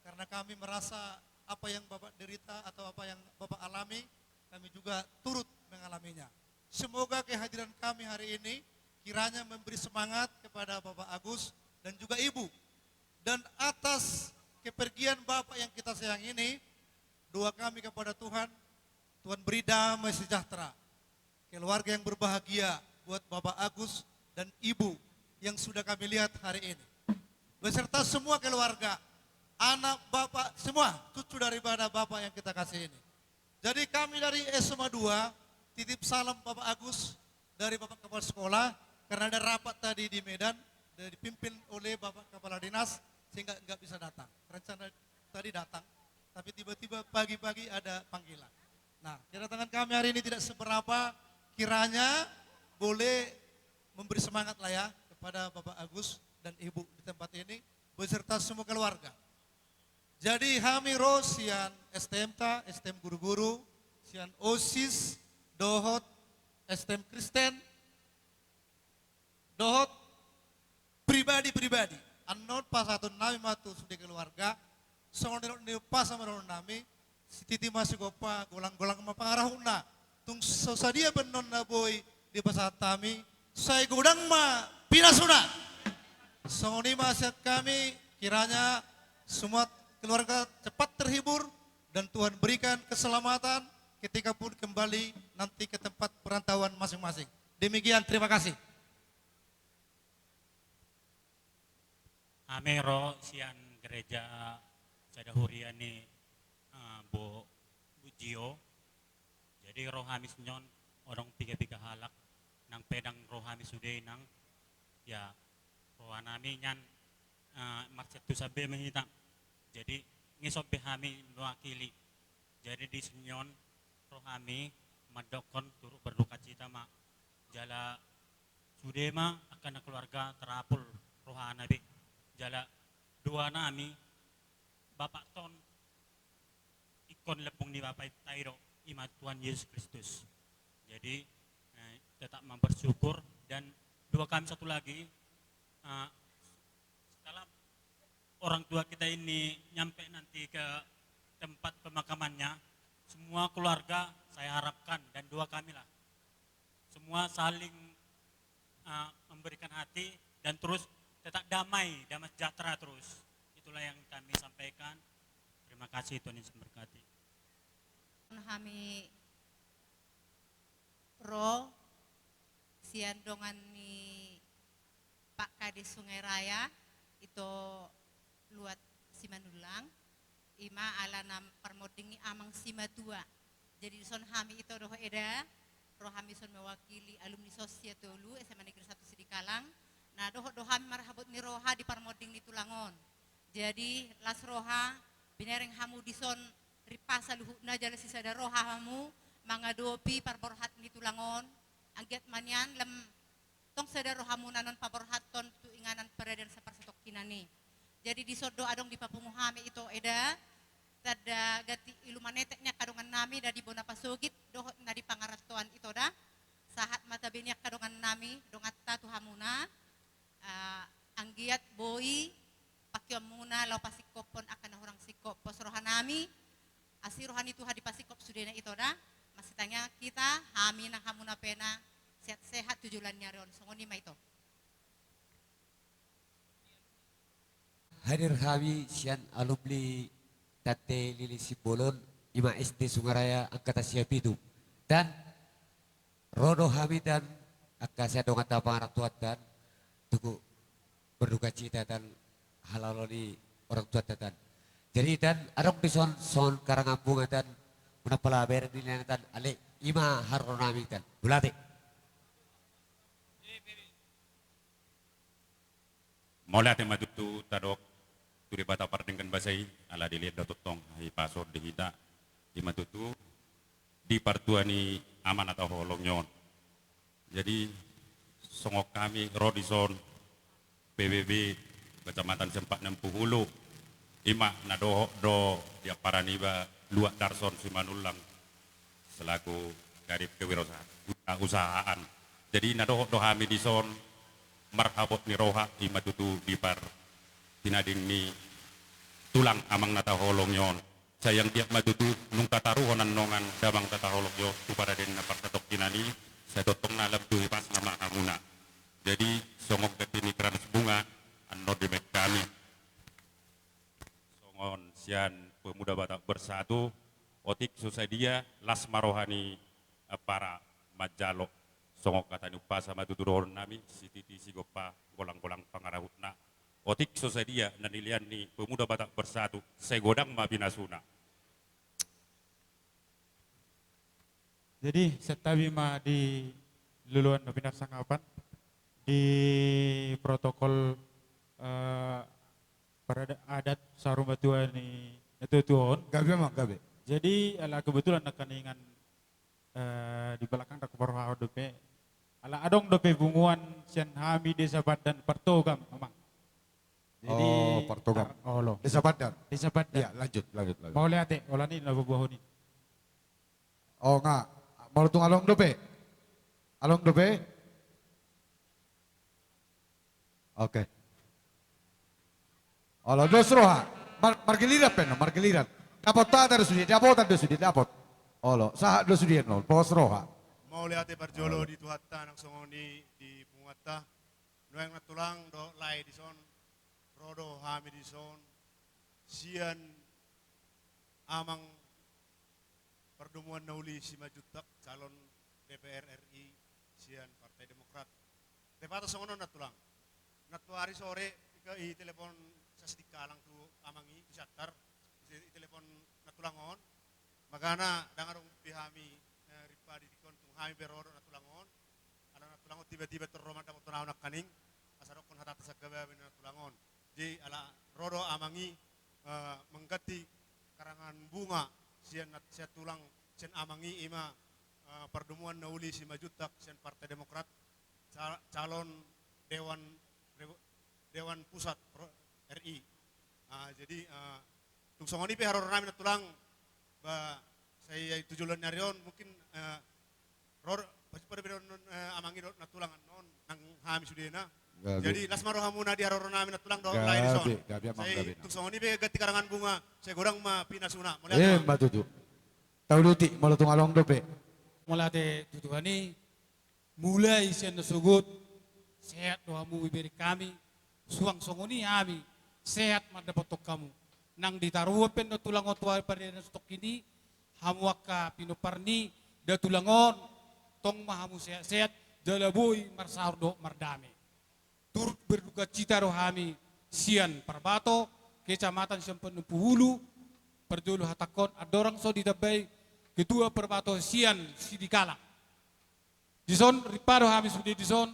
karena kami merasa apa yang Bapak derita atau apa yang Bapak alami, kami juga turut mengalaminya. Semoga kehadiran kami hari ini kiranya memberi semangat kepada Bapak Agus dan juga Ibu. Dan atas kepergian Bapak yang kita sayang ini, doa kami kepada Tuhan, Tuhan beri damai sejahtera, keluarga yang berbahagia buat Bapak Agus dan Ibu yang sudah kami lihat hari ini, beserta semua keluarga, anak Bapak semua, cucu daripada Bapak yang kita kasih ini. Jadi kami dari S M A dua titip salam Bapak Agus dari Bapak Kepala Sekolah, karena ada rapat tadi di Medan, dari dipimpin oleh Bapak Kepala Dinas, sehingga nggak bisa datang. Rencana tadi datang, tapi tiba-tiba pagi-pagi ada panggilan. Nah, kedatangan kami hari ini tidak seberapa, kiranya boleh memberi semangat lah ya kepada Bapak Agus dan Ibu di tempat ini beserta semua keluarga. Jadi hami ro sian S T M ta, S T M guru-guru, sian OSIS, dohot S T M Kristen, dohot pribadi-pribadi. Annon pasahatonnami ma tu sude keluarga, songon nidok ni umpasa ma dohononnami, sititi ma sigompa, golang-golang ma pangarahutna. Tung so sadia pe annon na boi dipasahat hami, sai godang ma pinasuna. Songon i ma sian hami, kiranya semua keluarga cepat terhibur dan Tuhan berikan keselamatan ketika pun kembali nanti ke tempat perantauan masing-masing. Demikian, terima kasih. Hami ro sian gereja sada huria ni, eh, Bo-, Bujio. Jadi ro hami songon on, adong piga-piga halak, nang pe ndang ro hami sude nang, ya, rohanami nian, eh, marsiantusan be ma hita. Jadi ngeson be hami mewakili. Jadi di songon on ro hami mandokkon turut berduka cita ma. Jala sude ma angka na keluarga tarapul rohana be. Jala doanami, Bapak ton ingkon lambung ni Bapak i do, ima Tuhan Yesus Kristus. Jadi, eh, tetap ma bersyukur. Dan doa kami satu lagi, eh, setelah orang tua kita ini nyampe nanti ke tempat pemakamannya, semua keluarga saya harapkan dan doa kami lah, semua saling, eh, memberikan hati dan terus tetap damai, damai sejahtera terus. Itulah yang kami sampaikan. Terima kasih, Tuhan Yesus memberkati. Hami ro sian dongan ni Pak Kades Sungai Raya, ito Luat Simanullang, ima ala na parmonding ni amang simatua. Jadi dison hami ito dohot eda, ro hami dison mewakili alumni Sosia tolu S M A Negeri satu Sidikalang, na dohot do hami marhabot ni roha di parmonding ni tulang on. Jadi las roha, binereng hamu dison, rimpasa luhutna jala sisada roha hamu mangadopi parborhat ni tulang on. Anggiat ma nian lam tong sada rohamuna annon paborhathon Jadi dison do adong dipapungu hami ito eda, tanda ganti ilumanetek ni angka dongan nami na di bona pasogit dohot na di pangarantoan ito da. Sahat ma tabe ni angka dongan nami, donganta tu hamuna. Ah, anggiat boi pangkeonmuna laho pasingkophon angka na hurang singkop. Pos roha nami, asi roha ni Tuhan dipasingkop sudena ito da. Masitangiangan hita, hami nang hamuna pe na sehat-sehat tu joloan ni ari on. Songon i ma ito. Hadir hami sian alumni Tante Lili Simbolon, i ma S D Sungaraya angkatan sia pitu. Dan ro do hami dan angka sian donganta pangarantoan dan tuku berduka cita dan halalo ni orang tuanta dan. Jadi dan adong dison songon karangan bunga dan unang pola bere ni leleng dan ale i ma haroro nami dan. Mauliate. Mauliate ma tutu tadok tu Debata pardenggan basa i, ala dilehon do tongtong hahipason di hita, i ma tutu di partua ni ama na taholongi on. Jadi songon hami ro dison P B B Kecamatan Sempak Nampuhulu, i ma na dohot do di ampara niba Luak Darson Simanullang selaku kadif kewirausahaan, usahaan. Jadi na dohot do hami dison marhabot ni roha i ma tutu di partinading ni tulang amang na taholongi on. Sai anggiat ma tutu nunga tataruhon annon damang na taholongi on tu paradena parsatongkinan i, sai tongtong na lam tu hipasna ma hamuna. Jadi songon ganti ni karangan bunga annon dibaen hami. Songon sian Pemuda Batak Bersatu, otik so sadia, las ma roha ni ampara manjalo. Songon hata ni umpasa ma tutu dohonon nami, sititi sigompa, golang-golang pangarahutna. Otik so sadia na nilehon ni Pemuda Batak Bersatu, sai godang ma pinasuna. Jadi santabi ma di luluan na pinarsangapan di protokol, eh, parada-, adat saur matua ni natuatua on. Gabe ma, gabe. Jadi ala kebetulan nangkaningan, eh, di belakang ndang huparrohahon dope. Ala adong dope punguan sian hami Desa Pandan Partogam, Amang. Jadi, oh, Partogam. Ar-, olo. Desa Pandan. Desa Pandan. Iya, lanjut, lanjut, lanjut. Mauliate, holan i na paboahon i. Oh, nga. Molo tung adong dope? Adong dope? Oke. Olo, dos roha. Mar-, margiliran pe annon, margiliran. Dapot hata do sude, dapotan do sude, dapot. Olo, sahat do sude annon, pos roha. Mauliate parjolo di Tuhanta nang songon i di punguanta. Nuaeng nantulang dohot lae dison, ro do hami dison sian amang Pardomuan Na Uli Simanjuntak, calon D P R R I sian Partai Demokrat. Tepatna songon on nantulang. Nantuari sore i, i telepon Sasdikalang tu amang i, tu Siantar, i, i telepon nantulang on. Makana ndang adong be hami, eh, rimpadi dikon tung hami be ro dohot nantulang on. Ala nantulang on tiba-tiba tor ro mandapothon ahu nangkaning, asa dokkon hatanta sanggabe ni nantulang on. Jadi ala ro do amang i, eh, mengganti karangan bunga sian nat-, sian tulang, sian amang i, i ma, eh, Pardomuan Na Uli Simanjuntak sian Partai Demokrat, ca-, calon Dewan Rebu-, Dewan Pusat Pro-, R I. Ah, jadi, ah, tung songon i pe haroro nami nantulang, ba, sai tu joloan ni ari on mungkin, eh, ro-, pasti pada beda on, eh, amang i dohot nantulang annon, nang hami sudena. Gabe. Jadi, las ma rohamuna di haroro nami nantulang dohot lae dison. Gabe, gabe, amang, sai gabe, tung songon i pe ganti karangan bunga, sai godang ma pinasuna. Mauliate. Eh, ma tutu. Tauduti, molo tung adong dope. Mauliate tu Tuhan i, mulai sian na sogot, sehat do hamu ibereng hami, suang songon i hami, sehat mandapothon hamu. Nang ditaruhon pe annon tulang on tu ari parade na sitongkin i, hamu angka pinompar ni da tulang on, tong ma hamu sehat-sehat, jala boi marsaor dohot mardame. Turut berduka cita do hami sian Parbato, Kecamatan Sempak Nampuhulu, parjolo hatangkon andorang so ditambai Ketua Parbato sian Sidikalang. Dison, ripado hami sude dison,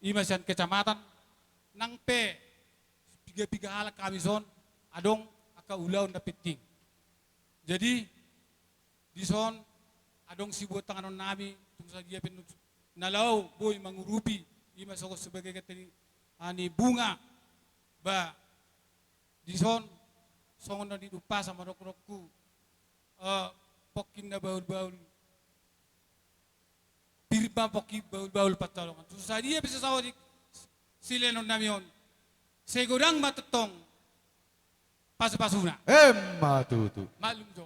i ma sian kecamatan, nang pe piga-piga halak hami son, adong angka ulaon na penting. Jadi, dison, adong sibuat tanganon nami, tung sadia pe na laho boi mangurupi, i ma songon sebagai ganti ni, ah, ni bunga, ba, Dison, songon na nidok umpasa ma dohononku, eh, pongki na bahulbahul. Pir ma pongki bahulbahul pantarongan. Tung sadia pe so saotik silehononnami on, sai godang ma tongtong pasupasuna. Emma tutu. Maklum jo.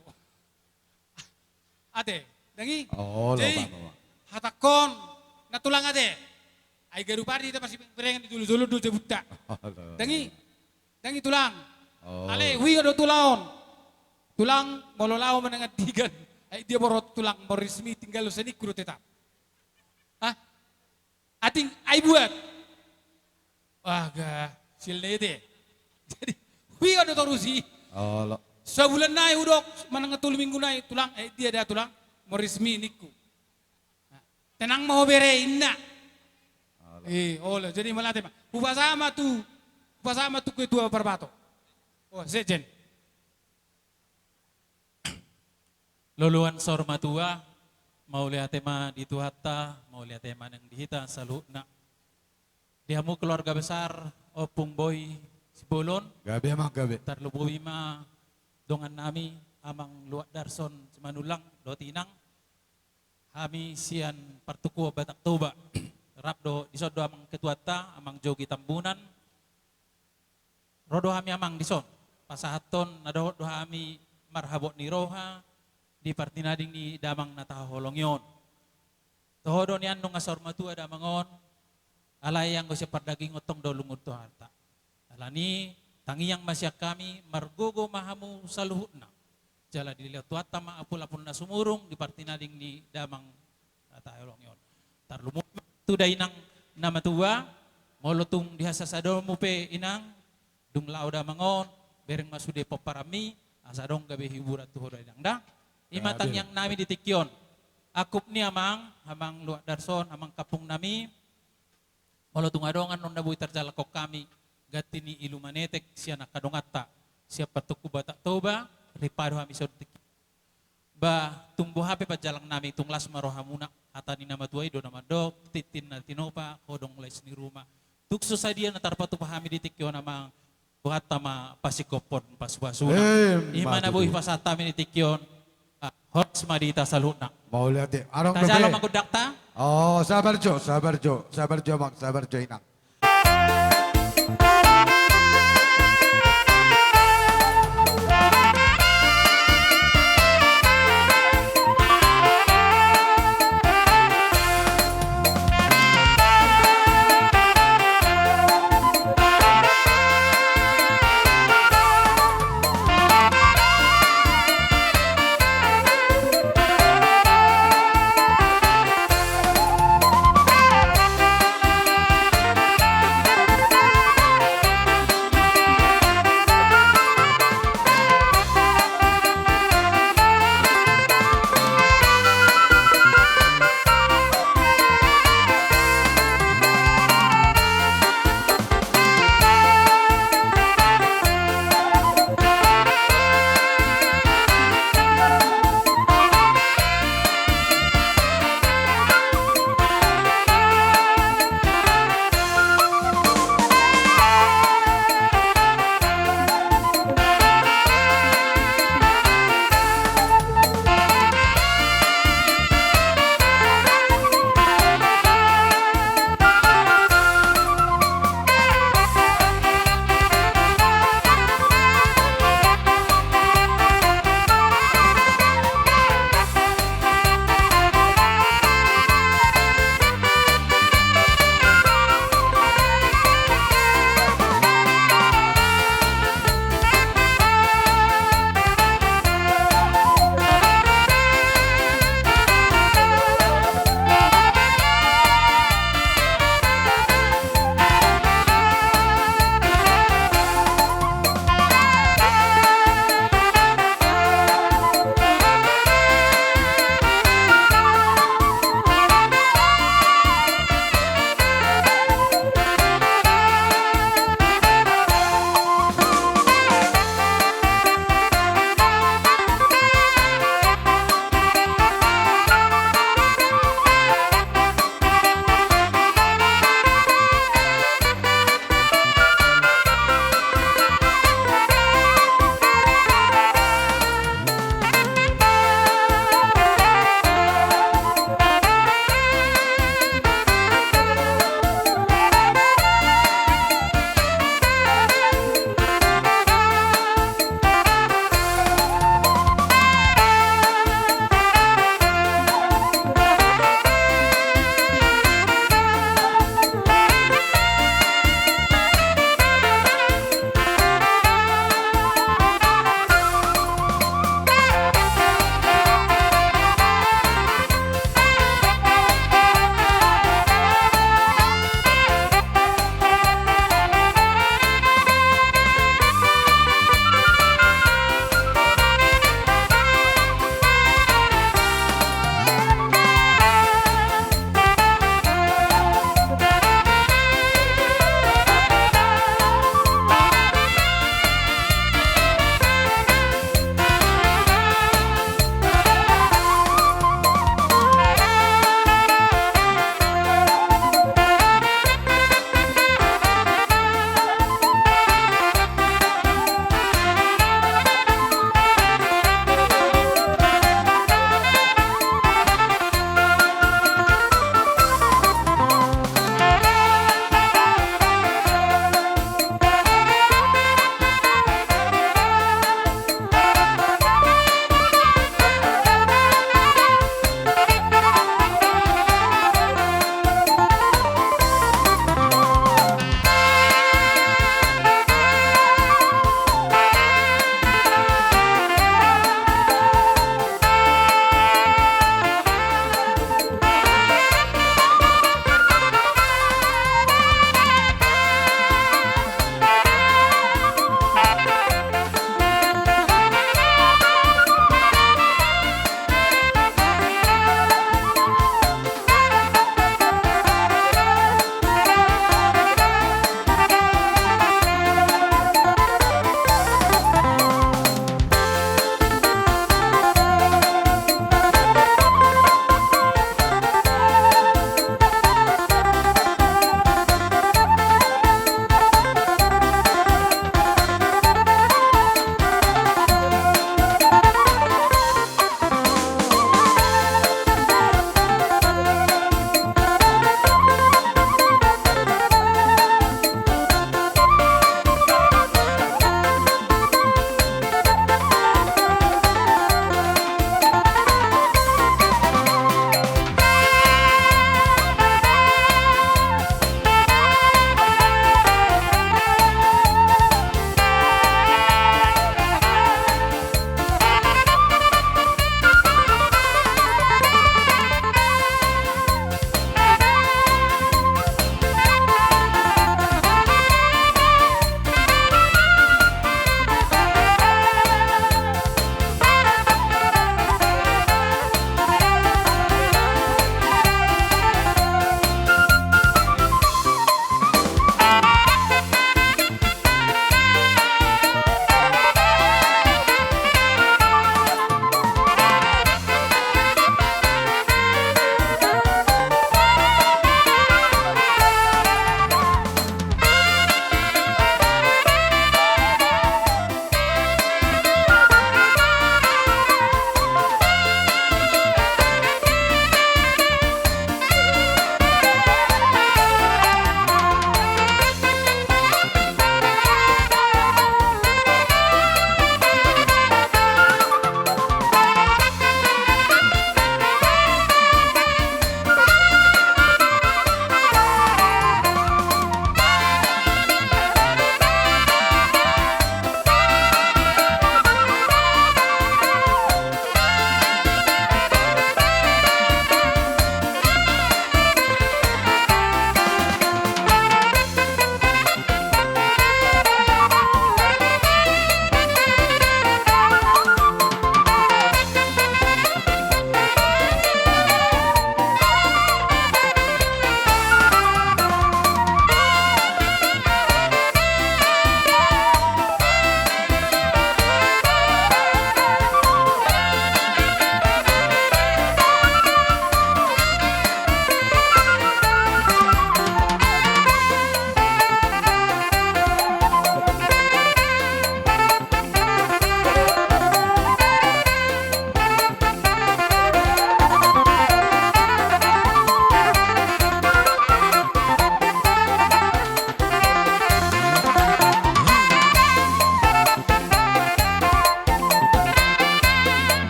Ate, dang i? Olo, jadi, Pak, Pak. Hatangkon, na tulang ate. Ai garu pari hita masih bereng di jolo-jolo do jabunta. Olo. Dang i? Dang i tulang. Olo. Alai, huingot do tulang on. Tulang, molo laho manang andigan. Ai dia borot tulang, molo resmi tinggal do sian ningku do tetap. Hah? Atik, ai buat. Wah, ga, silehon i ate. Jadi, huingot do torusi. Olo. Sabulan nai hudok, manang tolu minggu nai, tulang, eh, dia da tulang, molo resmi ningku. Nah, tenang ma ho bere, inna. Olo. Eh, olo, jadi mauliate ma. Hupasahat ma tu, hupasahat ma tu ketua Parbato. Oh, sekjen. Loloan saur matua, mauliate ma di Tuhanta, mauliate ma nang di hita saluhutna. Di hamu keluarga besar Ompung Boi Simbolon. Gabe, Amang, gabe. Tarlumobi ma dongannami, Amang Luat Darson Simanullang, dohot inang. Hami sian Partungkoan Batak Toba. Rap do, dison do amang ketuanta, Amang Jogi Tambunan. Ro do hami, Amang, dison pasahathon na dohot do hami marhabot ni roha di partinading ni damang na tahaholongi on. Toho do nian nunga saur matua damang on, alai anggo sian pardagingon tong do lungun tu hata. Alani, tangiang ma sian hami, margogo ma hamu saluhutna. Jala dilehon Tuhanta ma apul-apul na sumurung di partinading ni damang na tahaholongi on. Tarlumobi ma tu da inang na matua, molo tung di hasasadomu pe inang, dung laho damang on, bereng ma sude pomparanmi, asa adong gabe hiburan tu ho da inang da. I ma tangiangnami di tingki on. Angkup ni amang, Amang Luat Darson, amang kampungnami, molo tung adong annon na boi tarjalakhon hami, ganti ni ilu manetek sian angka donganta, sian Partungkoan Batak Toba, ripado hami songon tingki. Ba, tung boha pe panjalangnami, tung las ma rohamuna, hata ni na matua i do na mandok, tintin na tinopa, hodong lais ni ruma. Tung so sadia na tarpatupa hami di tingki on, Amang, Tuhanta ma pasingkophon pasupasuna. Eh, i ma na boi pasahat hami di tingki on. Ah, horas ma di hita saluhutna. Mauliate. Adong dope. Tajalo ma gondangta. Oh, sabar jo, sabar jo, sabar jo, Amang, sabar jo, inang.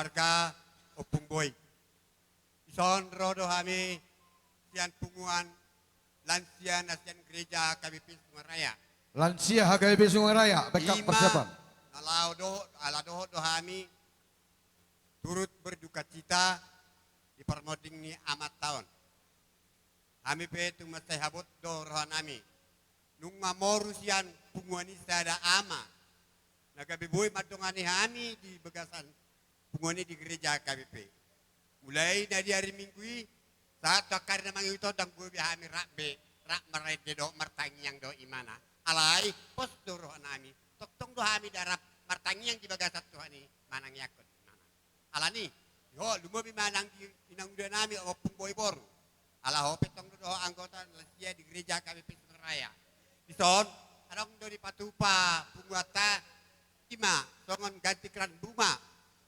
Warga Ompung Boi. Dison ro do hami sian punguan lansia na sian gereja H K B P Sungai Raya. Lansia H K B P Sungai Raya, bengkak. Ima, persiapan. Na laho dohot, ala dohot do hami turut berdukacita di parmonding ni amanta on. Hami pe tung mansai habot do rohanami. Nunga moru sian punguan i sada ama na gabe boi mandongani hami di bagasan punguan i di gereja H K B P. Mulai na di ari Minggu i sahat tu angka ari na mangihut on, ndang boi be hami rap be, rap marende dohot martangiang dohot imana. Alai pos do rohanami, tongtong do hami da rap martangiang di bagasan Tuhan i manangiangkon imana. Alani i, ho, lumobi ma nang di inanguda nami Ompung Boi boru. Ala ho pe tong do dohot anggota lansia di gereja H K B P Sungai Raya. Dison adong do dipatupa punguanta, ima songon ganti keran bunga,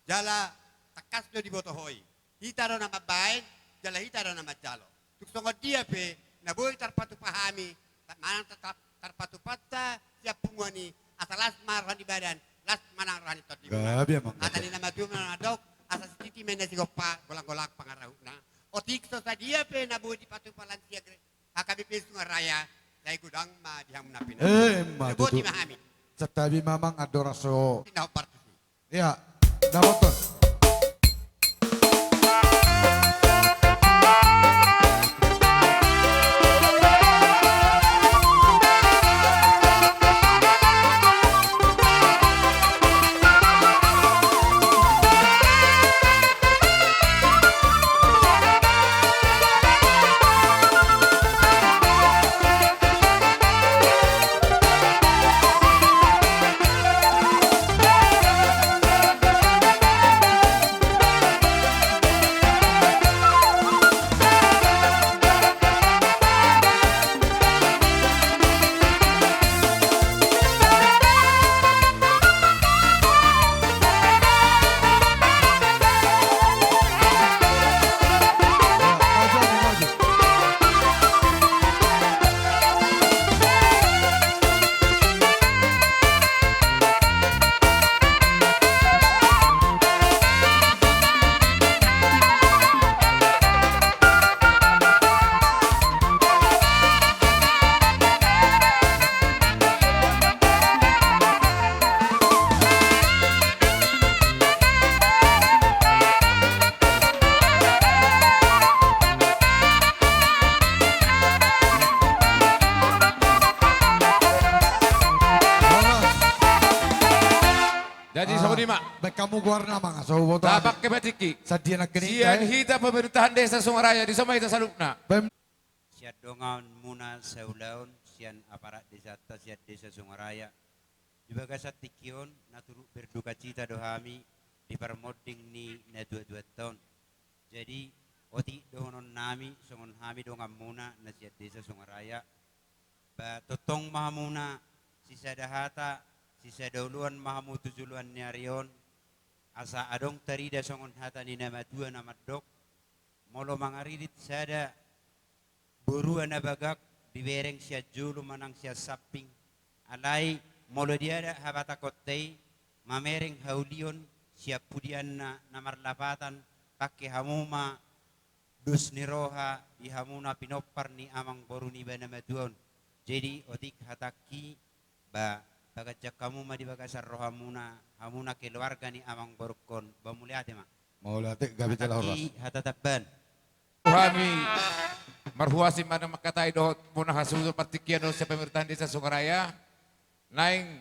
jala tangkas do diboto ho i. Hita do na mambaen, jala hita do na manjalo. Tung songon dia pe na boi tarpatupa hami, ta-, manang tetap tarpatupanta sian punguan i, asa las ma roha ni badan, las ma nang roha ni tondi. Gabe, amang, gabe. Hata ni na matua ma na mandok, asa sititi ma inna sigompa, golang-golang pangarahutna. Otik so sadia pe na boi dipatupa lansia gere-, H K B P Sungai Raya, sai godang ma di hamu na pinangido. Eh, ima tutu. Botima hami. Santabi ma, amang, andorang so. Pinda hombar tusi. Ia, dapothon. Jadi, ah, songon i ma. Baen hamu goarna, amang, asa huboto. Tapake ma tingki. Sadia nangkin i, sian, eh, hita pemerintahan desa Sungai Raya, dison ma hita saluhutna. Baen. Sian donganmuna saulaon, sian aparat desanta, sian desa Sungai Raya. Di bagasan tingki on, na turut berdukacita do hami di parmonding ni natua-tuanta on. Jadi, otik dohononnami, songon hami donganmuna na sian desa Sungai Raya, ba tongtong ma hamuna sisada hata, sisada oloan ma hamu tu joloan ni ari on, asa adong tarida songon hata ni na matua na mandok, molo mangaridit sada borua na bagak dibereng sian jolo manang sian samping, alai molo diadat habatahonta i, mamereng haulion sian pudianna na marlapatan, pangke hamu ma dos ni roha di hamu na pinompar ni amangboru niba na matua on. Jadi, otik hatangki, ba, paganjang hamu ma di bagasan rohamuna, hamuna keluarga ni amangborungkon, ba, mauliate ma. Mauliate, gabe jala horas. Hatangki hata tamban. Hami marhuaso ma na mangkatai dohot bona hasuhuton partingkian on sian pemerintahan desa Sungai Raya. Naeng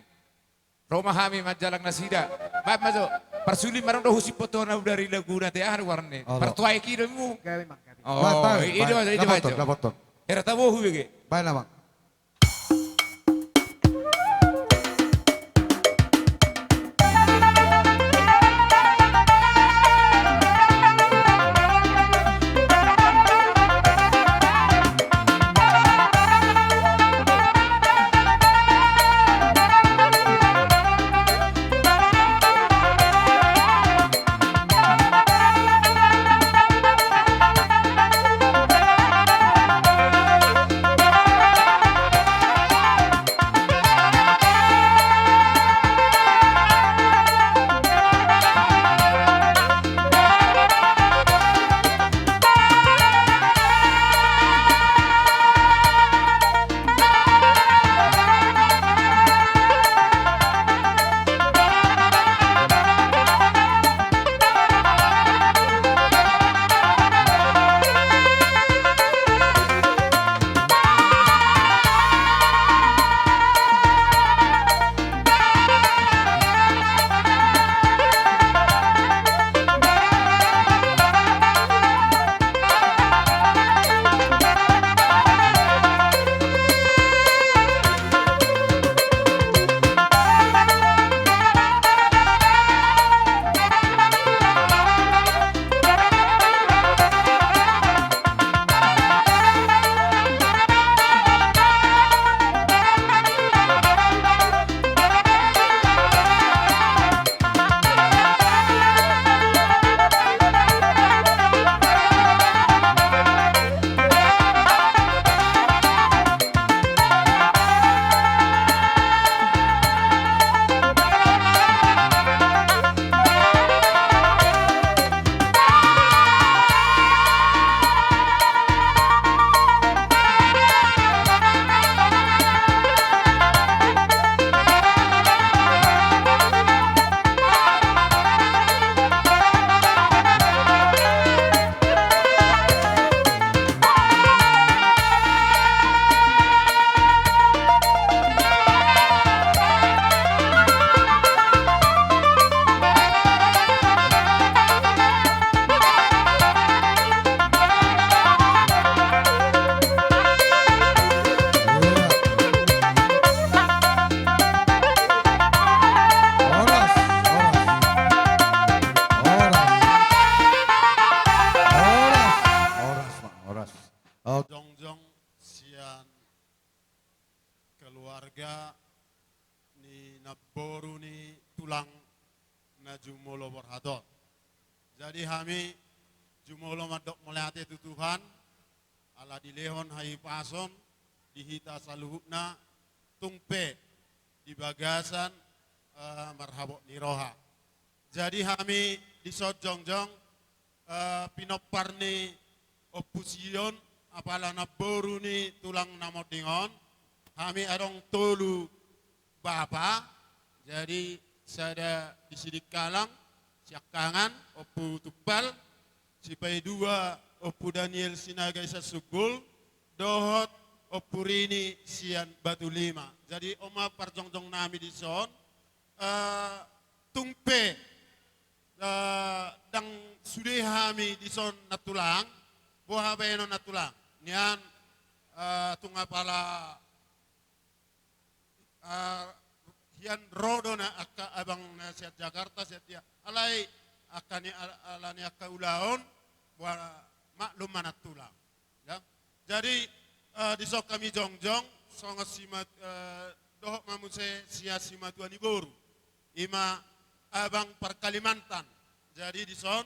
ro ma hami manjalang nasida. Baen ma jo. Parsuli ma roha do husip potona dari laguna te aha warne. Olo. Partuai ki do mu. Gabe, amang, gabe. Oh, baen, baen, i do, baen, i do, dapothon, jo. Dapothon. Hera tabohu bege. Baen, amang. Oke. Jongjong sian keluarga ni namboru ni tulang na jumolo borhat on. Jadi hami jumolo mandok mauliate tu Tuhan, ala dilehon hahipason di hita saluhutna, tung pe di bagasan, eh, marhabot ni roha. Jadi hami dison jongjong, eh, pinompar ni Ompu Sion, apala namboru ni tulang na monding on, hami adong tolu bapa, jadi sada di Sidikalang, siangkangan, Ompu Tumpal, sipaidua, Ompu Daniel Sinaga sian Sunggul, dohot Ompu Rini sian Batu Lima. Jadi on ma parjongjong nami dison, eh, tung pe, eh, ndang sude hami dison nantulang, boha baenon nantulang. Nian, eh, tung apala, eh, hian ro do na angka abang na sian Jakarta, sian dia. Alai angka ni al-, ala ni angka ulaon, boha maklum ma nantulang. Ya. Jadi, eh, dison hami jongjong, songon simat-, eh, dohot ma muse sian simatua ni boru. Ima abang par Kalimantan. Jadi dison,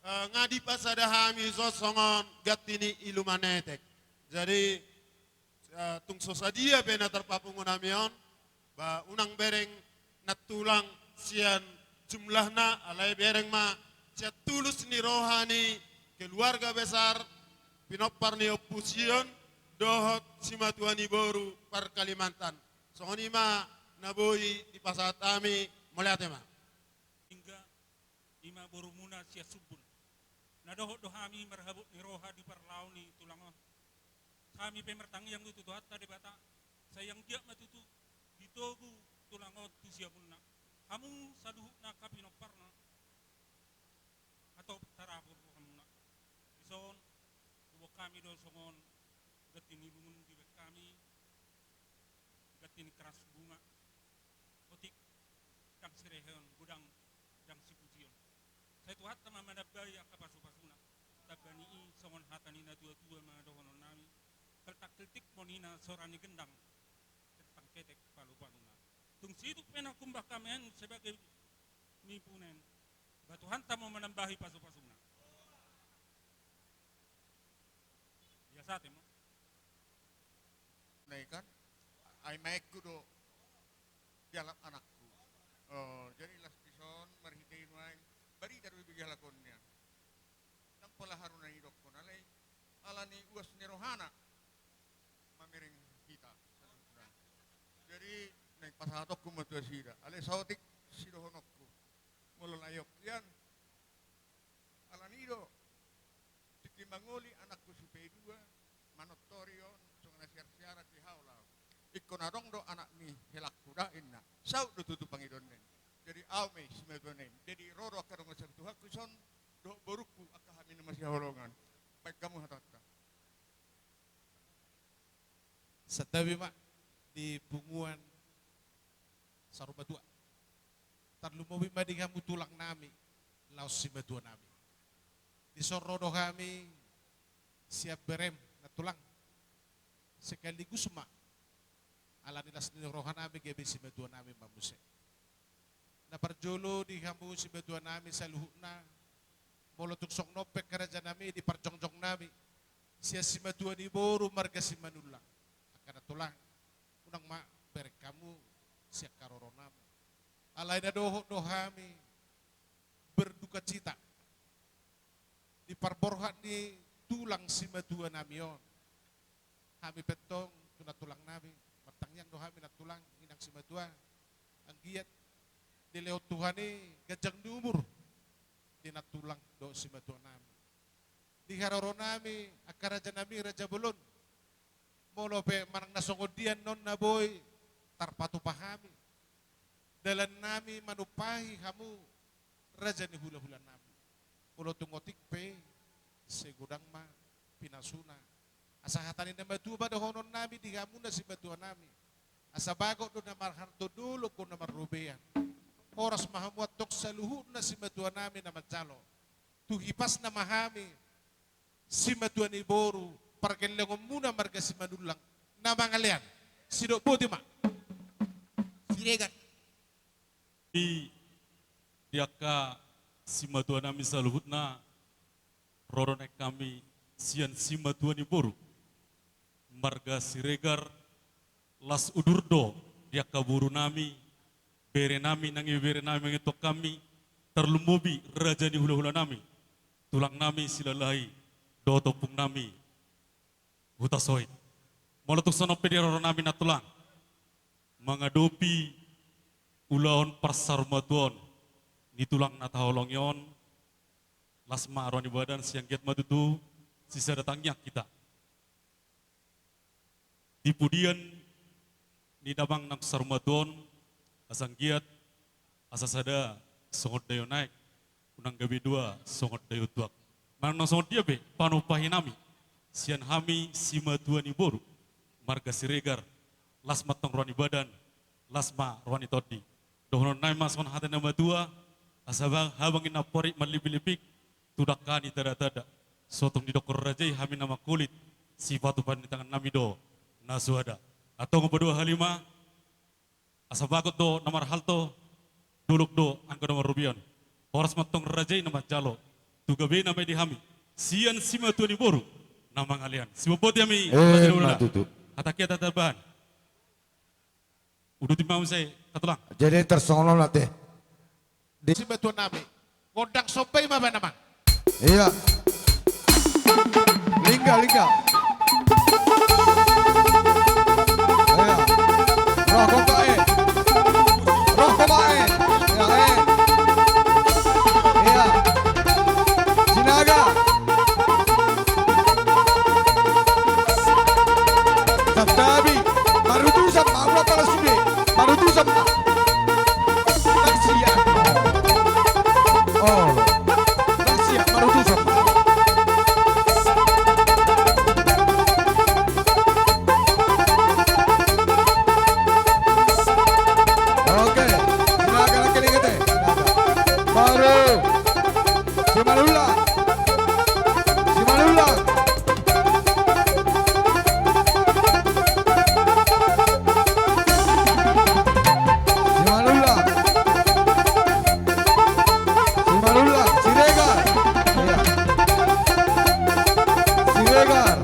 eh, nga dipasada hami dison songon ganti ni iluman etek. Jadi, eh, tung so sadia pe na tarpapungu nami on, ba unang bereng nantulang sian jumlahna, alai bereng ma sian tulus ni roha ni keluarga besar pinompar ni Ompu Sion dohot simatua ni boru par Kalimantan. Songon i ma na boi dipasahat hami, mauliate ma. Hingga ima borumuna sian Sunggul. Na dohot do hami marhabot ni roha di parlao ni tulang on. Hami pe martangiang do tu Tuhanta Debata, sai anggiat ma tutu ditogu tulang on tu siamunna. Hamu saluhutna angka pinomparna, hatop tarapul rohamuna. Dison, huboan hami do songon ganti ni lungun dibaen hami, ganti ni keras bunga. Otik, ndang sirehon godang, ndang sipujion. Sai Tuhanta ma manambai angka pasupasuna. Tamba ni i songon hata ni natuatua ma dohonon nami. Keltak keltik ma ninna sora ni gendang, tertang ketek palupaluna. Tung situtu pe na humbahas hami sebagai ni punen, ba Tuhanta ma manambai pasupasuna. Biasa te ma. Nah, kan? Ai maekku do dialap anakku. Oh, jadi las dison marhite i nuaeng barita do ibege halak on nian. Ndang pola haru na nidokkon, alai ala ni uas ni rohana mamereng hita saluhutna. Jadi naeng pasahatonku ma tu nasida, alai saotik sidohononku. Molo layok ian, ala ni do tingki mangoli anakku sipaidua, manortor i on songon na siarsiaran di haola. Ingkon adong do anak ni helangku da inna. Saut do tutu pangidoanna i. Jadi au ma i simatuana i. Jadi ro do angka dongan sahali Tuhanku dison dohot borungku angka hami na masihaholongan. Baen hamu hatanta. Santabi ma di punguan saur matua. Tarlumobi ma di hamu tulang nami laos simatua nami. Dison ro do hami sian berem nantulang. Sekaligus ma ala ni las ni roha nami gabe simatua nami ma muse. Na parjolo di hamu simatua nami saluhutna, molo tung songon on pe angka raja nami di parjongjong nami, sian simatua ni boru marga Simanullang. Angka nantulang, unang ma bereng hamu sian haroro nami. Alai na dohot do hami berduka cita di parborhat ni tulang simatua nami on. Hami pe antong tu nantulang nami, martangiang do hami nantulang, inang simatua, anggiat dilehon Tuhan i ganjang ni umur di nantulang dohot simatua nami. Di haroro nami, angka raja nami, raja bolon, molo pe manang na songon dia annon na boi tarpatupa hami, dalan nami manumpahi hamu raja ni hulahula nami. Molo tung otik pe, sai godang ma pinasuna. Asa hata ni na matua ma dohonon nami di hamu na simatua nami. Asa bagot do na marharto, dolok do na marrobean. Horas ma hamu antong saluhutna simatua nami na manjalo. Tu hipasna ma hami simatua ni boru pargellengonmuna marga Simanullang na mangalean. Sidok boti ma. Siregar. Di, di angka simatuanami saluhutna, ro do nai hami sian simatua ni boru marga Siregar, las udur do di angka borunami, berenami, nang ibeberenami mangihuthon hami, tarlumobi raja ni hulahulanami, tulangnami Silalahi dohot ompungnami Hutasoit. Molo tung songon on pe di roronami na tulang, mangadopi ulaon parsarumatuaon ni tulang na taholongi on, las ma roha ni badan, sai anggiat ma tutu sisada tangiang hita di pudian ni damang na sarumatua on, asa anggiat asa sada songon daion aek, unang gabe dua songon daion tuak. Manang na songon dia pe panumpahinami sian hami simatua ni boru marga Siregar, las ma antong roha ni badan, las ma roha ni tondi. Dohononnami ma songon hata ni na matua, asa ba-, habang ni na amporik, mallipik-lipik tu dangka ni tanda-tanda. So tung didokkon raja i, hami na mangkulit, sipatupa ni tangannami do na suada. Antong paduahali ma, asa bagot do na marhalto, dolok do angka na marrobean. Horas ma antong raja i na manjalo, tu gabena ma i di hami sian simatua ni boru na mangalean. Siboan boti hami. Eh, raja ni hulahula. Tutu. Hatangki hata tambahan. Uduti ma muse, Katulang. Jadi tarsongon on ate. Di simatuanami. Gondang somba i ma baen, amang. Iya. Lingga, lingga. Iya. Rokok bae. Rokok bae. Iya, eh. Iya. Sinaga. Taptabi. Marutusan ma, ula pala sude. Marutusan ma. Lansia. Oh. Lansia, marutusan ma. Oke. Sinaga lagi nih, kete. Baru. Simanullang. Simanullang. Simanullang. Simanullang. Siregar. Iya. Siregar.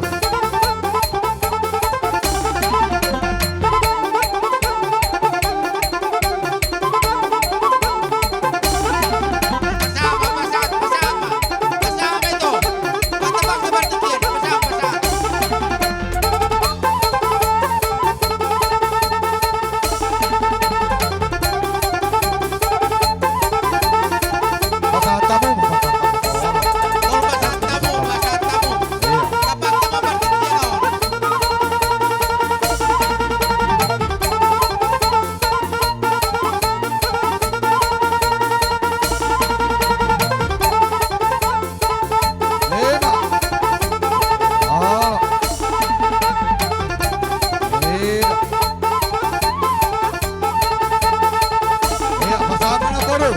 Iya, pasahat ma na boru.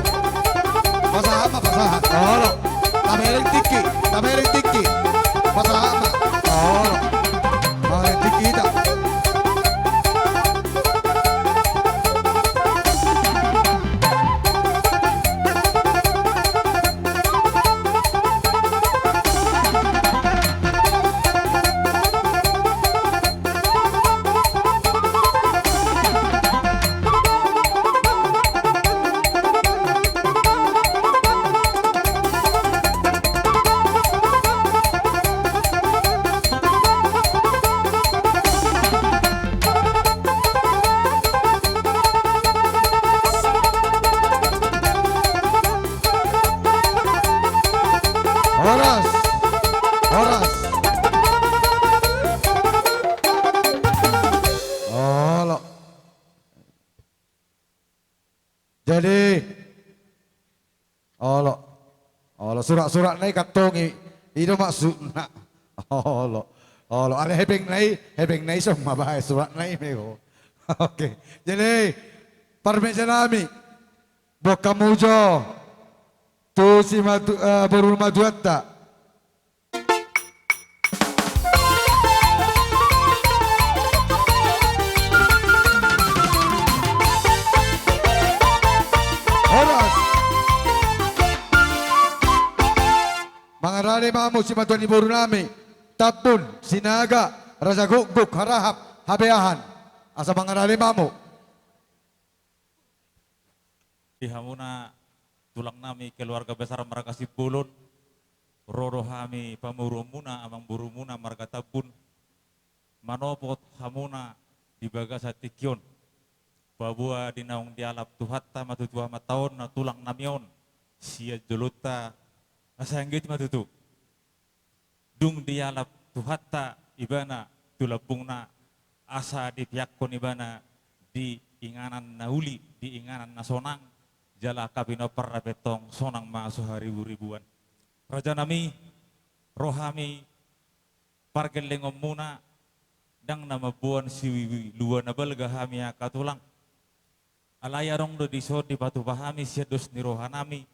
Pasahat ma, pasahat. Olo. Tabereng tingki, tabereng tingki. Pasahat ma. Olo. Tabereng tingki hita. Horas. Horas. Olo. Jadi, olo. Olo, surak-surak na i kantong i. I do maksudna. Olo. Olo, alai hepeng na i, hepeng na i so mabae surak na i mego. Oke. Jadi, parmeja nami. Boan hamu jo tu simatu-, eh, boru ni matuanta. Mangarale ma hamu simatua ni boru nami, Tambun, Sinaga, Raja Gukguk, Harahap, Habeahan. Asa mangarale ma hamu. Di hamuna tulang nami keluarga besar marga Simbolon, ro do hami pamoruonmuna amang borumuna marga Tambun, manopot hamuna di bagasan tingki on. Paboa di naung dialap Tuhanta ma tutu amanta on na tulang nami on sian jolonta, asa anggiat ma tutu dung dialap Tuhanta ibana tu lambungna, asa dipeakhon ibana di inganan na uli, di inganan na sonang, jala angka pinompar na pe tong sonang ma so hariburibuan. Raja nami, ro hami pargellengonmuna, ndang na mamboan silua na balga hami angka tulang. Alai adong do dison dipatupa hami sian dos ni roha nami,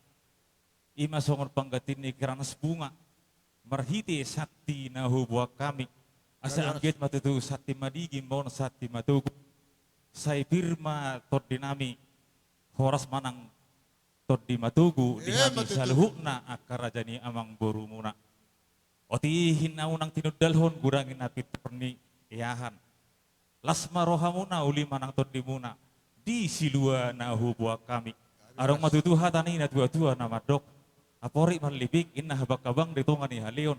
i ma songon pangganti ni keranas bunga, marhite santi na huboan hami. Asa anggiat ma tutu santi madigi ma on, santi matogu. Sai pir ma tondi nami, horas ma nang tondi matogu di hami saluhutna angka raja ni amang borumuna. Otik ninna unang tinundalhon godang i na pintor niahan. Las ma rohamuna, uli ma nang tondimuna di silua na huboan hami. Adong ma tutu hata ni natuatua na mandok: Aporik marlipik, inna habanghabang di tonga ni haleon.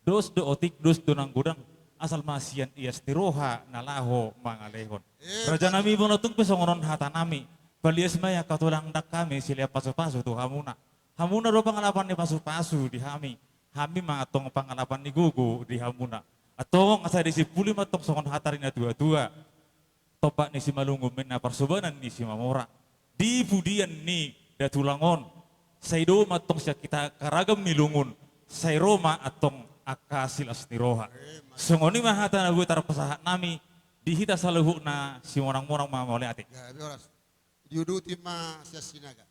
Dos do otik, dos do nang godang, asal ma sian ias ni roha na laho mangalehon. Raja nami, bona tung pe songon on hata nami, palias ma i angka tulang, ndang hami silean pasupasu tu hamuna. Hamuna do pangalapan ni pasupasu di hami, hami ma antong pangalapan ni gogo di hamuna. Antong asa disimpuli ma antong songon hata ni natuatua: Tombak ni Simalungun, ninna, parsobanan ni Simamora. Di pudian ni datulang on, sai do ma antong sian hita angka ragam ni lungun, sai ro ma antong angka silas ni roha. Songon i ma hata na boi tarpasahat nami di hita saluhutna, simonangmonang ma mauliate. Diuduti ma sian Sinaga.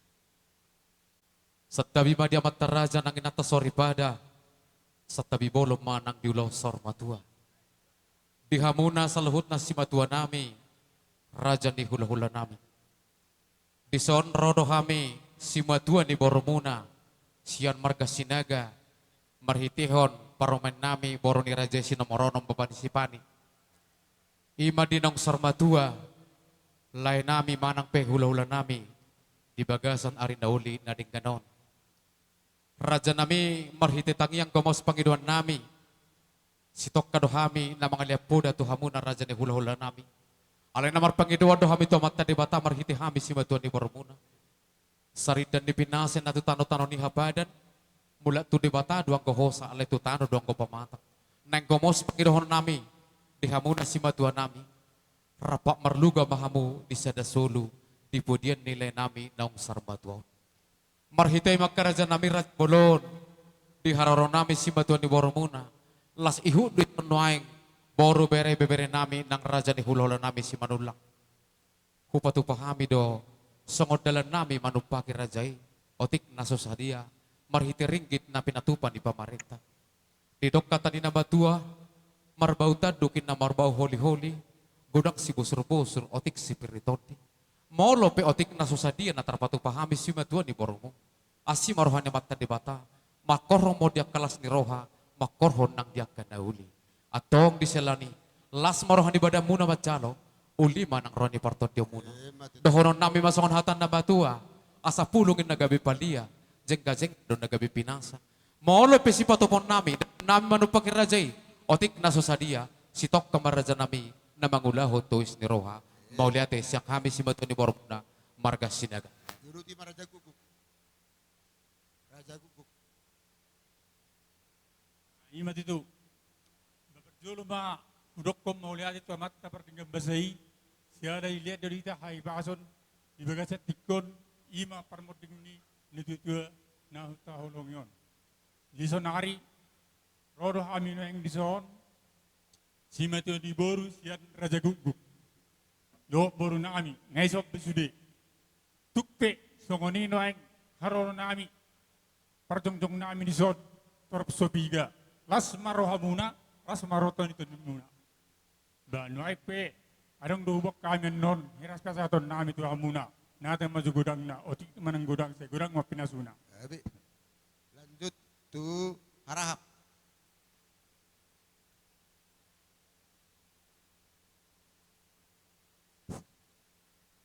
Santabi ma di amanta raja nang inanta soripada, santabi bolon ma nang di ulaon saur matua. Di hamuna saluhutna simatua nami, raja ni hulahula nami. Dison ro do hami simatua ni borumuna sian marga Sinaga, marhitehon parumaen nami boru ni raja i si nomor onom, bapa ni si Pani. I ma di naung saur matua, lae nami manang pe hulahula nami di bagasan ari na uli na denggan on. Raja nami, marhite tangiang gomos pangidoan nami, sitongka do hami na mangalean poda tu hamuna raja ni hulahula nami. Alai na marpangidoan do hami tu Amanta Debata marhite hami simatua ni borumuna. Sarindan ni pinasa na tu tanotano ni hapadan, mulak tu Debata do anggo hosa, alai tu tano do anggo pamatang. Naeng gomos pangidoan nami di hamuna simatua nami, rap marluga ma hamu di sada solu di pudian ni lae nami naung saur matua on. Marhite i ma angka raja nami, raja bolon, di haroro nami simatua ni borumuna, las ihut do i nuaeng boru, bere, ibebere nami nang raja ni hulahula nami Simanullang. Hupatupa hami do songon dalan nami manumpaki raja i, otik na so sadia, marhite ringgit na pinatupa ni pamarenta. Didok hata ni na matua: Marbau tanduk, ninna, marbau holiholi, godang sibosurbosur, otik sipir ni tondi. Molo pe otik na so sadia na tarpatupa hami simatua ni borumu, asi ma roha ni Amanta Debata, mangkorhon ma di angka las ni roha, mangkorhon nang di angka na uli. Antong di siala ni i, las ma roha ni badanmuna manjalo, uli ma nang roha ni partondionmuna. Dohonon nami ma songon hata ni na matua: Asa pulung, ninna, gabe palia, jengga, jengga do na gabe pinasa. Molo pe sipatupaon nami, nami manumpaki raja i, otik na so sadia, sitongka ma raja nami na mangulahon tois ni roha. Mauliate sian hami simatua ni borumuna marga Sinaga. Diuduti ma raja guguk. Raja guguk. I ma tutu. Parjolo ma hudokkon mauliate tu Amanta Pardenggan Basa i, siala dilean do di hita hahipason di bagasan tingki on, i ma parmonding ni natuatua na taholongi on. Di son ari, ro do hami nuaeng dison, simatua ni boru sian raja guguk dohot boru nami, nga i somba sude. Tung pe songon i nuaeng haroro nami, parjongjong nami dison, torop so piga, las ma rohamuna, las ma roha ni tondimuna. Ba nuaeng pe adong do huboan hami annon, hira sahat nami tu hamuna: Nata ma jo godangna, otik ma nang godang, sai godang ma pinasuna. Gabe. Lanjut tu Harahap.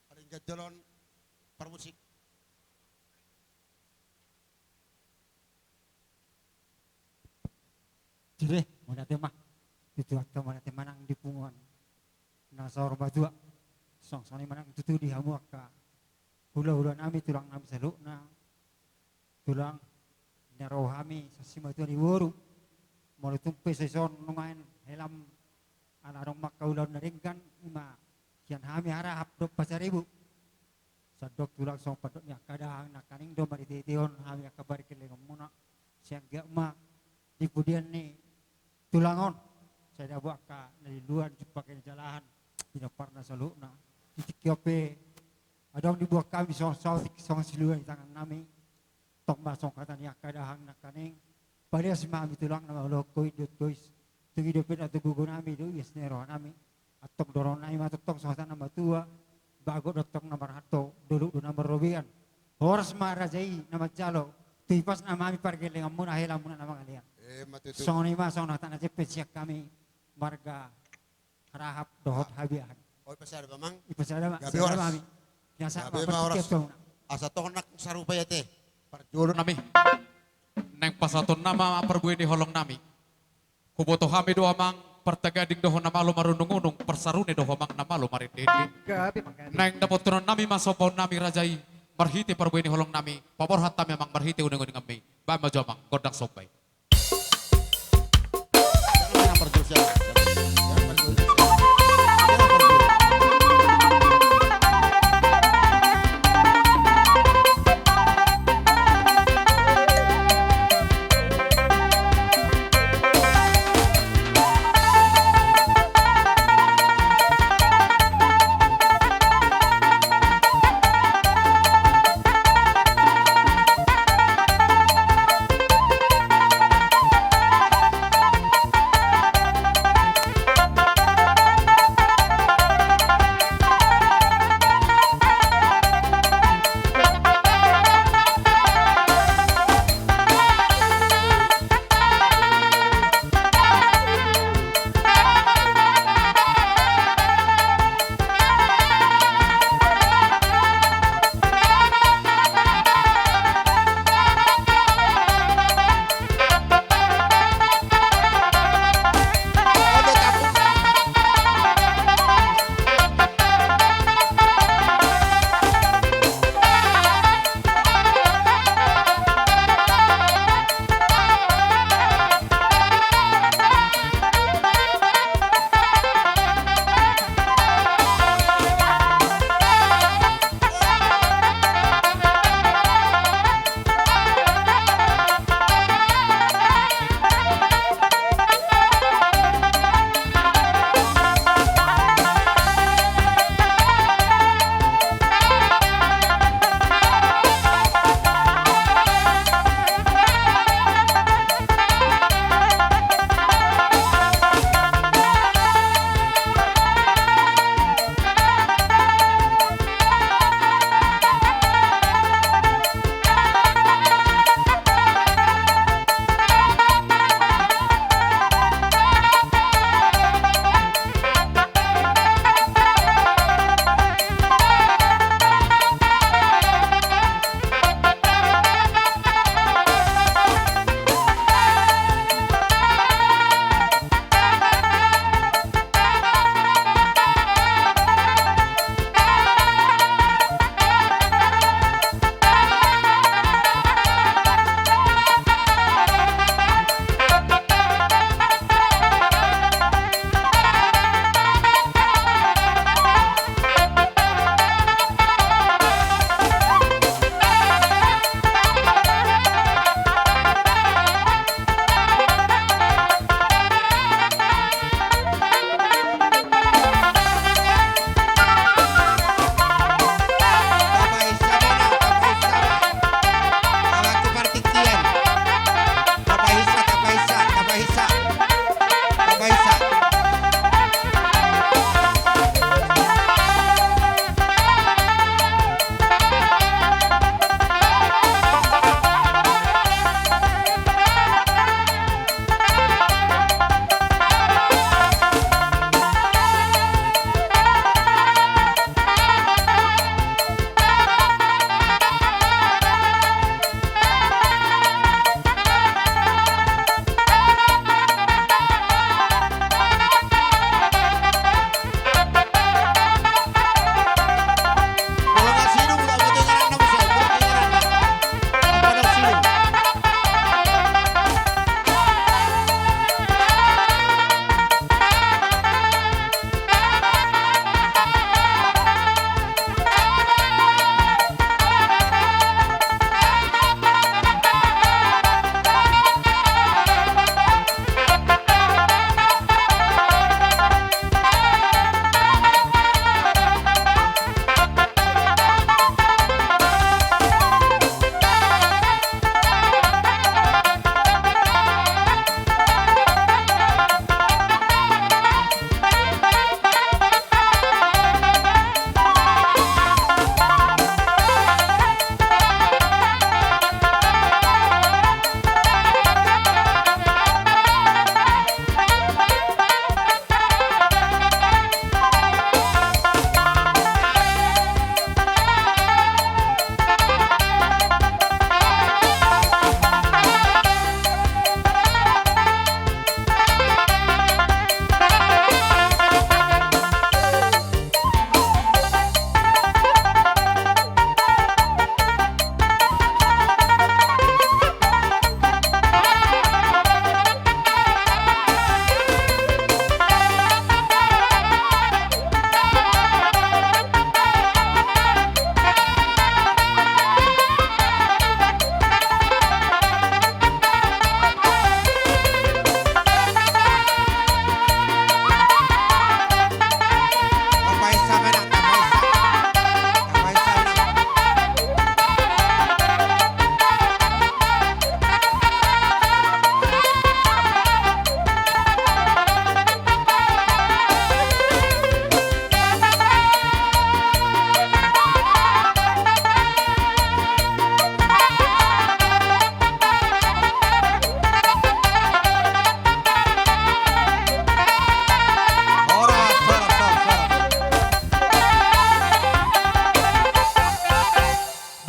Paling ganjolon parmusik. Sude, mauliate ma. Tutu, antong mauliate ma nang di punguan na saur matua. Songon i ma nang tutu di hamu angka hulahula nami, tulang nami saluhutna. Tulang, na ro hami sian simatua ni boru. Molo tung pe so dison nuaeng helam, ala adong ma angka ulaon na denggan, ima sian hami harahap dohot pasaribu. Sandok tulang, songon pandok ni angka dahahang nangkaning do marhitehiton hami angka pargellengonmuna. Sai anggiat ma di pudian ni tulang on, sai dapot angka na liluan, jumpang ni jalahan, pinomparna saluhutna. Di tingki on pe adong dibuat hami songon saotik, songon silua di tangan nami. Tong ma songon hata ni angka dahahang nangkaning, paleas ma hami tulang na mangulahon ho, ingot ho, tung i dope na tu gogo nami, dohot ias ni roha nami. Antong dohonon nami ma tongtong songon hata ni na matua, bagot do antong na marhalto, dolok do na marrobean. Horas ma raja i na manjalo, tu hipasna ma hami pargellengonmuna, helamuna na mangalean. Ima tutu. Songon i ma songon hata na jempek sian hami marga Harahap dohot Habiahan. O, ipasada ma amang. Ipasada ma. Gabe horas. Gabe ma horas. Asa tong nang sarupa i ate. Parjolo nami, naeng pasahaton nama parbue ni holong nami. Huboto hami do amang partagading do ho na malo marunungunung, parsarune do ho amang na malo marindindi. Gabe ma, gabe. Naeng dapothon nami ma sombaon nami raja i marhite parbue ni holong nami, paborhat hami amang marhite uninguninganmi. Baen ma jo amang gondang somba i.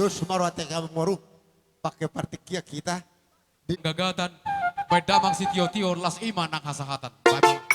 sumaru ate ka moru. Pake partingkian hita. Di gagatan, baen damang sitio-tio, las i ma nang hasahatan. Baen ma.